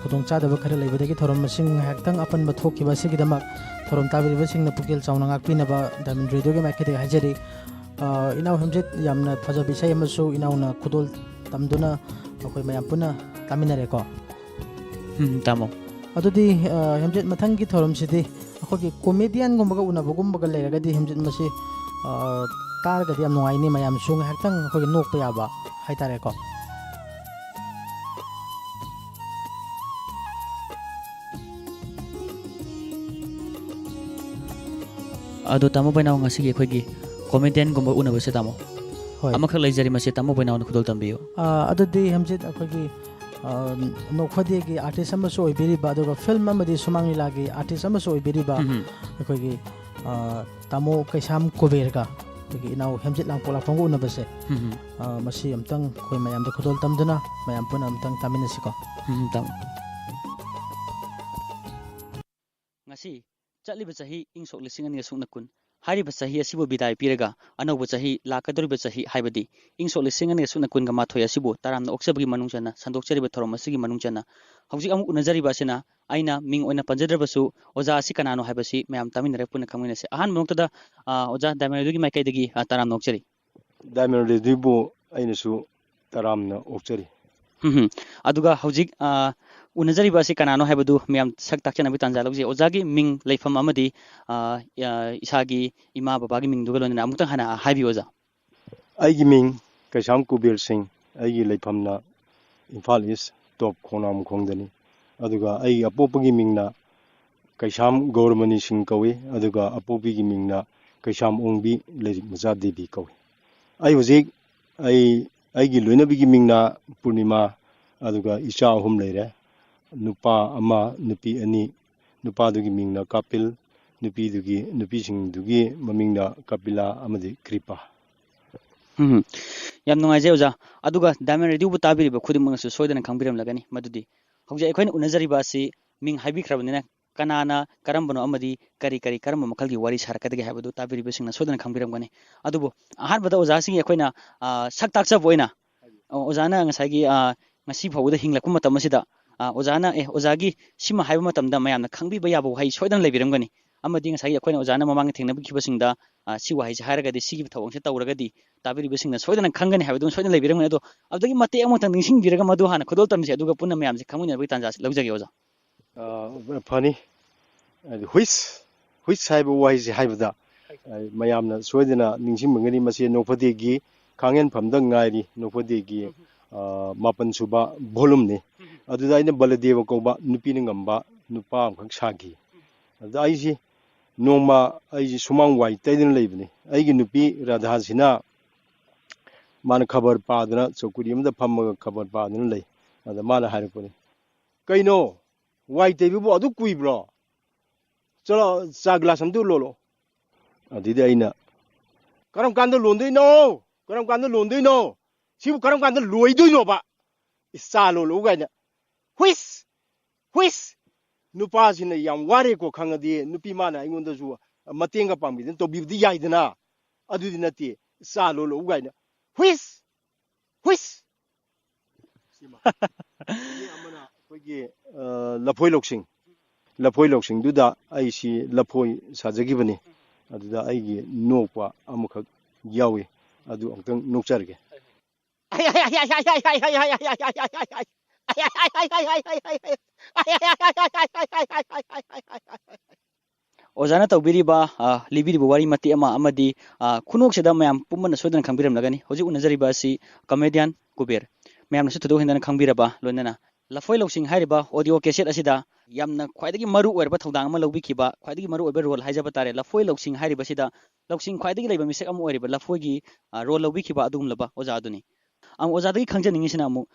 ꯈꯨꯗꯣꯡꯆꯥꯗꯕ ꯈꯔ ꯂꯩꯕꯗꯒꯤ ꯊꯧꯔꯝ ꯑꯁꯤ ꯉꯥꯏꯍꯥꯛꯇꯪ ꯑꯄꯟꯕ ꯊꯣꯛꯈꯤꯕ ꯑꯁꯤꯒꯤꯗꯃꯛ ꯊꯧꯔꯝ ꯇꯥꯕꯤꯔꯤꯕꯁꯤꯡꯅ ꯄꯨꯛꯆꯦꯜ ꯆꯥꯎꯅ ꯉꯥꯛꯄꯤꯅꯕ Diamond Radioꯒꯤ ꯃꯥꯏꯀꯩꯗꯒꯤ ꯍꯥꯏꯖꯔꯤ꯫ ꯑ, ꯏꯅꯥꯎ ꯍꯦꯝꯖꯤꯠ, ꯌꯥꯝꯅ ꯐꯖꯕ ꯏꯁꯩ ꯑꯃꯁꯨ ꯏꯅꯥꯎꯅ ꯈꯨꯗꯣꯜ ꯇꯝꯗꯨꯅ ꯑꯩꯈꯣꯏ ꯃꯌꯥꯝ ꯄꯨꯟꯅ ꯇꯥꯃꯤꯟꯅꯔꯦꯀꯣ꯫ ꯎꯝ, ꯇꯥꯃꯣ꯫ ꯑꯗꯨꯗꯤ, ꯑ, ꯍꯦꯝꯖꯤꯠ, ꯃꯊꯪꯒꯤ ꯊꯧꯔꯝꯁꯤꯗꯤ ꯑꯩꯈꯣꯏꯒꯤ comedianꯒꯨꯝꯕꯒ ꯎꯅꯕꯒꯨꯝꯕꯒ ꯂꯩꯔꯒꯗꯤ ꯍꯦꯝꯖꯤꯠ ꯃꯁꯤ, ꯑ, ꯇꯥꯔꯒꯗꯤ ꯌꯥꯝ ꯅꯨꯡꯉꯥꯏꯅꯤ, ꯃꯌꯥꯝꯁꯨ ꯉꯥꯏꯍꯥꯛꯇꯪ ꯑꯩꯈꯣꯏꯒꯤ ꯅꯣꯛꯄ ꯌꯥꯕ ꯍꯥꯏꯇꯥꯔꯦꯀꯣ꯫ ꯑꯗꯣ ꯇꯥꯃꯣ ꯕꯩꯅꯥꯎ, ꯉꯁꯤꯒꯤ ꯑꯩꯈꯣꯏꯒꯤ comedianꯒꯨꯝꯕ ꯎꯅꯕꯁꯦ ꯇꯥꯃꯣ, ꯍꯣꯏ꯫ ꯑꯃꯈꯛ ꯂꯩꯖꯔꯤ, ꯃꯁꯤ ꯇꯥꯃꯣ ꯕꯩꯅꯥꯎꯅ ꯈꯨꯗꯣꯜ ꯇꯝꯕꯤꯌꯨ꯫ ꯑ, ꯑꯗꯨꯗꯤ ꯍꯦꯝꯖꯤꯠ, ꯑꯩꯈꯣꯏꯒꯤ, ꯑ, ꯅꯣꯛꯐꯗꯦꯒꯤ artist ꯑꯃꯁꯨ ꯑꯣꯏꯕꯤꯔꯤꯕ, ꯑꯗꯨꯒ film ꯑꯃꯗꯤ ꯁꯨꯃꯥꯡ ꯂꯤꯂꯥꯒꯤ artist ꯑꯃꯁꯨ ꯑꯣꯏꯕꯤꯔꯤꯕ ꯎꯝ ꯍꯝ꯫ ꯑꯩꯈꯣꯏꯒꯤ, ꯑ, ꯇꯥꯃꯣ ꯀꯩꯁꯥꯝ ꯀꯨꯕꯦꯔꯒ ꯑꯩꯈꯣꯏꯒꯤ ꯏꯅꯥꯎ ꯍꯦꯝꯖꯤꯠ ꯂꯥꯡꯄꯣꯛꯂꯥꯛꯄꯝꯒ ꯎꯅꯕꯁꯦ, ꯎꯝ ꯍꯝ꯫ ꯑ, ꯃꯁꯤ ꯑꯝꯇꯪ ꯑꯩꯈꯣꯏ ꯃꯌꯥꯝꯗ ꯈꯨꯗꯣꯜ ꯇꯝꯗꯨꯅ ꯃꯌꯥꯝ ꯄꯨꯟꯅ ꯑꯝꯇꯪ ꯇꯥꯃꯤꯟꯅꯁꯤꯀꯣ꯫ ꯎꯝ, ꯇꯥꯃꯣ꯫ ꯉꯁꯤ ꯆꯠꯂꯤꯕ ꯆꯍꯤ ꯏꯪ ꯁꯣꯛ ꯂꯤꯁꯤꯡ ꯑꯅꯤꯒ ꯁꯨꯞꯅ ꯀꯨꯟ꯫ ꯍꯥꯏꯔꯤꯕ ꯆꯍꯤ ꯑꯁꯤꯕꯨ ꯕꯤꯗꯥꯏ ꯄꯤꯔꯒ ꯑꯅꯧꯕ ꯆꯍꯤ ꯂꯥꯛꯀꯗꯧꯔꯤꯕ ꯆꯍꯤ ꯍꯥꯏꯕꯗꯤ ꯏꯪ ꯁꯣꯛ ꯂꯤꯁꯤꯡ ꯑꯅꯤꯒ ꯁꯨꯞꯅ ꯀꯨꯟꯒ ꯃꯥꯊꯣꯏ ꯑꯁꯤꯕꯨ ꯇꯔꯥꯝꯅ ꯑꯣꯛꯆꯕꯒꯤ ꯃꯅꯨꯡ ꯆꯟꯅ ꯁꯟꯗꯣꯛꯆꯔꯤꯕ ꯊꯧꯔꯝ ꯑꯁꯤꯒꯤ ꯃꯅꯨꯡ ꯆꯟꯅ ꯍꯧꯖꯤꯛ ꯑꯃꯨꯛ ꯎꯅꯖꯔꯤꯕ ꯑꯁꯤꯅ ꯑꯩꯅ ꯃꯤꯡ ꯑꯣꯏꯅ ꯄꯟꯖꯗ꯭ꯔꯕꯁꯨ ꯑꯣꯖꯥ ꯑꯁꯤ ꯀꯅꯥꯅꯣ ꯍꯥꯏꯕꯁꯤ ꯃꯌꯥꯝ ꯇꯥꯃꯤꯟꯅꯔꯒ ꯄꯨꯟꯅ ꯈꯪꯃꯤꯟꯅꯁꯤ꯫ ꯑꯍꯥꯟꯕ ꯃꯛꯇꯗ, ꯑ, ꯑꯣꯖꯥ Diamond Radioꯒꯤ ꯃꯥꯏꯀꯩꯗꯒꯤ, ꯑ, ꯇꯔꯥꯝꯅ ꯑꯣꯛꯆꯔꯤ꯫ Diamond Radioꯕꯨ ꯑꯩꯅꯁꯨ ꯇꯔꯥꯝꯅ ꯑꯣꯛꯆꯔꯤ꯫ ꯍꯝ ꯍꯝ꯫ ꯑꯗꯨꯒ ꯍꯧꯖꯤꯛ, ꯑ, ꯎꯅꯖꯔꯤꯕ ꯑꯁꯤ ꯀꯅꯥꯅꯣ ꯍꯥꯏꯕꯗꯨ ꯃꯌꯥꯝ ꯁꯛ ꯇꯥꯛꯆꯅꯕꯒꯤ ꯇꯥꯟꯖꯥ ꯂꯧꯖꯩ꯫ ꯑꯣꯖꯥꯒꯤ ꯃꯤꯡ, ꯂꯩꯐꯝ ꯑꯃꯗꯤ, ꯑ, ꯑ, ꯏꯁꯥꯒꯤ ꯏꯃꯥ ꯕꯕꯥꯒꯤ ꯃꯤꯡꯗꯨꯒ ꯂꯣꯏꯅꯅ ꯑꯃꯨꯛꯇꯪ ꯍꯥꯟꯅ ꯍꯥꯏꯕꯤꯌꯨ ꯑꯣꯖꯥ꯫ ꯑꯩꯒꯤ ꯃꯤꯡ ꯀꯩꯁꯥꯝ ꯀꯨꯕꯦꯔ ꯁꯤꯡ, ꯑꯩꯒꯤ ꯂꯩꯐꯝꯅ ꯏꯝꯐꯥꯜ ꯏꯁ ꯇꯣꯞ ꯈꯣꯡꯅꯥꯡꯃꯈꯣꯡꯗꯅꯤ꯫ ꯑꯗꯨꯒ ꯑꯩꯒꯤ ꯑꯄꯣꯛꯄꯒꯤ ꯃꯤꯡꯅ ꯀꯩꯁꯥꯝ ꯒꯧꯔꯃꯅꯤ ꯁꯤꯡ ꯀꯧꯏ, ꯑꯗꯨꯒ ꯑꯄꯣꯛꯄꯤꯒꯤ ꯃꯤꯡꯅ ꯀꯩꯁꯥꯝ ꯑꯣꯡꯕꯤ ꯂꯥꯏꯔꯤꯛ ꯃꯆꯥ ꯗꯦꯕꯤ ꯀꯧꯏ꯫ ꯑꯩ ꯍꯧꯖꯤꯛ, ꯑꯩ, ꯑꯩꯒꯤ ꯂꯣꯏꯅꯕꯤꯒꯤ ꯃꯤꯡꯅ ꯄꯨꯔꯅꯤꯃꯥ, ꯑꯗꯨꯒ ꯏꯆꯥ ꯑꯍꯨꯝ ꯂꯩꯔꯦ, ꯅꯨꯄꯥ ꯑꯃ, ꯅꯨꯄꯤ ꯑꯅꯤ꯫ ꯅꯨꯄꯥꯗꯨꯒꯤ ꯃꯤꯡꯅ ꯀꯥꯄꯤꯜ, ꯅꯨꯄꯤꯗꯨꯒꯤ, ꯅꯨꯄꯤꯁꯤꯡꯗꯨꯒꯤ ꯃꯃꯤꯡꯅ ꯀꯄꯤꯂꯥ ꯑꯃꯗꯤ ꯀ꯭ꯔꯤꯄꯥ꯫ ꯎꯝ꯫ ꯌꯥꯝ ꯅꯨꯡꯉꯥꯏꯖꯩ ꯑꯣꯖꯥ꯫ ꯑꯗꯨꯒ Diamond Radioꯕꯨ ꯇꯥꯕꯤꯔꯤꯕ ꯈꯨꯗꯤꯡꯃꯛꯅꯁꯨ ꯁꯣꯏꯗꯅ ꯈꯪꯕꯤꯔꯝꯂꯒꯅꯤ ꯃꯗꯨꯗꯤ ꯍꯧꯖꯤꯛ ꯑꯩꯈꯣꯏꯅ ꯎꯅꯖꯔꯤꯕ ꯑꯁꯤ ꯃꯤꯡ ꯍꯥꯏꯕꯤꯈ꯭ꯔꯕꯅꯤꯅ ꯀꯅꯥꯅ ꯀꯔꯝꯕꯅꯣ ꯑꯃꯗꯤ ꯀꯔꯤ ꯀꯔꯤ ꯀꯔꯝꯕ ꯃꯈꯜꯒꯤ ꯋꯥꯔꯤ ꯁꯥꯔꯛꯀꯗꯒꯦ ꯍꯥꯏꯕꯗꯨ ꯇꯥꯕꯤꯔꯤꯕꯁꯤꯡꯅ ꯁꯣꯏꯗꯅ ꯈꯪꯕꯤꯔꯝꯒꯅꯤ꯫ ꯑꯗꯨꯕꯨ ꯑꯍꯥꯟꯕꯗ ꯑꯣꯖꯥꯁꯤꯡꯒꯤ ꯑꯩꯈꯣꯏꯅ, ꯑ, ꯁꯛ ꯇꯥꯛꯆꯕ ꯑꯣꯏꯅ ꯑꯣ, ꯑꯣꯖꯥꯅ ꯉꯁꯥꯏꯒꯤ, ꯑ, ꯉꯁꯤ ꯐꯥꯎꯕꯗ ꯍꯤꯡꯂꯛꯄ ꯃꯇꯝ ꯑꯁꯤꯗ, ꯑ, ꯑꯣꯖꯥꯅ, "ꯑꯦ, ꯑꯣꯖꯥꯒꯤ ꯁꯤꯃ" ꯍꯥꯏꯕ ꯃꯇꯝꯗ ꯃꯌꯥꯝꯅ ꯈꯪꯕꯤꯕ ꯌꯥꯕ ꯋꯥꯍꯩ ꯁꯣꯏꯗꯅ ꯂꯩꯕꯤꯔꯝꯒꯅꯤ꯫ ꯑꯃꯗꯤ ꯉꯁꯥꯏꯒꯤ ꯑꯩꯈꯣꯏꯅ ꯑꯣꯖꯥꯅ ꯃꯃꯥꯡꯗ ꯊꯦꯡꯅꯕꯤꯈꯤꯕꯁꯤꯡꯗ, ꯑ, ꯁꯤ ꯋꯥꯍꯩꯁꯦ ꯍꯥꯏꯔꯒꯗꯤ, ꯁꯤꯒꯤ ꯊꯧꯑꯣꯡꯁꯦ ꯇꯧꯔꯒꯗꯤ ꯇꯥꯕꯤꯔꯤꯕꯁꯤꯡꯅ ꯁꯣꯏꯗꯅ ꯈꯪꯒꯅꯤ ꯍꯥꯏꯕꯗꯨ ꯁꯣꯏꯗꯅ ꯂꯩꯕꯤꯔꯝꯒꯅꯤ꯫ ꯑꯗꯣ ꯑꯗꯨꯗꯒꯤ ꯃꯇꯦꯛ ꯑꯃꯇꯪ ꯅꯤꯡꯁꯤꯡꯕꯤꯔꯒ ꯃꯗꯨ ꯍꯥꯟꯅ ꯈꯨꯗꯣꯜ ꯇꯝꯁꯦ, ꯑꯗꯨꯒ ꯄꯨꯟꯅ ꯃꯌꯥꯝꯁꯦ ꯈꯪꯃꯤꯟꯅꯕꯒꯤ ꯇꯥꯟꯖꯥꯁꯦ ꯂꯧꯖꯒꯦ, ꯑꯣꯖꯥ꯫ ꯑ, ꯐꯅꯤ꯫ ꯍꯥꯏꯗꯤ ꯍꯨꯏꯁ, ꯍꯨꯏꯁ ꯍꯥꯏꯕ ꯋꯥꯍꯩꯁꯦ ꯍꯥꯏꯕꯗ, ꯑ, ꯃꯌꯥꯝꯅ ꯁꯣꯏꯗꯅ ꯅꯤꯡꯁꯤꯡꯕꯒꯅꯤ, ꯃꯁꯤ ꯅꯣꯛꯐꯗꯦꯒꯤ ꯈꯥꯡꯍꯦꯟꯐꯝꯗ ꯉꯥꯏꯔꯤ, ꯅꯣꯛꯐꯗꯦꯒꯤ, ꯑ, ꯃꯥꯄꯟ ꯁꯨꯕ ꯚꯣꯂꯨꯝꯅꯤ꯫ ꯑꯗꯨꯗ ꯑꯩꯅ ꯕꯂꯗꯦꯕ ꯀꯧꯕ ꯅꯨꯄꯤꯅ ꯉꯝꯕ ꯅꯨꯄꯥ ꯑꯃꯈꯛ ꯁꯥꯈꯤ꯫ ꯑꯗꯨꯗ ꯑꯩꯁꯤ ꯅꯣꯡꯃ ꯑꯩꯁꯤ ꯁꯨꯃꯥꯡ ꯋꯥꯏ ꯇꯩꯗꯨꯅ ꯂꯩꯕꯅꯤ꯫ ꯑꯩꯒꯤ ꯅꯨꯄꯤ ꯔꯥꯙꯥꯁꯤꯅ ꯃꯥꯅ ꯈꯕꯔ ꯄꯥꯗꯨꯅ, ꯆꯧꯀ꯭ꯔꯤ ꯑꯃꯗ ꯐꯝꯃꯒ ꯈꯕꯔ ꯄꯥꯗꯨꯅ ꯂꯩ꯫ ꯑꯗ ꯃꯥꯅ ꯍꯥꯏꯔꯛꯄꯅꯤ, "ꯀꯩꯅꯣ, ꯋꯥꯏ ꯇꯩꯕꯕꯨ ꯑꯗꯨꯛ ꯀꯨꯏꯕ꯭ꯔꯣ? ꯆꯠꯂꯣ, ꯆꯥ ꯒꯤꯂꯥꯁ ꯑꯝꯇ ꯂꯣꯜꯂꯣ꯫" ꯑꯗꯩꯗꯤ ꯑꯩꯅ, "ꯀꯔꯝ ꯀꯥꯟꯗ ꯂꯣꯟꯗꯣꯏꯅꯣ? ꯀꯔꯝ ꯀꯥꯟꯗ ꯂꯣꯟꯗꯣꯏꯅꯣ? ꯁꯤꯕꯨ ꯀꯔꯝ ꯀꯥꯟꯗ ꯂꯣꯏꯗꯣꯏꯅꯣꯕ? ꯏꯁ, ꯆꯥ ꯂꯣꯜꯂꯛꯎ" ꯀꯥꯏꯅ꯫ ꯍꯨꯏꯁ! ꯍꯨꯏꯁ! ꯅꯨꯄꯥꯁꯤꯅ ꯌꯥꯝ ꯋꯥꯔꯦꯀꯣ ꯈꯪꯉꯗꯤ, ꯅꯨꯄꯤ ꯃꯥꯅ ꯑꯩꯉꯣꯟꯗꯁꯨ ꯃꯇꯦꯡꯒ ꯄꯥꯡꯕꯤꯗꯅ ꯇꯧꯕꯤꯕꯗꯤ ꯌꯥꯏꯗꯅ꯫ ꯑꯗꯨꯗꯤ ꯅꯠꯇꯦ, "ꯆꯥ ꯂꯣꯜꯂꯛꯎ" ꯀꯥꯏꯅ꯫ ꯍꯨꯏꯁ! ꯍꯨꯏꯁ! ꯁꯤꯃ꯫ ꯑꯗꯒꯤ ꯑꯃꯅ ꯑꯩꯈꯣꯏꯒꯤ, ꯑ, ꯂꯐꯣꯏ ꯂꯧꯁꯤꯡ꯫ ꯂꯐꯣꯏ ꯂꯧꯁꯤꯡꯗꯨꯗ ꯑꯩꯁꯤ ꯂꯐꯣꯏ ꯁꯥꯖꯈꯤꯕꯅꯤ꯫ ꯑꯗꯨꯗ ꯑꯩꯒꯤ ꯅꯣꯛꯄ ꯑꯃꯈꯛ ꯌꯥꯎꯏ꯫ ꯑꯗꯨ ꯑꯃꯨꯛꯇꯪ ꯅꯣꯛꯆꯔꯒꯦ꯫ ꯑꯣꯖꯥꯅ ꯇꯧꯕꯤꯔꯤꯕ, ꯑ, ꯂꯤꯕꯤꯔꯤꯕ ꯋꯥꯔꯤ ꯃꯇꯦꯛ ꯑꯃ ꯑꯃꯗꯤ, ꯑ, ꯈꯨꯅꯣꯛꯁꯤꯗ ꯃꯌꯥꯝ ꯄꯨꯝꯕꯅ ꯁꯣꯏꯗꯅ ꯈꯪꯕꯤꯔꯝꯂꯒꯅꯤ꯫ ꯍꯧꯖꯤꯛ ꯎꯅꯖꯔꯤꯕ ꯑꯁꯤ comedian ꯀꯨꯕꯦꯔ꯫ ꯃꯌꯥꯝꯅꯁꯨ ꯊꯣꯏꯗꯣꯛ ꯍꯦꯟꯗꯅ ꯈꯪꯕꯤꯔꯕ, ꯂꯣꯏꯅꯅ ꯂꯐꯣꯏ ꯂꯧꯁꯤꯡ ꯍꯥꯏꯔꯤꯕ audio cassette ꯑꯁꯤꯗ ꯌꯥꯝꯅ ꯈ꯭ꯋꯥꯏꯗꯒꯤ ꯃꯔꯨ ꯑꯣꯏꯔꯕ ꯊꯧꯗꯥꯡ ꯑꯃ ꯂꯧꯕꯤꯈꯤꯕ, ꯈ꯭ꯋꯥꯏꯗꯒꯤ ꯃꯔꯨ ꯑꯣꯏꯕ role ꯍꯥꯏꯖꯕ ꯇꯥꯔꯦ, ꯂꯐꯣꯏ ꯂꯧꯁꯤꯡ ꯍꯥꯏꯔꯤꯕꯁꯤꯗ ꯂꯧꯁꯤꯡ ꯈ꯭ꯋꯥꯏꯗꯒꯤ ꯂꯩꯕ ꯃꯤꯁꯛ ꯑꯃ ꯑꯣꯏꯔꯤꯕ ꯂꯐꯣꯏꯒꯤ, ꯑ, role ꯂꯧꯕꯤꯈꯤꯕ ꯑꯗꯨꯒꯨꯝꯂꯕ ꯑꯣꯖꯥ ꯑꯗꯨꯅꯤ꯫ ꯑꯃꯨꯛ ꯑꯣꯖꯥꯗꯒꯤ ꯈꯪꯖꯅꯤꯡꯉꯤꯁꯤꯅ ꯑꯃꯨꯛ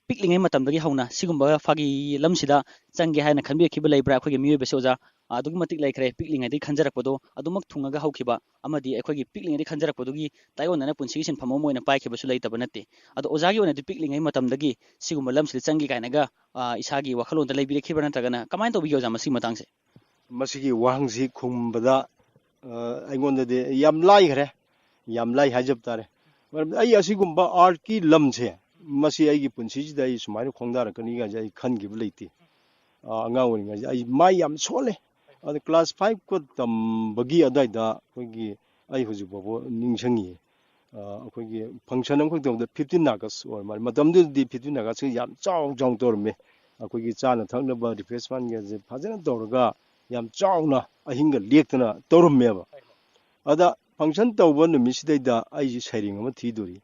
ꯄꯤꯛꯂꯤꯉꯩ ꯃꯇꯝꯗꯒꯤ ꯍꯧꯅ ꯁꯤꯒꯨꯝꯕ ꯐꯥꯒꯤ ꯂꯝꯁꯤꯗ ꯆꯪꯒꯦ ꯍꯥꯏꯅ ꯈꯟꯕꯤꯔꯛꯈꯤꯕ ꯂꯩꯕ꯭ꯔꯥ? ꯑꯩꯈꯣꯏꯒꯤ ꯃꯤꯑꯣꯏꯕꯁꯤ, ꯑꯣꯖꯥ, ꯑꯗꯨꯛꯀꯤ ꯃꯇꯤꯛ ꯂꯩꯈ꯭ꯔꯦ, ꯄꯤꯛꯂꯤꯉꯩꯗꯒꯤ ꯈꯟꯖꯔꯛꯄꯗꯣ ꯑꯗꯨꯃꯛ ꯊꯨꯡꯉꯒ ꯍꯧꯈꯤꯕ ꯑꯃꯗꯤ ꯑꯩꯈꯣꯏꯒꯤ ꯄꯤꯛꯂꯤꯉꯩꯗꯒꯤ ꯈꯟꯖꯔꯛꯄꯗꯨꯒꯤ ꯇꯥꯏꯑꯣꯟꯅꯅ ꯄꯨꯟꯁꯤꯒꯤ ꯁꯤꯟꯐꯝ ꯑꯃ ꯑꯣꯏꯅ ꯄꯥꯏꯈꯤꯕꯁꯨ ꯂꯩꯇꯕ ꯅꯠꯇꯦ꯫ ꯑꯗꯣ ꯑꯣꯖꯥꯒꯤ ꯑꯣꯏꯅꯗꯤ ꯄꯤꯛꯂꯤꯉꯩ ꯃꯇꯝꯗꯒꯤ ꯁꯤꯒꯨꯝꯕ ꯂꯝꯁꯤꯗ ꯆꯪꯒꯦ ꯀꯥꯏꯅꯒ, ꯑ, ꯏꯁꯥꯒꯤ ꯋꯥꯈꯜꯂꯣꯟꯗ ꯂꯩꯕꯤꯔꯛꯈꯤꯕ꯭ꯔꯥ, ꯅꯠꯇ꯭ꯔꯒꯅ ꯀꯃꯥꯏꯅ ꯇꯧꯕꯤꯒꯦ, ꯑꯣꯖꯥ, ꯃꯁꯤꯒꯤ ꯃꯇꯥꯡꯁꯦ? ꯃꯁꯤꯒꯤ ꯋꯥꯍꯪꯁꯤ ꯈꯨꯝꯕꯗ, ꯑ, ꯑꯩꯉꯣꯟꯗꯗꯤ ꯌꯥꯝ ꯂꯥꯏꯈ꯭ꯔꯦ, ꯌꯥꯝ ꯂꯥꯏ ꯍꯥꯏꯖꯕ ꯇꯥꯔꯦ꯫ ꯃꯔꯝꯗꯤ ꯑꯩ ꯑꯁꯤꯒꯨꯝꯕ ꯑꯥꯔꯠꯀꯤ ꯂꯝꯁꯦ, ꯃꯁꯤ ꯑꯩꯒꯤ ꯄꯨꯟꯁꯤꯁꯤꯗ ꯑꯩ ꯁꯨꯃꯥꯏꯅ ꯈꯣꯡꯗꯥꯔꯛꯀꯅꯤ ꯀꯥꯏꯁꯦ ꯑꯩ ꯈꯟꯈꯤꯕ ꯂꯩꯇꯦ꯫ ꯑ, ꯑꯉꯥꯡ ꯑꯣꯏꯔꯤꯉꯩꯁꯦ ꯑꯩ ꯃꯥꯏ ꯌꯥꯝ ꯁꯣꯜꯂꯦ꯫ ꯑꯗ ꯀ꯭ꯂꯥꯁ ꯐꯥꯏꯚꯀ ꯇꯝꯕꯒꯤ ꯑꯗꯨꯋꯥꯏꯗ ꯑꯩꯈꯣꯏꯒꯤ, ꯑꯩ ꯍꯧꯖꯤꯛ ꯐꯥꯎꯕ ꯅꯤꯡꯁꯤꯡꯉꯤ꯫ ꯑ, ꯑꯩꯈꯣꯏꯒꯤ ꯐꯪꯁꯟ ꯑꯃꯈꯛ ꯇꯧꯕꯗ ꯐꯤꯐꯇꯤꯟ ꯑꯥꯒꯁ ꯑꯣꯏꯔ ꯃꯥꯜꯂꯦ꯫ ꯃꯇꯝꯗꯨꯗꯗꯤ ꯐꯤꯐꯇꯤꯟ ꯑꯥꯒꯁꯁꯤ ꯌꯥꯝ ꯆꯥꯎ ꯆꯥꯎꯅ ꯇꯧꯔꯝꯃꯦ꯫ ꯑꯩꯈꯣꯏꯒꯤ ꯆꯥꯅ ꯊꯛꯅꯕ ꯔꯤꯐ꯭ꯔꯦꯁꯃꯦꯟꯒꯁꯦ ꯐꯖꯅ ꯇꯧꯔꯒ ꯌꯥꯝ ꯆꯥꯎꯅ ꯑꯍꯤꯡꯒ ꯂꯦꯛꯇꯅ ꯇꯧꯔꯝꯃꯦꯕ꯫ ꯑꯗ ꯐꯪꯁꯟ ꯇꯧꯕ ꯅꯨꯃꯤꯠꯁꯤꯗꯩꯗ ꯑꯩꯁꯦ ꯁꯩꯔꯦꯡ ꯑꯃ ꯊꯤꯗꯣꯔꯤ꯫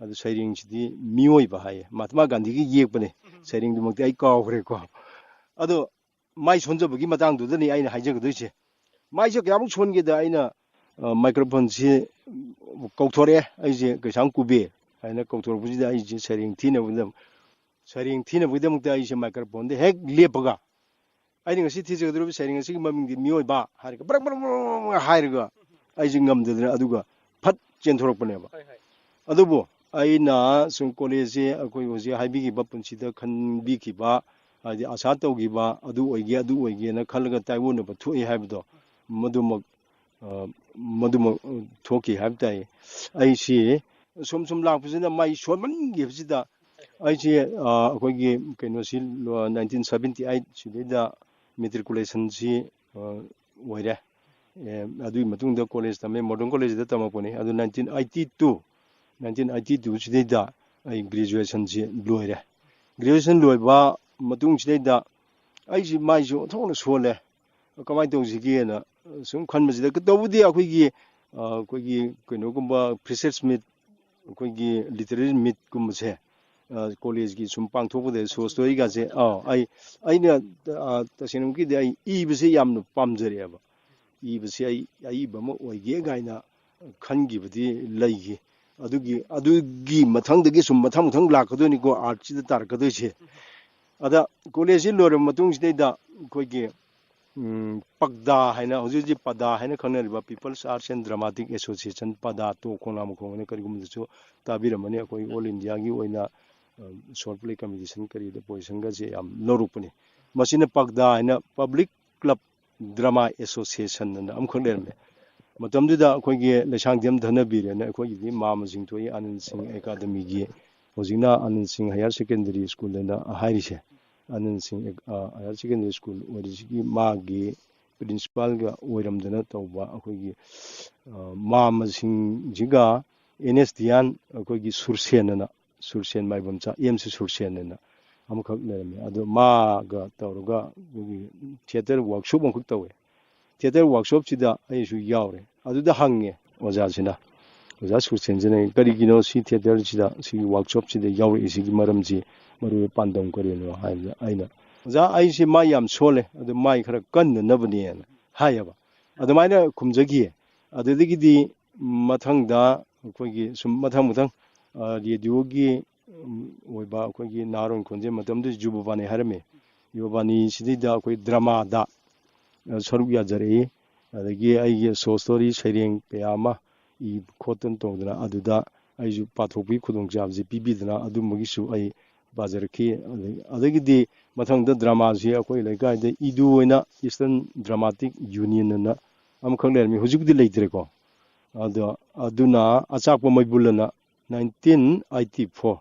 ꯑꯗꯨ ꯁꯩꯔꯦꯡꯁꯤꯗꯤ ꯃꯤꯑꯣꯏꯕ ꯍꯥꯏꯌꯦ, ꯃꯍꯥꯇꯃꯥ ꯒꯥꯟꯙꯤꯒꯤ ꯌꯦꯛꯄꯅꯦ꯫ ꯁꯩꯔꯦꯡꯗꯨꯃꯛꯇꯤ ꯑꯩ ꯀꯥꯎꯈ꯭ꯔꯦꯀꯣ꯫ ꯑꯗꯣ ꯃꯥꯏ ꯁꯣꯟꯖꯕꯒꯤ ꯃꯇꯥꯡꯗꯨꯗꯅꯤ ꯑꯩꯅ ꯍꯥꯏꯖꯒꯗꯣꯏꯁꯦ꯫ ꯃꯥꯏꯁꯦ ꯀꯌꯥꯃꯨꯛ ꯁꯣꯟꯒꯦꯗ, ꯑꯩꯅ, ꯑ, ꯃꯥꯏꯀ꯭ꯔꯣꯐꯣꯟꯁꯤ ꯀꯧꯊꯣꯔꯛꯑꯦ, ꯑꯩꯁꯦ ꯀꯩꯁꯥꯝ ꯀꯨꯕꯦ ꯍꯥꯏꯅ ꯀꯧꯊꯣꯔꯛꯄꯁꯤꯗ ꯑꯩꯁꯦ ꯁꯩꯔꯦꯡ ꯊꯤꯅꯕꯒꯤꯗꯃꯛ, ꯁꯩꯔꯦꯡ ꯊꯤꯅꯕꯒꯤꯗꯃꯛꯇ ꯑꯩꯁꯦ ꯃꯥꯏꯀ꯭ꯔꯣꯐꯣꯟꯗ ꯍꯦꯛ ꯂꯦꯞꯄꯒ, ꯑꯩꯅ ꯉꯁꯤ ꯊꯤꯖꯒꯗꯧꯔꯤꯕ ꯁꯩꯔꯦꯡ ꯑꯁꯤꯒꯤ ꯃꯃꯤꯡꯗꯤ ꯃꯤꯑꯣꯏꯕ ꯍꯥꯏꯔꯒ ꯕ꯭ꯔꯪ ꯕ꯭ꯔꯪ ꯕ꯭ꯔꯪ ꯕ꯭ꯔꯪ ꯍꯥꯏꯔꯒ ꯑꯩꯁꯦ ꯉꯝꯗꯗꯅ ꯑꯗꯨꯒ ꯐꯠ ꯆꯦꯟꯊꯣꯔꯛꯄꯅꯦꯕ꯫ ꯑꯗꯨꯕꯨ ꯑꯩꯅ ꯁꯨꯝ ꯀꯣꯂꯦꯖꯁꯦ ꯑꯩꯈꯣꯏ ꯍꯧꯖꯤꯛ ꯍꯥꯏꯕꯤꯈꯤꯕ ꯄꯨꯟꯁꯤꯗ ꯈꯟꯕꯤꯈꯤꯕ, ꯍꯥꯏꯗꯤ ꯑꯁꯥ ꯇꯧꯈꯤꯕ, ꯑꯗꯨ ꯑꯣꯏꯒꯦ ꯑꯗꯨ ꯑꯣꯏꯒꯦꯅ ꯈꯜꯂꯒ ꯇꯥꯏꯑꯣꯟꯅꯕ ꯊꯣꯛꯏ ꯍꯥꯏꯕꯗꯣ, ꯃꯗꯨꯃꯛ, ꯑ, ꯃꯗꯨꯃꯛ, ꯑ, ꯊꯣꯛꯈꯤ ꯍꯥꯏꯕ ꯇꯥꯏ꯫ ꯑꯩꯁꯤ ꯁꯨꯝ ꯁꯨꯝ ꯂꯥꯛꯄꯁꯤꯅ ꯃꯥꯏ ꯁꯣꯟꯃꯟꯈꯤꯕꯁꯤꯗ ꯑꯩꯁꯤ, ꯑ, ꯑꯩꯈꯣꯏꯒꯤ ꯀꯩꯅꯣꯁꯤ, ꯑ, ꯅꯥꯏꯟꯇꯤꯟ ꯁꯕꯦꯟꯇꯤ ꯑꯩꯠ ꯁꯤꯗꯩꯗ ꯃꯦꯇ꯭ꯔꯤꯀꯨꯂꯦꯁꯟꯁꯤ, ꯑ, ꯑꯣꯏꯔꯦ꯫ ꯑꯦ, ꯑꯗꯨꯒꯤ ꯃꯇꯨꯡꯗ ꯀꯣꯂꯦꯖ ꯇꯝꯃꯦ, ꯃꯣꯗꯔꯟ ꯀꯣꯂꯦꯖꯇ ꯇꯝꯃꯛꯄꯅꯤ꯫ ꯑꯗꯨ nineteen eighty two, nineteen eighty two ꯁꯤꯗꯩꯗ ꯑꯩ ꯒ꯭ꯔꯦꯖꯨꯑꯦꯁꯟꯁꯤ ꯂꯣꯏꯔꯦ꯫ ꯒ꯭ꯔꯦꯖꯨꯑꯦꯁꯟ ꯂꯣꯏꯕ ꯃꯇꯨꯡꯁꯤꯗꯩꯗ ꯑꯩꯁꯤ ꯃꯥꯏꯁꯤ ꯑꯣꯟꯊꯣꯛꯅ ꯁꯣꯜꯂꯦ꯫ ꯀꯃꯥꯏꯅ ꯇꯧꯁꯤꯒꯦꯅ ꯁꯨꯝ ꯈꯟꯕꯁꯤꯗ, ꯇꯧꯕꯗꯤ ꯑꯩꯈꯣꯏꯒꯤ, ꯑ, ꯑꯩꯈꯣꯏꯒꯤ ꯀꯩꯅꯣꯒꯨꯝꯕ ꯐ꯭ꯔꯦꯁꯔꯁ ꯃꯤꯠ, ꯑꯩꯈꯣꯏꯒꯤ ꯂꯤꯇꯔꯦꯔꯤ ꯃꯤꯠꯀꯨꯝꯕꯁꯦ, ꯑ, ꯀꯣꯂꯦꯖꯀꯤ ꯁꯨꯝ ꯄꯥꯡꯊꯣꯛꯄꯗ ꯁꯣꯔꯠ ꯁ꯭ꯇꯣꯔꯤꯒꯁꯦ, ꯑꯥ, ꯑꯩ, ꯑꯩꯅ, ꯑ, ꯇꯁꯦꯡꯅꯃꯛꯀꯤꯗꯤ ꯑꯩ ꯏꯕꯁꯦ ꯌꯥꯝꯅ ꯄꯥꯝꯖꯔꯛꯑꯦꯕ꯫ ꯏꯕꯁꯦ ꯑꯩ ꯑꯏꯕ ꯑꯃ ꯑꯣꯏꯒꯦ ꯀꯥꯏꯅ ꯈꯟꯈꯤꯕꯗꯤ ꯂꯩꯈꯤ꯫ ꯑꯗꯨꯒꯤ, ꯑꯗꯨꯒꯤ ꯃꯊꯪꯗꯒꯤ ꯁꯨꯝ ꯃꯊꯪ ꯃꯊꯪ ꯂꯥꯛꯀꯗꯣꯏꯅꯤꯀꯣ ꯑꯥꯔꯠꯁꯤꯗ ꯇꯥꯔꯛꯀꯗꯣꯏꯁꯦ꯫ ꯑꯗ ꯀꯣꯂꯦꯖꯁꯤ ꯂꯣꯏꯔꯕ ꯃꯇꯨꯡꯁꯤꯗꯩꯗ ꯑꯩꯈꯣꯏꯒꯤ, ꯎꯝ, ꯄꯛꯗꯥ ꯍꯥꯏꯅ, ꯍꯧꯖꯤꯛ ꯍꯧꯖꯤꯛ ꯄꯗꯥ ꯍꯥꯏꯅ ꯈꯪꯅꯔꯤꯕ People's Arts and Dramatic Association, ꯄꯗꯥ ꯇꯣ ꯈꯣꯡꯅꯥꯡ ꯃꯈꯣꯡ ꯍꯥꯏꯅ ꯀꯔꯤꯒꯨꯝꯕꯗꯁꯨ ꯇꯥꯕꯤꯔꯝꯃꯅꯤ꯫ ꯑꯩꯈꯣꯏ ꯑꯣꯜ ꯏꯟꯗꯤꯌꯥꯒꯤ ꯑꯣꯏꯅ, ꯑ, ꯁꯣꯔꯠ ꯄ꯭ꯂꯦ ꯀꯝꯄꯤꯇꯤꯁꯟ ꯀꯔꯤꯗ ꯄꯣꯖꯤꯁꯟꯒꯁꯦ ꯌꯥꯝ ꯂꯧꯔꯛꯄꯅꯤ꯫ ꯃꯁꯤꯅ ꯄꯛꯗꯥ ꯍꯥꯏꯅ Public Club Drama Association ꯑꯅ ꯑꯃꯈꯛ ꯂꯩꯔꯝꯃꯦ꯫ ꯃꯇꯝꯗꯨꯗ ꯑꯩꯈꯣꯏꯒꯤ ꯂꯩꯁꯥꯡꯊꯦꯝ ꯙꯅꯕꯤꯔ ꯍꯥꯏꯅ ꯑꯩꯈꯣꯏꯒꯤꯗꯤ ꯃꯥ ꯃꯁꯤꯡ ꯊꯣꯛꯏ, ꯑꯅꯟ ꯁꯤꯡ ꯑꯦꯀꯥꯗꯃꯤꯒꯤ, ꯍꯧꯖꯤꯛꯅ ꯑꯅꯟ ꯁꯤꯡ ꯍꯥꯌꯔ ꯁꯦꯀꯦꯟꯗꯔꯤ ꯁ꯭ꯀꯨꯜ ꯍꯥꯏꯅ ꯍꯥꯏꯔꯤꯁꯦ, ꯑꯅꯟ ꯁꯤꯡ ꯑꯦꯛ-, ꯑ, ꯍꯥꯌꯔ ꯁꯦꯀꯦꯟꯗꯔꯤ ꯁ꯭ꯀꯨꯜ ꯑꯣꯏꯔꯤꯁꯤꯒꯤ ꯃꯥꯒꯤ ꯄ꯭ꯔꯤꯟꯁꯤꯄꯥꯜꯒ ꯑꯣꯏꯔꯝꯗꯅ ꯇꯧꯕ ꯑꯩꯈꯣꯏꯒꯤ, ꯑ, ꯃꯥ ꯃꯁꯤꯡꯁꯤꯒ ꯑꯦꯟ ꯑꯦꯁ ꯙꯤꯌꯥꯟ ꯑꯩꯈꯣꯏꯒꯤ ꯁꯨꯔꯁꯦꯟ ꯑꯅ, ꯁꯨꯔꯁꯦꯟ ꯃꯥꯏꯕꯝꯆꯥ, ꯑꯦꯝ ꯁꯤ ꯁꯨꯔꯁꯦꯟ ꯑꯅ ꯑꯃꯈꯛ ꯂꯩꯔꯝꯃꯤ꯫ ꯑꯗꯣ ꯃꯥꯒ ꯇꯧꯔꯒ ꯑꯩꯈꯣꯏꯒꯤ ꯊꯤꯌꯦꯇꯔ ꯋꯥꯔꯛꯁꯣꯞ ꯑꯃꯈꯛ ꯇꯧꯋꯦ꯫ ꯊꯤꯌꯦꯇꯔ ꯋꯥꯔꯛꯁꯣꯞꯁꯤꯗ ꯑꯩꯁꯨ ꯌꯥꯎꯔꯦ꯫ ꯑꯗꯨꯗ ꯍꯪꯉꯦ ꯑꯣꯖꯥꯁꯤꯅ, ꯑꯣꯖꯥ ꯁꯨꯔꯁꯦꯟꯁꯤꯅ, "ꯀꯔꯤꯒꯤꯅꯣ ꯁꯤ ꯊꯤꯌꯦꯇꯔꯁꯤꯗ, ꯁꯤꯒꯤ ꯋꯥꯔꯛꯁꯣꯞꯁꯤꯗ ꯌꯥꯎꯔꯛꯏꯁꯤꯒꯤ ꯃꯔꯝꯁꯤ, ꯃꯔꯨ ꯑꯣꯏꯕ ꯄꯥꯟꯗꯝ ꯀꯔꯤꯅꯣ?" ꯍꯥꯏꯕꯗ ꯑꯩꯅ, "ꯑꯣꯖꯥ, ꯑꯩꯁꯦ ꯃꯥꯏ ꯌꯥꯝ ꯁꯣꯜꯂꯦ, ꯑꯗꯨ ꯃꯥꯏ ꯈꯔ ꯀꯟꯅꯅꯕꯅꯦꯅ" ꯍꯥꯏꯌꯦꯕ꯫ ꯑꯗꯨꯃꯥꯏꯅ ꯈꯨꯝꯖꯈꯤꯌꯦ꯫ ꯑꯗꯨꯗꯒꯤꯗꯤ ꯃꯊꯪꯗ ꯑꯩꯈꯣꯏꯒꯤ ꯁꯨꯝ ꯃꯊꯪ ꯃꯊꯪ, ꯑ, ꯔꯦꯗꯤꯑꯣꯒꯤ, ꯎꯝ, ꯑꯣꯏꯕ ꯑꯩꯈꯣꯏꯒꯤ ꯅꯍꯥꯔꯣꯜ ꯈꯣꯟꯖꯦꯜ, ꯃꯇꯝꯗꯨꯗ ꯖꯨꯕꯕꯥꯅꯤ ꯍꯥꯏꯔꯝꯃꯤ꯫ ꯖꯨꯕꯕꯥꯅꯤꯁꯤꯗꯩꯗ ꯑꯩꯈꯣꯏ ꯗ꯭ꯔꯃꯥꯗ, ꯑ, ꯁꯔꯨꯛ ꯌꯥꯖꯔꯛꯏ꯫ ꯑꯗꯒꯤ ꯑꯩꯒꯤ ꯁꯣꯔꯠ ꯁ꯭ꯇꯣꯔꯤ ꯁꯩꯔꯦꯡ ꯀꯌꯥ ꯑꯃ ꯏ ꯈꯣꯠꯇꯅ ꯇꯧꯗꯅ ꯑꯗꯨꯗ ꯑꯩꯁꯨ ꯄꯥꯊꯣꯛꯄꯒꯤ ꯈꯨꯗꯣꯡꯆꯥꯕꯁꯤ ꯄꯤꯕꯤꯗꯅ ꯑꯗꯨꯝꯕꯒꯤꯁꯨ ꯑꯩ ꯄꯥꯖꯔꯛꯈꯤ꯫ ꯑꯗꯒꯤ, ꯑꯗꯒꯤꯗꯤ ꯃꯊꯪꯗ ꯗ꯭ꯔꯃꯥꯁꯤ ꯑꯩꯈꯣꯏ ꯂꯩꯀꯥꯏꯗ ꯏꯗꯨ ꯑꯣꯏꯅ Eastern Dramatic Union ꯑꯅ ꯑꯃꯈꯛ ꯂꯩꯔꯝꯃꯤ, ꯍꯧꯖꯤꯛꯄꯨꯗꯤ ꯂꯩꯇ꯭ꯔꯦꯀꯣ꯫ ꯑꯗꯣ ꯑꯗꯨꯅ ꯑꯆꯥꯛꯄ ꯃꯩꯕꯨꯜ ꯑꯅ nineteen eighty four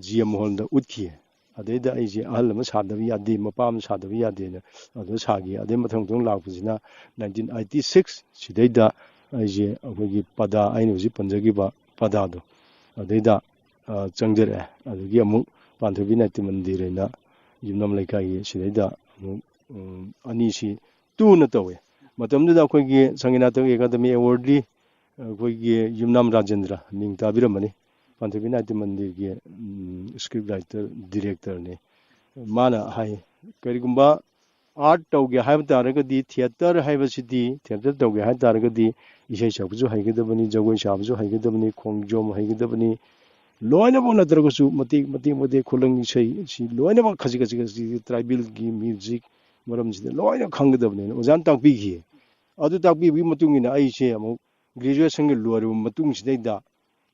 G M ꯍꯣꯜꯗ ꯎꯠꯈꯤ꯫ ꯑꯗꯩꯗ ꯑꯩꯁꯦ ꯑꯍꯜ ꯑꯃ ꯁꯥꯗꯕ ꯌꯥꯗꯦ, ꯃꯄꯥ ꯑꯃ ꯁꯥꯗꯕ ꯌꯥꯗꯦꯅ ꯑꯗꯨ ꯁꯥꯈꯤ꯫ ꯑꯗꯩ ꯃꯊꯪ ꯃꯊꯪ ꯂꯥꯛꯄꯁꯤꯅ ꯅꯥꯏꯟꯇꯤꯟ ꯑꯥꯏꯇꯤ ꯁꯤꯛꯁ ꯁꯤꯗꯩꯗ ꯑꯩꯁꯦ ꯑꯩꯈꯣꯏꯒꯤ ꯄꯗꯥ, ꯑꯩꯅ ꯍꯧꯖꯤꯛ ꯄꯟꯖꯈꯤꯕ ꯄꯗꯥꯗꯣ, ꯑꯗꯩꯗ, ꯑ, ꯆꯪꯖꯔꯛꯑꯦ꯫ ꯑꯗꯒꯤ ꯑꯃꯨꯛ ꯄꯥꯟꯊꯣꯏꯕꯤ ꯅꯥꯇ꯭ꯌ ꯃꯟꯗꯤꯔ ꯍꯥꯏꯅ ꯌꯨꯝꯅꯥꯝ ꯂꯩꯀꯥꯏꯒꯤ ꯁꯤꯗꯩꯗ ꯑꯃꯨꯛ, ꯎꯝ, ꯑꯅꯤꯁꯤ ꯇꯨꯅ ꯇꯧꯋꯦ꯫ ꯃꯇꯝꯗꯨꯗ ꯑꯩꯈꯣꯏꯒꯤ ꯁꯪꯒꯤꯠ ꯅꯥꯇꯛ ꯑꯦꯀꯥꯗꯃꯤ ꯑꯦꯋꯥꯔꯗꯤ ꯑꯩꯈꯣꯏꯒꯤ ꯌꯨꯝꯅꯥꯝ ꯔꯥꯖꯦꯟꯗ꯭ꯔ ꯃꯤꯡ ꯇꯥꯕꯤꯔꯝꯃꯅꯤ, ꯄꯥꯟꯊꯣꯏꯕꯤ ꯅꯥꯇ꯭ꯌ ꯃꯟꯗꯤꯔꯒꯤ, ꯎꯝ, ꯁ꯭ꯀ꯭ꯔꯤꯞ ꯔꯥꯏꯇꯔ, ꯗꯤꯔꯦꯛꯇꯔꯅꯤ꯫ ꯃꯥꯅ ꯍꯥꯏ, "ꯀꯔꯤꯒꯨꯝꯕ ꯑꯥꯔꯠ ꯇꯧꯒꯦ ꯍꯥꯏꯕ ꯇꯥꯔꯒꯗꯤ, ꯊꯤꯌꯦꯇꯔ ꯍꯥꯏꯕꯁꯤꯗꯤ, ꯊꯤꯌꯦꯇꯔ ꯇꯧꯒꯦ ꯍꯥꯏꯕ ꯇꯥꯔꯒꯗꯤ, ꯏꯁꯩ ꯁꯛꯄꯁꯨ ꯍꯩꯒꯗꯕꯅꯤ, ꯖꯒꯣꯏ ꯁꯥꯕꯁꯨ ꯍꯩꯒꯗꯕꯅꯤ, ꯈꯣꯡꯖꯣꯝ ꯍꯩꯒꯗꯕꯅꯤ, ꯂꯣꯏꯅꯃꯛ ꯅꯠꯇ꯭ꯔꯒꯁꯨ ꯃꯇꯦꯛ ꯃꯇꯦꯛ ꯃꯇꯦꯛ ꯈꯨꯂꯪ ꯏꯁꯩ, ꯁꯤ ꯂꯣꯏꯅꯃꯛ ꯈꯖꯤꯛ ꯈꯖꯤꯛ ꯈꯖꯤꯛ ꯇ꯭ꯔꯥꯏꯕꯦꯜꯒꯤ ꯃ꯭ꯌꯨꯖꯤꯛ ꯃꯔꯝꯁꯤꯗ ꯂꯣꯏꯅ ꯈꯪꯒꯗꯕꯅꯤꯅ" ꯑꯣꯖꯥꯅ ꯇꯥꯛꯄꯤꯈꯤ꯫ ꯑꯗꯨ ꯇꯥꯛꯄꯤꯕꯒꯤ ꯃꯇꯨꯡ ꯏꯟꯅ ꯑꯩꯁꯦ ꯑꯃꯨꯛ ꯒ꯭ꯔꯦꯖꯨꯑꯦꯁꯟꯒ ꯂꯣꯏꯔꯕ ꯃꯇꯨꯡꯁꯤꯗꯩꯗ,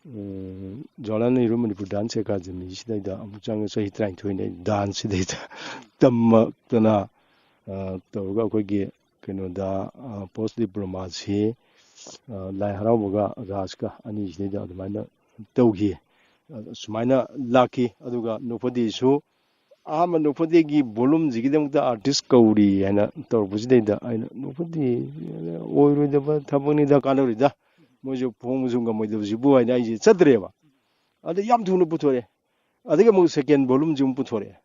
ꯎꯝ, ꯖꯋꯥꯍꯔꯂꯥꯜ ꯅꯦꯍꯔꯨ ꯃꯅꯤꯄꯨꯔ ꯗꯥꯟꯁ ꯑꯦꯀꯥꯗꯃꯤꯁꯤꯗꯩꯗ ꯑꯃꯨꯛ ꯆꯪꯉꯒ ꯆꯍꯤ ꯇꯔꯥꯅꯤꯊꯣꯏꯅꯦ ꯑꯩ ꯗꯥꯟꯁꯁꯤꯗꯩꯗ ꯇꯝꯃꯛꯇꯅ, ꯑ, ꯇꯧꯔꯒ ꯑꯩꯈꯣꯏꯒꯤ ꯀꯩꯅꯣꯗ, ꯑ, ꯄꯣꯁ ꯗꯤꯄ꯭ꯂꯣꯃꯥꯁꯤ ꯑ, ꯂꯥꯏ ꯍꯔꯥꯎꯕꯒ ꯔꯥꯁꯀ ꯑꯅꯤꯁꯤꯗꯩꯗ ꯑꯗꯨꯃꯥꯏꯅ ꯇꯧꯈꯤ꯫ ꯑ, ꯁꯨꯃꯥꯏꯅ ꯂꯥꯛꯈꯤ꯫ ꯑꯗꯨꯒ ꯅꯣꯛꯐꯗꯦꯁꯨ ꯑꯍꯥꯟꯕ ꯅꯣꯛꯐꯗꯦꯒꯤ ꯚꯣꯂꯨꯝꯁꯤꯒꯤꯗꯃꯛꯇ ꯑꯥꯔꯇꯤꯁ ꯀꯧꯔꯤ ꯍꯥꯏꯅ ꯇꯧꯔꯛꯄꯁꯤꯗꯩꯗ ꯑꯩꯅ, "ꯅꯣꯛꯐꯗꯦ ꯑꯣꯏꯔꯣꯏꯗꯕ ꯊꯕꯛꯅꯤꯗ, ꯀꯥꯟꯅꯔꯣꯏꯗ, ꯃꯣꯏꯁꯨ ꯐꯣꯡꯕꯁꯨ ꯉꯝꯃꯣꯏꯗꯕꯁꯤꯕꯨ" ꯍꯥꯏꯅ ꯑꯩꯁꯦ ꯆꯠꯇ꯭ꯔꯦꯕ꯫ ꯑꯗ ꯌꯥꯝ ꯊꯨꯅ ꯄꯨꯊꯣꯔꯛꯑꯦ꯫ ꯑꯗꯒꯤ ꯑꯃꯨꯛ ꯁꯦꯀꯦꯟ ꯚꯣꯂꯨꯝꯁꯤ ꯑꯃꯨꯛ ꯄꯨꯊꯣꯔꯛꯑꯦ꯫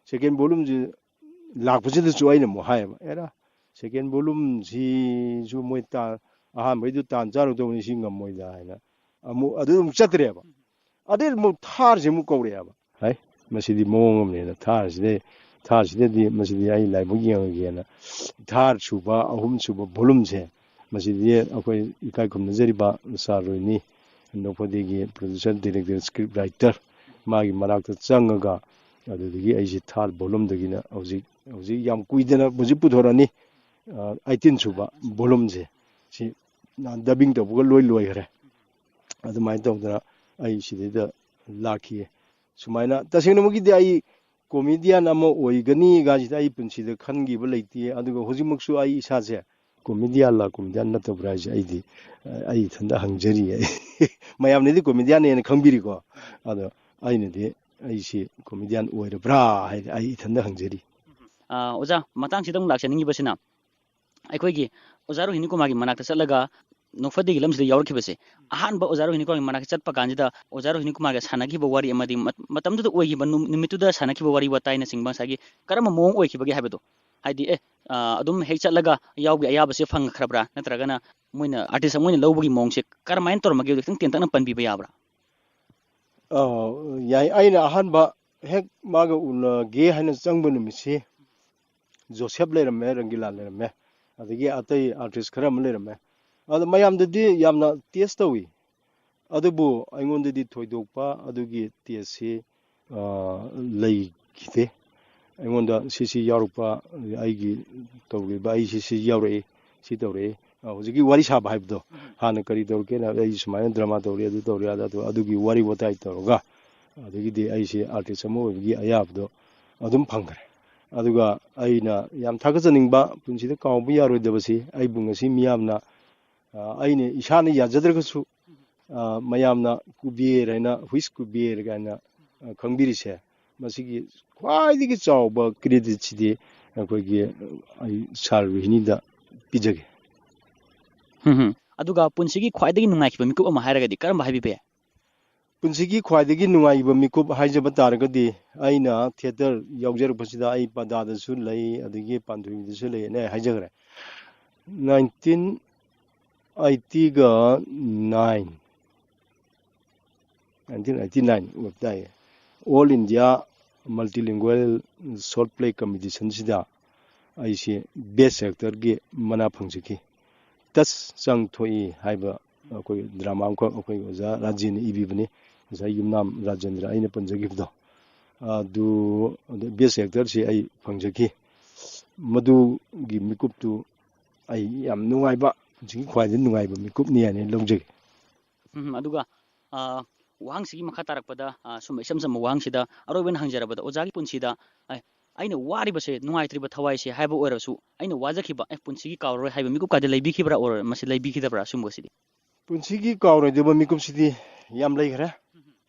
ꯁꯦꯀꯦꯟ ꯚꯣꯂꯨꯝꯁꯤ ꯂꯥꯛꯄꯁꯤꯗꯁꯨ ꯑꯩꯅ ꯑꯃꯨꯛ ꯍꯥꯏꯌꯦꯕ, "ꯑꯦꯔꯥ, ꯁꯦꯀꯦꯟ ꯚꯣꯂꯨꯝꯁꯤꯁꯨ ꯃꯣꯏ ꯇꯥ-, ꯑꯍꯥꯟꯕꯩꯗꯨ ꯇꯥꯟ ꯆꯥꯔꯨꯗꯧꯕꯅꯤ, ꯁꯤ ꯉꯝꯃꯣꯏꯗ" ꯍꯥꯏꯅ ꯑꯃꯨꯛ ꯑꯗꯨ ꯑꯃꯨꯛ ꯆꯠꯇ꯭ꯔꯦꯕ꯫ ꯑꯗꯩ ꯑꯃꯨꯛ ꯊꯥꯔꯁꯤ ꯑꯃꯨꯛ ꯀꯧꯔꯛꯑꯦꯕ꯫ ꯍꯥꯏ, ꯃꯁꯤꯗꯤ ꯃꯑꯣꯡ ꯑꯃꯅꯦꯅ ꯊꯥꯔꯁꯤꯗꯩ, ꯊꯥꯔꯁꯤꯗꯗꯤ ꯃꯁꯤꯗꯤ ꯑꯩ ꯂꯥꯏꯕꯛ ꯌꯦꯡꯉꯒꯦꯅ ꯊꯥꯔ ꯁꯨꯕ, ꯑꯍꯨꯝ ꯁꯨꯕ ꯚꯣꯂꯨꯝꯁꯦ, ꯃꯁꯤꯗꯤ ꯑꯩꯈꯣꯏ ꯏꯀꯥꯏ ꯈꯨꯝꯅꯖꯔꯤꯕ ꯁꯥꯔ ꯔꯣꯏꯅꯤ, ꯅꯣꯛꯐꯗꯦꯒꯤ producer, director, script writer, ꯃꯥꯒꯤ ꯃꯅꯥꯛꯇ ꯆꯪꯉꯒ, ꯑꯗꯨꯗꯒꯤ ꯑꯩꯁꯦ ꯊꯥꯔ ꯚꯣꯂꯨꯝꯗꯒꯤꯅ ꯍꯧꯖꯤꯛ, ꯍꯧꯖꯤꯛ ꯌꯥꯝ ꯀꯨꯏꯗꯅ ꯍꯧꯖꯤꯛ ꯄꯨꯊꯣꯔꯛꯑꯅꯤ, ꯑ, ꯑꯩꯠꯇꯤꯟ ꯁꯨꯕ ꯚꯣꯂꯨꯝꯁꯦ꯫ ꯁꯤ ꯗꯕꯤꯡ ꯇꯧꯕꯒ ꯂꯣꯏ ꯂꯣꯏꯈ꯭ꯔꯦ꯫ ꯑꯗꯨꯃꯥꯏꯅ ꯇꯧꯗꯅ ꯑꯩ ꯁꯤꯗꯩꯗ ꯂꯥꯛꯈꯤ꯫ ꯁꯨꯃꯥꯏꯅ ꯇꯁꯦꯡꯅꯃꯛꯀꯤꯗꯤ ꯑꯩ ꯀꯣꯃꯦꯗꯤꯌꯥꯟ ꯑꯃ ꯑꯣꯏꯒꯅꯤ ꯀꯥꯏꯁꯤꯗ ꯑꯩ ꯄꯨꯟꯁꯤꯗ ꯈꯟꯈꯤꯕ ꯂꯩꯇꯦ꯫ ꯑꯗꯨꯒ ꯍꯧꯖꯤꯛꯃꯛꯁꯨ ꯑꯩ ꯏꯁꯥꯁꯦ ꯀꯣꯃꯦꯗꯤꯌꯥꯟꯂ ꯀꯣꯃꯦꯗꯤꯌꯥꯟ ꯅꯠꯇꯕ꯭ꯔꯥ ꯍꯥꯏꯁꯦ ꯑꯩꯗꯤ, ꯑ, ꯑꯩ ꯏꯊꯟꯇ ꯍꯪꯖꯔꯤꯌꯦ꯫ ꯃꯌꯥꯝꯅꯗꯤ ꯀꯣꯃꯦꯗꯤꯌꯥꯟꯅꯦꯅ ꯈꯪꯕꯤꯔꯤꯀꯣ, ꯑꯗꯣ ꯑꯩꯅꯗꯤ ꯑꯩꯁꯤ ꯀꯣꯃꯦꯗꯤꯌꯥꯟ ꯑꯣꯏꯔꯕ꯭ꯔꯥ ꯍꯥꯏꯗꯤ ꯑꯩ ꯏꯊꯟꯇ ꯍꯪꯖꯔꯤ꯫ ꯑꯥ, ꯑꯣꯖꯥ, ꯃꯇꯥꯡꯁꯤꯗ ꯑꯃꯨꯛ ꯂꯥꯛꯆꯅꯤꯡꯉꯤꯕꯁꯤꯅ, ꯑꯩꯈꯣꯏꯒꯤ ꯑꯣꯖꯥ ꯔꯣꯍꯤꯅꯤ ꯀꯨꯃꯥꯔꯒꯤ ꯃꯅꯥꯛꯇ ꯆꯠꯂꯒ ꯅꯣꯛꯐꯗꯦꯒꯤ ꯂꯝꯁꯤꯗ ꯌꯥꯎꯔꯛꯈꯤꯕꯁꯦ, ꯑꯍꯥꯟꯕ ꯑꯣꯖꯥ ꯔꯣꯍꯤꯅꯤ ꯀꯨꯃꯥꯔꯒꯤ ꯃꯅꯥꯛꯇ ꯆꯠꯄ ꯀꯥꯟꯁꯤꯗ ꯑꯣꯖꯥ ꯔꯣꯍꯤꯅꯤ ꯀꯨꯃꯥꯔꯒ ꯁꯥꯟꯅꯈꯤꯕ ꯋꯥꯔꯤ ꯑꯃꯗꯤ ꯃꯠ-, ꯃꯇꯝꯗꯨꯗ ꯑꯣꯏꯈꯤꯕ ꯅꯨ-, ꯅꯨꯃꯤꯠꯇꯨꯗ ꯁꯥꯟꯅꯈꯤꯕ ꯋꯥꯔꯤ ꯋꯥꯇꯥꯏꯅꯆꯤꯡꯕ ꯉꯁꯥꯏꯒꯤ ꯀꯔꯝꯕ ꯃꯑꯣꯡ ꯑꯣꯏꯈꯤꯕꯒꯦ ꯍꯥꯏꯕꯗꯣ? ꯍꯥꯏꯗꯤ, ꯑꯦ, ꯑ, ꯑꯗꯨꯝ ꯍꯦꯛ ꯆꯠꯂꯒ ꯌꯥꯎꯕꯒꯤ ꯑꯌꯥꯕꯁꯦ ꯐꯪꯈ꯭ꯔꯕ꯭ꯔꯥ? ꯅꯠꯇ꯭ꯔꯒꯅ ꯃꯣꯏꯅ ꯑꯥꯔꯇꯤꯁ ꯑꯃ ꯑꯣꯏꯅ ꯂꯧꯕꯒꯤ ꯃꯑꯣꯡꯁꯦ ꯀꯔꯝꯍꯥꯏꯅ ꯇꯧꯔꯝꯃꯒꯦ? ꯈꯤꯇꯪ ꯇꯦꯟꯇꯛꯅ ꯄꯟꯕꯤꯕ ꯌꯥꯕ꯭ꯔꯥ? ꯑ, ꯌꯥꯏ꯫ ꯑꯩꯅ ꯑꯍꯥꯟꯕ ꯍꯦꯛ ꯃꯥꯒ ꯎꯅꯒꯦ ꯍꯥꯏꯅ ꯆꯪꯕ ꯅꯨꯃꯤꯠꯁꯤ ꯖꯣꯁꯦꯞ ꯂꯩꯔꯝꯃꯦ, ꯔꯪꯒꯤꯂꯥ ꯂꯩꯔꯝꯃꯦ, ꯑꯗꯒꯤ ꯑꯇꯩ ꯑꯥꯔꯇꯤꯁ ꯈꯔ ꯑꯃ ꯂꯩꯔꯝꯃꯦ꯫ ꯑꯗꯣ ꯃꯌꯥꯝꯗꯗꯤ ꯌꯥꯝꯅ ꯇꯦꯁ ꯇꯧꯏ, ꯑꯗꯨꯕꯨ ꯑꯩꯉꯣꯟꯗꯗꯤ ꯊꯣꯏꯗꯣꯛꯄ ꯑꯗꯨꯒꯤ ꯇꯦꯁꯁꯤ, ꯑ, ꯂꯩꯈꯤꯗꯦ꯫ ꯑꯩꯉꯣꯟꯗ ꯁꯤꯁꯤ ꯌꯥꯎꯔꯛꯄ, ꯑꯩꯒꯤ ꯇꯧꯔꯤꯕ, ꯑꯩ ꯁꯤ, ꯁꯤ ꯌꯥꯎꯔꯛꯏ, ꯁꯤ ꯇꯧꯔꯛꯏ, ꯑ, ꯍꯧꯖꯤꯛꯀꯤ ꯋꯥꯔꯤ ꯁꯥꯕ ꯍꯥꯏꯕꯗꯣ, ꯍꯥꯟꯅ ꯀꯔꯤ ꯇꯧꯔꯛꯀꯦꯅ, ꯑꯩ ꯁꯨꯃꯥꯏꯅ ꯗ꯭ꯔꯃꯥ ꯇꯧꯔꯛꯏ, ꯑꯗꯨ ꯇꯧꯔꯛꯏ, ꯑꯗꯥ ꯇꯧꯔꯛꯏ, ꯑꯗꯨꯒꯤ ꯋꯥꯔꯤ ꯋꯥꯇꯥꯏ ꯇꯧꯔꯒ, ꯑꯗꯒꯤꯗꯤ ꯑꯩꯁꯦ ꯑꯥꯔꯇꯤꯁ ꯑꯃ ꯑꯣꯏꯕꯒꯤ ꯑꯌꯥꯕꯗꯣ ꯑꯗꯨꯝ ꯐꯪꯈ꯭ꯔꯦ꯫ ꯑꯗꯨꯒ ꯑꯩꯅ ꯌꯥꯝ ꯊꯥꯒꯠꯆꯅꯤꯡꯕ, ꯄꯨꯟꯁꯤꯗ ꯀꯥꯎꯕ ꯌꯥꯔꯣꯏꯗꯕꯁꯤ, ꯑꯩꯕꯨ ꯉꯁꯤ ꯃꯤꯌꯥꯝꯅ ꯑ, ꯑꯩꯅ ꯏꯁꯥꯅ ꯌꯥꯖꯗ꯭ꯔꯒꯁꯨ, ꯑ, ꯃꯌꯥꯝꯅ ꯀꯨꯕꯦꯔ ꯍꯥꯏꯅ, "Which ꯀꯨꯕꯦꯔ?" ꯀꯥꯏꯅ, ꯑ, ꯈꯪꯕꯤꯔꯤꯁꯦ, ꯃꯁꯤꯒꯤ ꯈ꯭ꯋꯥꯏꯗꯒꯤ ꯆꯥꯎꯕ credit ꯁꯤꯗꯤ ꯑꯩꯈꯣꯏꯒꯤ, ꯑ, ꯑꯩ ꯁꯥꯔ ꯔꯣꯍꯤꯅꯤꯗ ꯄꯤꯖꯒꯦ꯫ ꯍꯝ, ꯍꯝ꯫ ꯑꯗꯨꯒ ꯄꯨꯟꯁꯤꯒꯤ ꯈ꯭ꯋꯥꯏꯗꯒꯤ ꯅꯨꯡꯉꯥꯏꯈꯤꯕ ꯃꯤꯀꯨꯞ ꯑꯃ ꯍꯥꯏꯔꯒꯗꯤ ꯀꯔꯝꯕ ꯍꯥꯏꯕꯤꯕ ꯌꯥꯏ? ꯄꯨꯟꯁꯤꯒꯤ ꯈ꯭ꯋꯥꯏꯗꯒꯤ ꯅꯨꯡꯉꯥꯏꯕ ꯃꯤꯀꯨꯞ ꯍꯥꯏꯖꯕ ꯇꯥꯔꯒꯗꯤ, ꯑꯩꯅ ꯊꯤꯌꯦꯇꯔ ꯌꯥꯎꯖꯔꯛꯄꯁꯤꯗ ꯑꯩ ꯄꯗꯥꯗꯁꯨ ꯂꯩ, ꯑꯗꯒꯤ ꯄꯥꯟꯊꯣꯏꯕꯤꯗꯁꯨ ꯂꯩ, ꯑꯩꯅ ꯍꯥꯏꯖꯈ꯭ꯔꯦ꯫ ꯅꯥꯏꯟꯇꯤꯟ ꯑꯩꯠꯇꯤꯒ ꯅꯥꯏꯟ, ꯅꯥꯏꯟꯇꯤꯟ ꯑꯩꯠꯇꯤ ꯅꯥꯏꯟ ꯑꯣꯏꯕ ꯇꯥꯏꯌꯦ, All India Multilingual Short Play Competition ꯁꯤꯗ ꯑꯩꯁꯦ best actor ꯒꯤ ꯃꯅꯥ ꯐꯪꯖꯈꯤ꯫ ꯇꯁ ꯆꯪ ꯊꯣꯛꯏ ꯍꯥꯏꯕ ꯑꯩꯈꯣꯏ ꯗ꯭ꯔꯃꯥ ꯑꯃꯈꯛ ꯑꯩꯈꯣꯏ ꯑꯣꯖꯥ ꯔꯥꯖꯦꯟꯅ ꯏꯕꯤꯕꯅꯤ, ꯉꯁꯥꯏ ꯌꯨꯝꯅꯥꯝ ꯔꯥꯖꯦꯟꯗ꯭ꯔ ꯑꯩꯅ ꯄꯟꯖꯈꯤꯕꯗꯣ, ꯑꯗꯨ, ꯑꯗꯨ best actor ꯁꯤ ꯑꯩ ꯐꯪꯖꯈꯤ꯫ ꯃꯗꯨꯒꯤ ꯃꯤꯀꯨꯞꯇꯨ ꯑꯩ ꯌꯥꯝ ꯅꯨꯡꯉꯥꯏꯕ, ꯄꯨꯟꯁꯤꯒꯤ ꯈ꯭ꯋꯥꯏꯗꯒꯤ ꯅꯨꯡꯉꯥꯏꯕ ꯃꯤꯀꯨꯞꯅꯤ ꯍꯥꯏꯅ ꯂꯧꯖꯒꯦ꯫ ꯎꯝ, ꯑꯗꯨꯒ, ꯑ, ꯋꯥꯍꯪꯁꯤꯒꯤ ꯃꯈꯥ ꯇꯥꯔꯛꯄꯗ, ꯑ, ꯁꯨꯝꯕ ꯏꯆꯝ ꯆꯝꯕ ꯋꯥꯍꯪꯁꯤꯗ ꯑꯔꯣꯏꯕ ꯑꯣꯏꯅ ꯍꯪꯖꯔꯕꯗ, ꯑꯣꯖꯥꯒꯤ ꯄꯨꯟꯁꯤꯗ, ꯑ, ꯑꯩꯅ ꯋꯥꯔꯤꯕꯁꯦ, ꯅꯨꯡꯉꯥꯏꯇ꯭ꯔꯤꯕ ꯊꯋꯥꯏꯁꯦ ꯍꯥꯏꯕ ꯑꯣꯏꯔꯁꯨ, ꯑꯩꯅ ꯋꯥꯖꯈꯤꯕ, ꯑꯦ, ꯄꯨꯟꯁꯤꯒꯤ ꯀꯥꯎꯔꯔꯣꯏ ꯍꯥꯏꯕ ꯃꯤꯀꯨꯞ ꯀꯥꯏꯗ ꯂꯩꯕꯤꯈꯤꯕ꯭ꯔꯥ, or ꯃꯁꯤ ꯂꯩꯕꯤꯈꯤꯗꯕ꯭ꯔꯥ, ꯑꯁꯨꯝꯕꯁꯤꯗꯤ? ꯄꯨꯟꯁꯤꯒꯤ ꯀꯥꯎꯔꯣꯏꯗꯕ ꯃꯤꯀꯨꯞꯁꯤꯗꯤ ꯌꯥꯝ ꯂꯩꯈ꯭ꯔꯦ꯫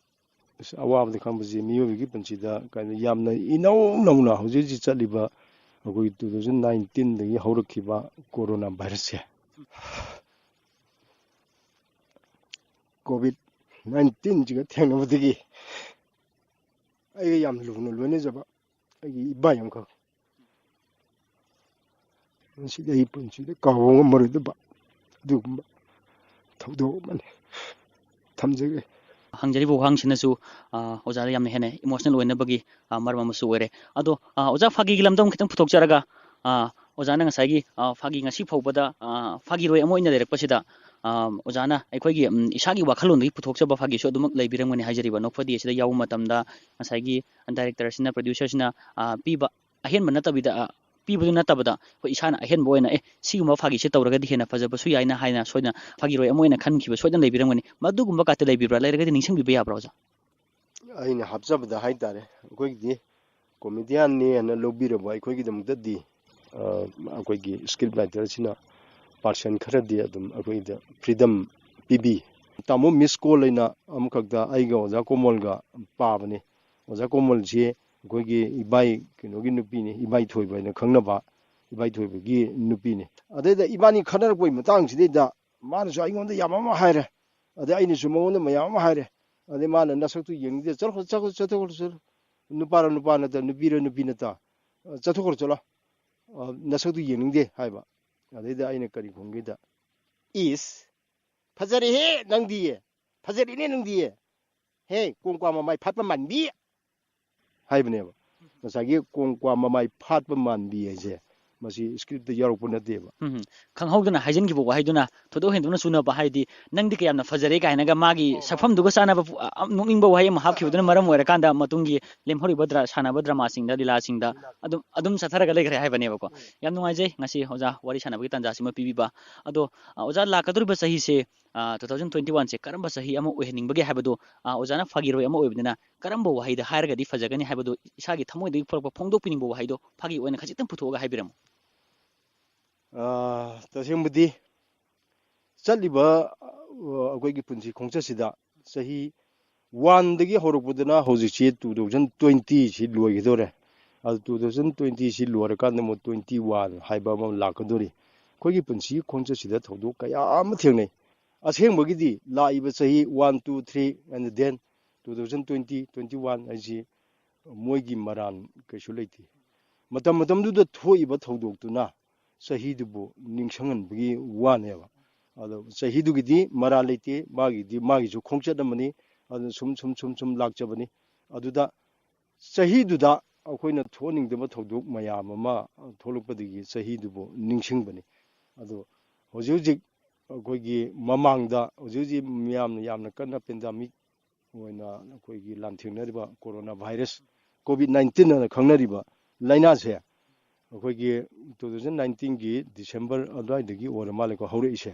ꯑꯁ, ꯑꯋꯥꯕꯗꯤ ꯈꯪꯕꯁꯤ ꯃꯤꯑꯣꯏꯕꯒꯤ ꯄꯨꯟꯁꯤꯗ ꯀꯩꯅꯣ ꯌꯥꯝꯅ ꯏꯅꯧ ꯅꯧꯅ ꯍꯧꯖꯤꯛ ꯍꯧꯖꯤꯛ ꯆꯠꯂꯤꯕ ꯑꯩꯈꯣꯏꯒꯤ two thousand nineteen ꯗꯒꯤ ꯍꯧꯔꯛꯈꯤꯕ corona virus ꯁꯦ, COVID nineteen ꯁꯤꯒ ꯊꯦꯡꯅꯕꯗꯒꯤ ꯑꯩꯒ ꯌꯥꯝ ꯂꯨꯅ ꯂꯣꯏꯅꯖꯕ ꯑꯩꯒꯤ ꯏꯕꯥꯏ ꯑꯃꯈꯛ, ꯃꯁꯤꯗꯤ ꯑꯩ ꯄꯨꯟꯁꯤꯗ ꯀꯥꯎꯕ ꯉꯝꯃꯔꯣꯏꯗꯕ ꯑꯗꯨꯒꯨꯝꯕ ꯊꯧꯗꯣꯛ ꯑꯃꯅꯤ꯫ ꯊꯝꯖꯒꯦ꯫ ꯍꯪꯖꯔꯤꯕ ꯋꯥꯍꯪꯁꯤꯅꯁꯨ, ꯑ, ꯑꯣꯖꯥꯗ ꯌꯥꯝꯅ ꯍꯦꯟꯅ emotional ꯑꯣꯏꯅꯕꯒꯤ, ꯑ, ꯃꯔꯝ ꯑꯃꯁꯨ ꯑꯣꯏꯔꯦ꯫ ꯑꯗꯣ, ꯑ, ꯑꯣꯖꯥ, ꯐꯥꯒꯤꯒꯤ ꯂꯝꯗ ꯑꯃꯨꯛ ꯈꯤꯇꯪ ꯄꯨꯊꯣꯛꯆꯔꯒ, ꯑ, ꯑꯣꯖꯥꯅ ꯉꯁꯥꯏꯒꯤ, ꯑ, ꯐꯥꯒꯤ ꯉꯁꯤ ꯐꯥꯎꯕꯗ, ꯑ, ꯐꯥꯒꯤꯔꯣꯏ ꯑꯃ ꯑꯣꯏꯅ ꯂꯩꯔꯛꯄꯁꯤꯗ, ꯑ, ꯑꯣꯖꯥꯅ ꯑꯩꯈꯣꯏꯒꯤ, ꯎꯝ, ꯏꯁꯥꯒꯤ ꯋꯥꯈꯜꯂꯣꯟꯗꯒꯤ ꯄꯨꯊꯣꯛꯆꯕ ꯐꯥꯒꯤꯁꯨ ꯑꯗꯨꯃꯛ ꯂꯩꯕꯤꯔꯝꯒꯅꯤ ꯍꯥꯏꯖꯔꯤꯕ꯫ ꯅꯣꯛꯐꯗꯦ ꯑꯁꯤꯗ ꯌꯥꯎꯕ ꯃꯇꯝꯗ ꯉꯁꯥꯏꯒꯤ director ꯁꯤꯅ, producer ꯁꯤꯅ, ꯑ, ꯄꯤꯕ ꯑꯍꯦꯟꯕ ꯅꯠꯇꯕꯤꯗ, ꯑ, ꯄꯤꯕꯗꯨ ꯅꯠꯇꯕꯗ ꯑꯩꯈꯣꯏ ꯏꯁꯥꯅ ꯑꯍꯦꯟꯕ ꯑꯣꯏꯅ, "ꯑꯦ, ꯁꯤꯒꯨꯝꯕ ꯐꯥꯒꯤꯁꯦ ꯇꯧꯔꯒꯗꯤ ꯍꯦꯟꯅ ꯐꯖꯕꯁꯨ ꯌꯥꯏꯅ" ꯍꯥꯏꯅ ꯁꯣꯏꯗꯅ ꯐꯥꯒꯤꯔꯣꯏ ꯑꯃ ꯑꯣꯏꯅ ꯈꯟꯈꯤꯕ ꯁꯣꯏꯗꯅ ꯂꯩꯕꯤꯔꯝꯒꯅꯤ꯫ ꯃꯗꯨꯒꯨꯝꯕ ꯀꯥꯇꯤ ꯂꯩꯕꯤꯕ꯭ꯔꯥ? ꯂꯩꯔꯒꯗꯤ ꯅꯤꯡꯁꯤꯡꯕꯤꯕ ꯌꯥꯕ꯭ꯔꯥ, ꯑꯣꯖꯥ? ꯑꯩꯅ ꯍꯥꯞꯆꯕꯗ ꯍꯥꯏꯇꯥꯔꯦ, ꯑꯩꯈꯣꯏꯒꯤꯗꯤ comedian ꯅꯤ ꯍꯥꯏꯅ ꯂꯧꯕꯤꯔꯕ ꯑꯩꯈꯣꯏꯒꯤꯗꯃꯛꯇꯗꯤ, ꯑ, ꯑꯩꯈꯣꯏꯒꯤ script writer ꯁꯤꯅ ꯄꯥꯔꯁꯟ ꯈꯔꯗꯤ ꯑꯗꯨꯝ ꯑꯩꯈꯣꯏꯗ ꯐ꯭ꯔꯤꯗꯝ ꯄꯤꯕꯤ꯫ ꯇꯥꯃꯣ ꯃꯤꯁ ꯀꯣꯜ ꯑꯩꯅ ꯑꯃꯈꯛꯇ ꯑꯩꯒ ꯑꯣꯖꯥ ꯀꯣꯃꯜꯒ ꯄꯥꯕꯅꯤ꯫ ꯑꯣꯖꯥ ꯀꯣꯃꯜꯁꯤ ꯑꯩꯈꯣꯏꯒꯤ ꯏꯕꯥꯏ ꯀꯩꯅꯣꯒꯤ ꯅꯨꯄꯤꯅꯤ, ꯏꯕꯥꯏ ꯊꯣꯏꯕ ꯍꯥꯏꯅ ꯈꯪꯅꯕ ꯏꯕꯥꯏ ꯊꯣꯏꯕꯒꯤ ꯅꯨꯄꯤꯅꯤ꯫ ꯑꯗꯩꯗ ꯏꯕꯥꯅꯤ ꯈꯠꯅꯔꯛꯄꯒꯤ ꯃꯇꯥꯡꯁꯤꯗꯩꯗ ꯃꯥꯅꯁꯨ ꯑꯩꯉꯣꯟꯗ ꯌꯥꯝ ꯑꯃ ꯍꯥꯏꯔꯦ, ꯑꯗꯩ ꯑꯩꯅꯁꯨ ꯃꯉꯣꯟꯗ ꯃꯌꯥꯝ ꯑꯃ ꯍꯥꯏꯔꯦ꯫ ꯑꯗꯩ ꯃꯥꯅ ꯅꯁꯛꯇꯨ ꯌꯦꯡꯅꯤꯡꯗꯦ, "ꯆꯠꯈ꯭ꯔꯣ, ꯆꯠꯈ꯭ꯔꯣ, ꯆꯠꯊꯣꯛꯈ꯭ꯔꯣ, ꯆꯠꯂꯣ, ꯅꯨꯄꯥꯔ ꯅꯨꯄꯥ ꯅꯠꯇ, ꯅꯨꯄꯤꯔ ꯅꯨꯄꯤ ꯅꯠꯇ, ꯆꯠꯊꯣꯛꯈ꯭ꯔꯣ, ꯆꯠꯂꯣ, ꯑ, ꯅꯁꯛꯇꯨ ꯌꯦꯡꯅꯤꯡꯗꯦ" ꯍꯥꯏꯕ꯫ ꯑꯗꯩꯗ ꯑꯩꯅ ꯀꯔꯤ ꯈꯨꯝꯒꯦꯗ, "ꯏꯁ, ꯐꯖꯔꯦꯍꯦ ꯅꯪꯗꯤ, ꯐꯖꯔꯦꯅꯦ ꯅꯪꯗꯤ, ꯍꯦ, ꯀꯣꯡꯀ꯭ꯋꯥ ꯃꯃꯥꯏ ꯐꯥꯠꯄ ꯃꯥꯟꯕꯤ" ꯍꯥꯏꯕꯅꯦꯕ꯫ ꯉꯁꯥꯏꯒꯤ ꯀꯣꯡꯀ꯭ꯋꯥ ꯃꯃꯥꯏ ꯐꯥꯠꯄ ꯃꯥꯟꯕꯤ ꯍꯥꯏꯁꯦ, ꯃꯁꯤ ꯁ꯭ꯀ꯭ꯔꯤꯞꯇ ꯌꯥꯎꯔꯛꯄ ꯅꯠꯇꯦꯕ꯫ ꯎꯝ, ꯈꯪꯍꯧꯗꯅ ꯍꯥꯏꯖꯤꯟꯈꯤꯕ ꯋꯥꯍꯩꯗꯨꯅ ꯊꯣꯏꯗꯣꯛ ꯍꯦꯟꯗꯣꯛꯅ ꯆꯨꯅꯕ, ꯍꯥꯏꯗꯤ, "ꯅꯪꯗꯤ ꯀꯌꯥꯝꯅ ꯐꯖꯔꯦ" ꯀꯥꯏꯅꯒ ꯃꯥꯒꯤ ꯁꯛꯐꯝꯗꯨꯒ ꯆꯥꯟꯅꯕ ꯄꯨ-, ꯑ, ꯑ, ꯅꯣꯛꯅꯤꯡꯕ ꯋꯥꯍꯩ ꯑꯃ ꯍꯥꯞꯈꯤꯕꯗꯨꯅ ꯃꯔꯝ ꯑꯣꯏꯔꯀꯥꯟꯗ ꯃꯇꯨꯡꯒꯤ ꯂꯦꯝꯍꯧꯔꯤꯕ ꯗ꯭ꯔ-, ꯁꯥꯟꯅꯕ ꯗ꯭ꯔꯃꯥꯁꯤꯡꯗ, ꯂꯤꯂꯥꯁꯤꯡꯗ ꯑꯗꯨꯝ, ꯑꯗꯨꯝ ꯆꯠꯊꯔꯒ ꯂꯩꯈ꯭ꯔꯦ ꯍꯥꯏꯕꯅꯦꯕꯀꯣ꯫ ꯌꯥꯝ ꯅꯨꯡꯉꯥꯏꯖꯩ ꯉꯁꯤ ꯑꯣꯖꯥ ꯋꯥꯔꯤ ꯁꯥꯟꯅꯕꯒꯤ ꯇꯥꯟꯖꯥꯁꯤꯃ ꯄꯤꯕꯤꯕ꯫ ꯑꯗꯣ, ꯑ, ꯑꯣꯖꯥ, ꯂꯥꯛꯀꯗꯧꯔꯤꯕ ꯆꯍꯤꯁꯦ, ꯑ, two thousand twenty-one ꯁꯦ ꯀꯔꯝꯕ ꯆꯍꯤ ꯑꯃ ꯑꯣꯏꯍꯟꯅꯤꯡꯕꯒꯦ ꯍꯥꯏꯕꯗꯣ, ꯑ, ꯑꯣꯖꯥꯅ ꯐꯥꯒꯤꯔꯣꯏ ꯑꯃ ꯑꯣꯏꯕꯅꯤꯅ ꯀꯔꯝꯕ ꯋꯥꯍꯩꯗ ꯍꯥꯏꯔꯒꯗꯤ ꯐꯖꯒꯅꯤ ꯍꯥꯏꯕꯗꯣ ꯏꯁꯥꯒꯤ ꯊꯃꯣꯏꯗꯒꯤ ꯊꯣꯛꯂꯛꯄ ꯐꯣꯡꯗꯣꯛꯄꯤꯅꯤꯡꯕ ꯋꯥꯍꯩꯗꯣ ꯐꯥꯒꯤ ꯑꯣꯏꯅ ꯈꯖꯤꯛꯇꯪ ꯄꯨꯊꯣꯛꯑꯒ ꯍꯥꯏꯕꯤꯔꯝꯃꯨ꯫ ꯑ, ꯇꯁꯦꯡꯕꯗꯤ ꯆꯠꯂꯤꯕ, ꯑ, ꯑꯩꯈꯣꯏꯒꯤ ꯄꯨꯟꯁꯤ ꯈꯣꯡꯆꯠꯁꯤꯗ ꯆꯍꯤ one ꯗꯒꯤ ꯍꯧꯔꯛꯄꯗꯨꯅ ꯍꯧꯖꯤꯛꯁꯤ two thousand twenty ꯁꯤ ꯂꯣꯏꯒꯗꯧꯔꯦ꯫ ꯑꯗꯨ two thousand twenty ꯁꯤ ꯂꯣꯏꯔꯀꯥꯟꯗ ꯑꯃꯨꯛ twenty one ꯍꯥꯏꯕ ꯑꯃ ꯂꯥꯛꯀꯗꯧꯔꯤ꯫ ꯑꯩꯈꯣꯏꯒꯤ ꯄꯨꯟꯁꯤ ꯈꯣꯡꯆꯠꯁꯤꯗ ꯊꯧꯗꯣꯛ ꯀꯌꯥ ꯑꯃ ꯊꯦꯡꯅꯩ꯫ ꯑꯁꯦꯡꯕꯒꯤꯗꯤ ꯂꯥꯛꯏꯕ ꯆꯍꯤ one, two, three and then two thousand twenty, twenty one ꯍꯥꯏꯁꯤ ꯃꯣꯏꯒꯤ ꯃꯔꯥꯟ ꯀꯩꯁꯨ ꯂꯩꯇꯦ꯫ ꯃꯇꯝ ꯃꯇꯝꯗꯨꯗ ꯊꯣꯛꯏꯕ ꯊꯧꯗꯣꯛꯇꯨꯅ ꯆꯍꯤꯗꯨꯕꯨ ꯅꯤꯡꯁꯤꯡꯍꯟꯕꯒꯤ ꯋꯥꯅꯦꯕ꯫ ꯑꯗꯣ ꯆꯍꯤꯗꯨꯒꯤꯗꯤ ꯃꯔꯥꯜ ꯂꯩꯇꯦ, ꯃꯥꯒꯤꯗꯤ ꯃꯥꯒꯤꯁꯨ ꯈꯣꯡꯆꯠ ꯑꯃꯅꯤ꯫ ꯑꯗꯨꯅ ꯁꯨꯝ, ꯁꯨꯝ, ꯁꯨꯝ, ꯁꯨꯝ ꯂꯥꯛꯆꯕꯅꯤ꯫ ꯑꯗꯨꯗ ꯆꯍꯤꯗꯨꯗ ꯑꯩꯈꯣꯏꯅ ꯊꯣꯛꯍꯟꯅꯤꯡꯗꯕ ꯊꯧꯗꯣꯛ ꯃꯌꯥꯝ ꯑꯃ ꯊꯣꯛꯂꯛꯄꯗꯒꯤ ꯆꯍꯤꯗꯨꯕꯨ ꯅꯤꯡꯁꯤꯡꯕꯅꯤ꯫ ꯑꯗꯣ ꯍꯧꯖꯤꯛ ꯍꯧꯖꯤꯛ ꯑꯩꯈꯣꯏꯒꯤ ꯃꯃꯥꯡꯗ ꯍꯧꯖꯤꯛ ꯍꯧꯖꯤꯛ ꯃꯤꯌꯥꯝꯅ ꯌꯥꯝꯅ ꯀꯟꯅ ꯄꯦꯟꯗꯥꯃꯤꯛ ꯑꯣꯏꯅ ꯑꯩꯈꯣꯏꯒꯤ ꯂꯥꯟꯊꯦꯡꯅꯔꯤꯕ ꯀꯣꯔꯣꯅꯥ ꯚꯥꯏꯔꯁ, ꯀꯣꯚꯤꯗ nineteen ꯍꯥꯏꯅ ꯈꯪꯅꯔꯤꯕ ꯂꯥꯏꯅꯥꯁꯦ, ꯑꯩꯈꯣꯏꯒꯤ two thousand nineteen ꯒꯤ December ꯑꯗꯨꯋꯥꯏꯗꯒꯤ ꯑꯣꯏꯔ ꯃꯥꯜꯂꯦꯀꯣ ꯍꯧꯔꯛꯏꯁꯦ꯫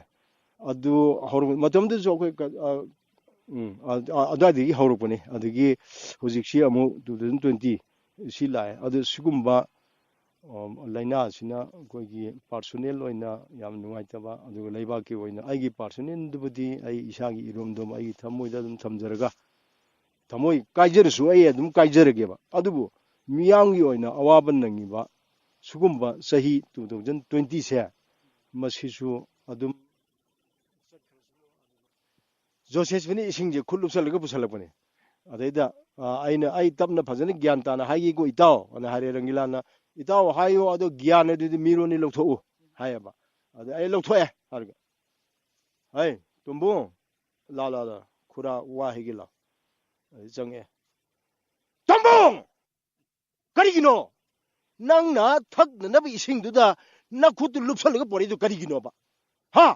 ꯑꯗꯨ ꯍꯧꯔꯛꯄ ꯃꯇꯝꯗꯨꯗꯁꯨ ꯑꯩꯈꯣꯏ ꯀ-, ꯑ, ꯎꯝ, ꯑ-, ꯑ-, ꯑꯗꯨꯋꯥꯏꯗꯒꯤ ꯍꯧꯔꯛꯄꯅꯤ꯫ ꯑꯗꯒꯤ ꯍꯧꯖꯤꯛꯁꯤ ꯑꯃꯨꯛ two thousand twenty ꯁꯤ ꯂꯥꯛꯑꯦ꯫ ꯑꯗꯨ ꯁꯤꯒꯨꯝꯕ ꯂꯥꯏꯅꯥ ꯑꯁꯤꯅ ꯑꯩꯈꯣꯏꯒꯤ ꯄꯥꯔꯁꯣꯅꯦꯜ ꯑꯣꯏꯅ ꯌꯥꯝ ꯅꯨꯡꯉꯥꯏꯇꯕ, ꯑꯗꯨꯒ ꯂꯩꯕꯥꯛꯀꯤ ꯑꯣꯏꯅ ꯑꯩꯒꯤ ꯄꯥꯔꯁꯣꯅꯦꯜꯗꯨꯕꯨꯗꯤ ꯑꯩ ꯏꯁꯥꯒꯤ ꯏꯔꯣꯝꯗꯣꯝ ꯑꯩꯒꯤ ꯊꯃꯣꯏꯗ ꯑꯗꯨꯝ ꯊꯝꯖꯔꯒ, ꯊꯃꯣꯏ ꯀꯥꯏꯖꯔꯁꯨ ꯑꯩ ꯑꯗꯨꯝ ꯀꯥꯏꯖꯔꯒꯦꯕ꯫ ꯑꯗꯨꯕꯨ ꯃꯤꯌꯥꯝꯒꯤ ꯑꯣꯏꯅ ꯑꯋꯥꯕ ꯅꯪꯉꯤꯕ ꯁꯤꯒꯨꯝꯕ ꯆꯍꯤ ꯇꯨ ꯊꯥꯎꯖꯟ ꯇ꯭ꯋꯦꯟꯇꯤꯁꯦ, ꯃꯁꯤꯁꯨ ꯑꯗꯨꯝ ꯖꯣꯁꯦꯐꯅ ꯏꯁꯤꯡꯁꯦ ꯈꯨꯠ ꯂꯨꯞꯁꯜꯂꯒ ꯄꯨꯁꯜꯂꯛꯄꯅꯦ꯫ ꯑꯗꯩꯗ, ꯑ, ꯑꯩꯅ, "ꯑꯩ ꯇꯞꯅ ꯐꯖꯅ ꯒ꯭ꯌꯥꯟ ꯇꯥꯅ ꯍꯥꯏꯒꯦꯀꯣ, ꯏꯇꯥꯎ," ꯑꯅ ꯍꯥꯏꯔꯦ ꯔꯪꯒꯤꯂꯥꯅ꯫ "ꯏꯇꯥꯎ ꯍꯥꯏꯌꯣ, ꯑꯗꯣ ꯒ꯭ꯌꯥꯟ ꯑꯗꯨꯗꯤ ꯃꯤꯔꯣꯟꯅꯤ ꯂꯧꯊꯣꯛꯎ," ꯍꯥꯏꯌꯦꯕ꯫ ꯑꯗ ꯑꯩ ꯂꯧꯊꯣꯛꯑꯦ ꯍꯥꯏꯔꯒ, "ꯍꯩ, ꯇꯣꯝꯕꯨ, ꯂꯥ, ꯂꯥ, ꯂꯥ, ꯈꯨꯔꯥ ꯋꯥ ꯍꯩꯒꯦ ꯂꯥꯎ꯫" ꯑꯗꯩ ꯆꯪꯉꯛꯑꯦ꯫ "ꯇꯣꯝꯕꯨ! ꯀꯔꯤꯒꯤꯅꯣ? ꯅꯪꯅ ꯊꯛꯅꯅꯕ ꯏꯁꯤꯡꯗꯨꯗ ꯅꯈꯨꯠꯇꯨ ꯂꯨꯞꯁꯜꯂꯒ ꯄꯣꯔꯛꯏꯗꯨ ꯀꯔꯤꯒꯤꯅꯣꯕ? ꯍꯥ?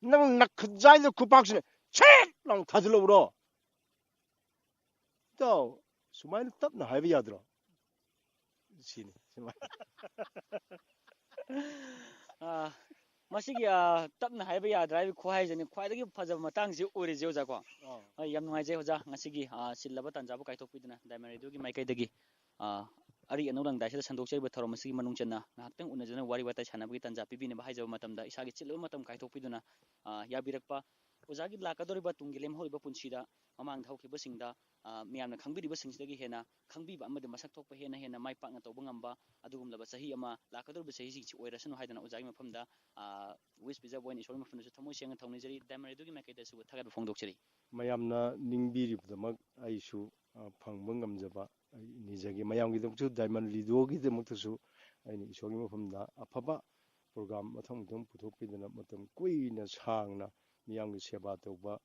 ꯅꯪ ꯅꯈꯖꯥꯏꯗ ꯈꯨꯄꯥꯛꯁꯤꯅ ꯁꯦꯠ ꯂꯥꯎ ꯊꯥꯖꯤꯜꯂꯧꯔꯣ?" "ꯏꯇꯥꯎ, ꯁꯨꯃꯥꯏꯅ ꯇꯞꯅ ꯍꯥꯏꯕ ꯌꯥꯗ꯭ꯔꯣ?" ꯁꯤꯅꯤ꯫ ꯁꯨꯃꯥꯏꯅ꯫ ꯑꯥ, ꯃꯁꯤꯒꯤ, ꯑꯥ, ꯇꯞꯅ ꯍꯥꯏꯕ ꯌꯥꯗ꯭ꯔꯥ ꯍꯥꯏꯕꯒꯤ ꯈꯨꯍꯥꯏꯁꯤꯅꯤ ꯈ꯭ꯋꯥꯏꯗꯒꯤ ꯐꯖꯕ ꯃꯇꯥꯡꯁꯤ ꯑꯣꯏꯔꯤꯁꯦ, ꯑꯣꯖꯥꯀꯣ꯫ ꯑꯥ꯫ ꯍꯣꯏ, ꯌꯥꯝ ꯅꯨꯡꯉꯥꯏꯖꯩ, ꯑꯣꯖꯥ, ꯉꯁꯤꯒꯤ, ꯑꯥ, ꯆꯤꯜꯂꯕ ꯇꯥꯟꯖꯥꯕꯨ ꯀꯥꯏꯊꯣꯛꯄꯤꯗꯨꯅ ꯗꯥꯏꯃꯟ ꯔꯦꯗꯤꯑꯣꯒꯤ ꯃꯥꯏꯀꯩꯗꯒꯤ, ꯑꯥ, ꯑꯔꯤ ꯑꯅꯧ ꯂꯪꯗꯥꯏꯁꯤꯗ ꯁꯟꯗꯣꯛꯆꯔꯤꯕ ꯊꯧꯔꯝ ꯑꯁꯤꯒꯤ ꯃꯅꯨꯡ ꯆꯟꯅ ꯉꯥꯏꯍꯥꯛꯇꯪ ꯎꯅꯖꯅ ꯋꯥꯔꯤ ꯋꯥꯇꯥꯏ ꯁꯥꯟꯅꯕꯒꯤ ꯇꯥꯟꯖꯥ ꯄꯤꯕꯤꯅꯕ ꯍꯥꯏꯖꯕ ꯃꯇꯝꯗ, ꯏꯁꯥꯒꯤ ꯆꯤꯜꯂꯕ ꯃꯇꯝ ꯀꯥꯏꯊꯣꯛꯄꯤꯗꯨꯅ, ꯑꯥ, ꯌꯥꯕꯤꯔꯛꯄ, ꯑꯣꯖꯥꯒꯤ ꯂꯥꯛꯀꯗꯧꯔꯤꯕ ꯇꯨꯡꯒꯤ ꯂꯦꯝꯍꯧꯔꯤꯕ ꯄꯨꯟꯁꯤꯗ ꯃꯃꯥꯡꯗ ꯍꯧꯈꯤꯕꯁꯤꯡꯗ, ꯑ, ꯃꯌꯥꯝꯅ ꯈꯪꯕꯤꯔꯤꯕꯁꯤꯡꯁꯤꯗꯒꯤ ꯍꯦꯟꯅ ꯈꯪꯕꯤꯕ ꯑꯃꯗꯤ ꯃꯁꯛ ꯊꯣꯛꯄ ꯍꯦꯟꯅ ꯍꯦꯟꯅ ꯃꯥꯏ ꯄꯥꯛꯅ ꯇꯧꯕ ꯉꯝꯕ ꯑꯗꯨꯒꯨꯝꯂꯕ ꯆꯍꯤ ꯑꯃ ꯂꯥꯛꯀꯗꯧꯔꯤꯕ ꯆꯍꯤꯁꯤꯡꯁꯤ ꯑꯣꯏꯔꯁꯅꯨ ꯍꯥꯏꯗꯅ ꯑꯣꯖꯥꯒꯤ ꯃꯐꯝꯗ, ꯑ, wish ꯄꯤꯖꯕ ꯑꯣꯏꯅ ꯏꯁꯣꯔꯒꯤ ꯃꯐꯝꯗꯁꯨ ꯊꯃꯣꯏ ꯁꯦꯡꯅ ꯊꯧꯅꯤꯖꯔꯤ꯫ ꯗꯥꯏꯃꯟ ꯔꯦꯗꯤꯑꯣꯒꯤ ꯃꯥꯏꯀꯩꯗꯁꯨ ꯊꯥꯒꯠꯄ ꯐꯣꯡꯗꯣꯛꯆꯔꯤ꯫ ꯃꯌꯥꯝꯅ ꯅꯤꯡꯕꯤꯔꯤꯕꯗꯃꯛ ꯑꯩꯁꯨ, ꯑ, ꯐꯪꯕ ꯉꯝꯖꯕ ꯑꯩ ꯅꯤꯖꯒꯦ꯫ ꯃꯌꯥꯝꯒꯤꯗꯃꯛꯁꯨ, ꯗꯥꯏꯃꯟ ꯔꯦꯗꯤꯑꯣꯒꯤꯗꯃꯛꯇꯁꯨ ꯑꯩꯅ ꯏꯁꯣꯔꯒꯤ ꯃꯐꯝꯗ ꯑꯐꯕ ꯄ꯭ꯔꯣꯒ꯭ꯔꯥꯝ ꯃꯊꯪ ꯃꯊꯪ ꯄꯨꯊꯣꯛꯄꯤꯗꯅ ꯃꯇꯝ ꯀꯨꯏꯅ ꯁꯥꯡꯅ ꯃꯤꯌꯥꯝꯒꯤ ꯁꯦꯕꯥ ꯇꯧꯕ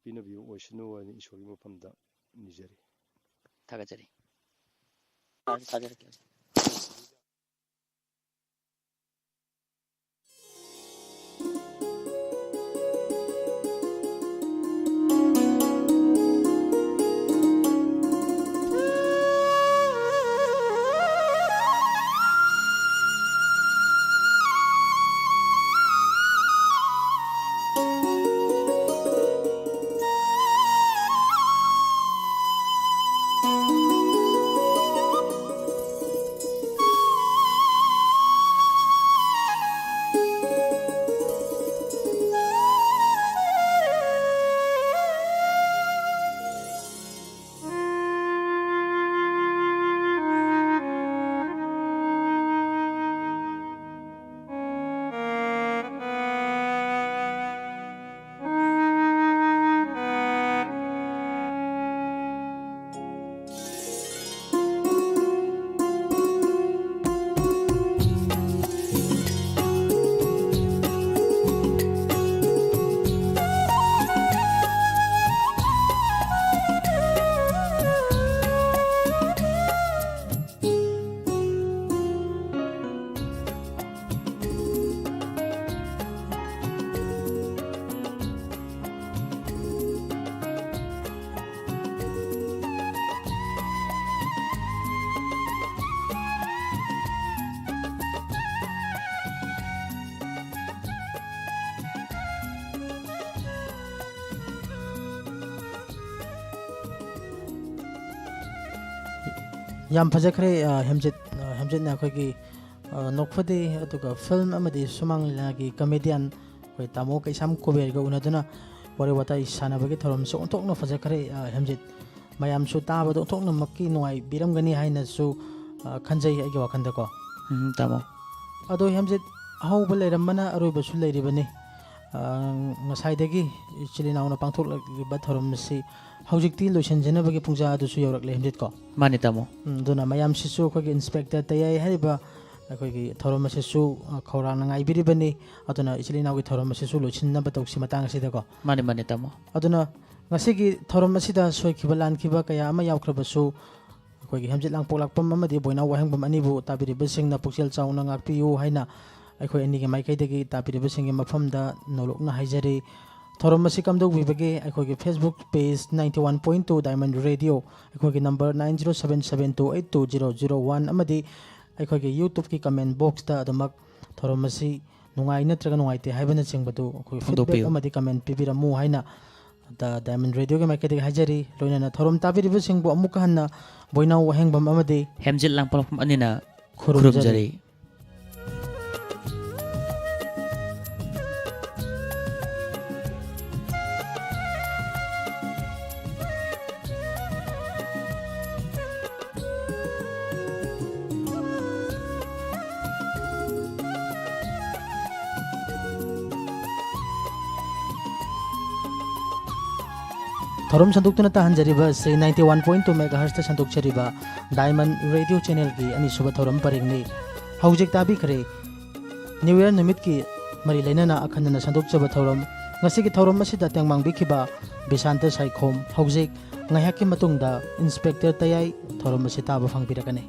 ꯄꯤꯅꯕꯤꯕ ꯑꯣꯏꯁꯅꯨ ꯍꯥꯏꯅ ꯏꯁꯣꯔꯒꯤ ꯃꯐꯝꯗ ꯅꯤꯖꯔꯤ꯫ ꯊꯥꯒꯠꯆꯔꯤ꯫ ꯊꯥꯒꯠꯆꯔꯤ꯫ ꯌꯥꯝ ꯐꯖꯈ꯭ꯔꯦ꯫ ꯑ, ꯍꯦꯝꯖꯤꯠ, ꯑ, ꯍꯦꯝꯖꯤꯠꯅ ꯑꯩꯈꯣꯏꯒꯤ, ꯑ, ꯅꯣꯛꯐꯗꯦ, ꯑꯗꯨꯒ ꯐꯤꯂꯝ ꯑꯃꯗꯤ ꯁꯨꯃꯥꯡ ꯂꯤꯂꯥꯒꯤ ꯀꯃꯦꯗꯤꯌꯟ ꯑꯩꯈꯣꯏ ꯇꯥꯃꯣ ꯀꯩꯁꯥꯝ ꯀꯨꯕꯦꯔꯒ ꯎꯅꯗꯨꯅ ꯋꯥꯔꯤ ꯋꯥꯇꯥꯏ ꯁꯥꯟꯅꯕꯒꯤ ꯊꯧꯔꯝꯁꯨ ꯑꯣꯟꯊꯣꯛꯅ ꯐꯖꯈ꯭ꯔꯦ꯫ ꯑ, ꯍꯦꯝꯖꯤꯠ, ꯃꯌꯥꯝꯁꯨ ꯇꯥꯕꯗ ꯑꯣꯟꯊꯣꯛꯅꯃꯛꯀꯤ ꯅꯨꯡꯉꯥꯏꯕꯤꯔꯝꯒꯅꯤ ꯍꯥꯏꯅꯁꯨ, ꯑ, ꯈꯟꯖꯩ ꯑꯩꯒꯤ ꯋꯥꯈꯜꯗꯀꯣ꯫ ꯎꯝ, ꯇꯥꯃꯣ꯫ ꯑꯗꯣ ꯍꯦꯝꯖꯤꯠ, ꯑꯍꯧꯕ ꯂꯩꯔꯝꯕꯅ ꯑꯔꯣꯏꯕꯁꯨ ꯂꯩꯔꯤꯕꯅꯤ꯫ ꯑ, ꯉꯁꯥꯏꯗꯒꯤ ꯏꯆꯤꯜ ꯏꯅꯥꯎꯅ ꯄꯥꯡꯊꯣꯛꯂꯛꯂꯤꯕ ꯊꯧꯔꯝ ꯑꯁꯤ ꯍꯧꯖꯤꯛꯇꯤ ꯂꯣꯏꯁꯤꯟꯖꯅꯕꯒꯤ ꯄꯨꯡꯖꯥ ꯑꯗꯨꯁꯨ ꯌꯧꯔꯛꯂꯦ, ꯍꯦꯝꯖꯤꯠꯀꯣ꯫ ꯃꯥꯅꯤ, ꯇꯥꯃꯣ꯫ ꯎꯝ, ꯑꯗꯨꯅ ꯃꯌꯥꯝꯁꯤꯁꯨ ꯑꯩꯈꯣꯏꯒꯤ ꯏꯟꯁꯄꯦꯛꯇꯔ ꯇꯌꯥꯏ ꯍꯥꯏꯔꯤꯕ ꯑꯩꯈꯣꯏꯒꯤ ꯊꯧꯔꯝ ꯑꯁꯤꯁꯨ, ꯑ, ꯈꯧꯔꯥꯡꯅ ꯉꯥꯏꯕꯤꯔꯤꯕꯅꯤ꯫ ꯑꯗꯨꯅ ꯏꯆꯤꯜ ꯏꯅꯥꯎꯒꯤ ꯊꯧꯔꯝ ꯑꯁꯤꯁꯨ ꯂꯣꯏꯁꯤꯟꯅꯕ ꯇꯧꯁꯤ ꯃꯇꯥꯡ ꯑꯁꯤꯗꯀꯣ꯫ ꯃꯥꯅꯤ, ꯃꯥꯅꯤ, ꯇꯥꯃꯣ꯫ ꯑꯗꯨꯅ ꯉꯁꯤꯒꯤ ꯊꯧꯔꯝ ꯑꯁꯤꯗ ꯁꯣꯏꯈꯤꯕ ꯂꯥꯟꯈꯤꯕ ꯀꯌꯥ ꯑꯃ ꯌꯥꯎꯈ꯭ꯔꯕꯁꯨ, ꯑꯩꯈꯣꯏꯒꯤ ꯍꯦꯝꯖꯤꯠ ꯂꯥꯡꯄꯣꯛꯂꯥꯛꯄꯝ ꯑꯃꯗꯤ ꯕꯣꯏꯅꯥꯎ ꯋꯥꯍꯦꯡꯕꯝ ꯑꯅꯤꯕꯨ ꯇꯥꯕꯤꯔꯤꯕꯁꯤꯡꯅ ꯄꯨꯛꯆꯦꯜ ꯆꯥꯎꯅ ꯉꯥꯛꯄꯤꯌꯨ ꯍꯥꯏꯅ ꯑꯩꯈꯣꯏ ꯑꯅꯤꯒꯤ ꯃꯥꯏꯀꯩꯗꯒꯤ ꯇꯥꯕꯤꯔꯤꯕꯁꯤꯡꯒꯤ ꯃꯐꯝꯗ ꯅꯣꯂꯨꯛꯅ ꯍꯥꯏꯖꯔꯤ꯫ ꯊꯧꯔꯝ ꯑꯁꯤ ꯀꯝꯗꯧꯕꯤꯕꯒꯦ? ꯑꯩꯈꯣꯏꯒꯤ Facebook page ninety one point two Diamond Radio, ꯑꯩꯈꯣꯏꯒꯤ number nine zero seven seven two eight two zero zero one ꯑꯃꯗꯤ ꯑꯩꯈꯣꯏꯒꯤ YouTubeꯀꯤ comment boxꯇ ꯑꯗꯨꯃꯛ ꯊꯧꯔꯝ ꯑꯁꯤ ꯅꯨꯡꯉꯥꯏ ꯅꯠꯇ꯭ꯔꯒ ꯅꯨꯡꯉꯥꯏꯇꯦ ꯍꯥꯏꯕꯅꯆꯤꯡꯕꯗꯨ ꯑꯩꯈꯣꯏ feedback ꯐꯣꯡꯗꯣꯛꯄꯤꯌꯨ꯫ ꯑꯃꯗꯤ comment ꯄꯤꯕꯤꯔꯝꯃꯨ ꯍꯥꯏꯅ ꯗ Diamond Radioꯒꯤ ꯃꯥꯏꯀꯩꯗꯒꯤ ꯍꯥꯏꯖꯔꯤ꯫ ꯂꯣꯏꯅꯅ ꯊꯧꯔꯝ ꯇꯥꯕꯤꯔꯤꯕꯁꯤꯡꯕꯨ ꯑꯃꯨꯛꯀ ꯍꯟꯅ ꯕꯣꯏꯅꯥꯎ ꯋꯥꯍꯦꯡꯕꯝ ꯑꯃꯗꯤ ꯍꯦꯝꯖꯤꯠ ꯂꯥꯡꯄꯣꯛꯂꯥꯛꯄꯝ ꯑꯅꯤꯅ ꯈꯨꯔꯨꯝꯖꯔꯤ꯫ ꯈꯨꯔꯨꯝꯖꯔꯤ꯫ ꯊꯧꯔꯝ ꯁꯟꯗꯣꯛꯇꯨꯅ ꯇꯥꯍꯟꯖꯔꯤꯕ ꯑꯁꯤ ninety one point two megahertzꯇ ꯁꯟꯗꯣꯛꯆꯔꯤꯕ Diamond Radio channelꯒꯤ ꯑꯅꯤꯁꯨꯕ ꯊꯧꯔꯝ ꯄꯔꯦꯡꯅꯤ꯫ ꯍꯧꯖꯤꯛ ꯇꯥꯕꯤꯈ꯭ꯔꯦ New Year ꯅꯨꯃꯤꯠꯀꯤ ꯃꯔꯤ ꯂꯩꯅꯅ ꯑꯈꯟꯅꯅ ꯁꯟꯗꯣꯛꯆꯕ ꯊꯧꯔꯝ꯫ ꯉꯁꯤꯒꯤ ꯊꯧꯔꯝ ꯑꯁꯤꯗ ꯇꯦꯡꯕꯥꯡꯕꯤꯈꯤꯕ ꯕꯤꯁꯥꯟꯇ ꯁꯥꯏꯈꯣꯝ꯫ ꯍꯧꯖꯤꯛ ꯉꯥꯏꯍꯥꯛꯀꯤ ꯃꯇꯨꯡꯗ ꯏꯟꯁꯄꯦꯛꯇꯔ ꯇꯌꯥꯏ ꯊꯧꯔꯝ ꯑꯁꯤ ꯇꯥꯕ ꯐꯪꯕꯤꯔꯒꯅꯤ꯫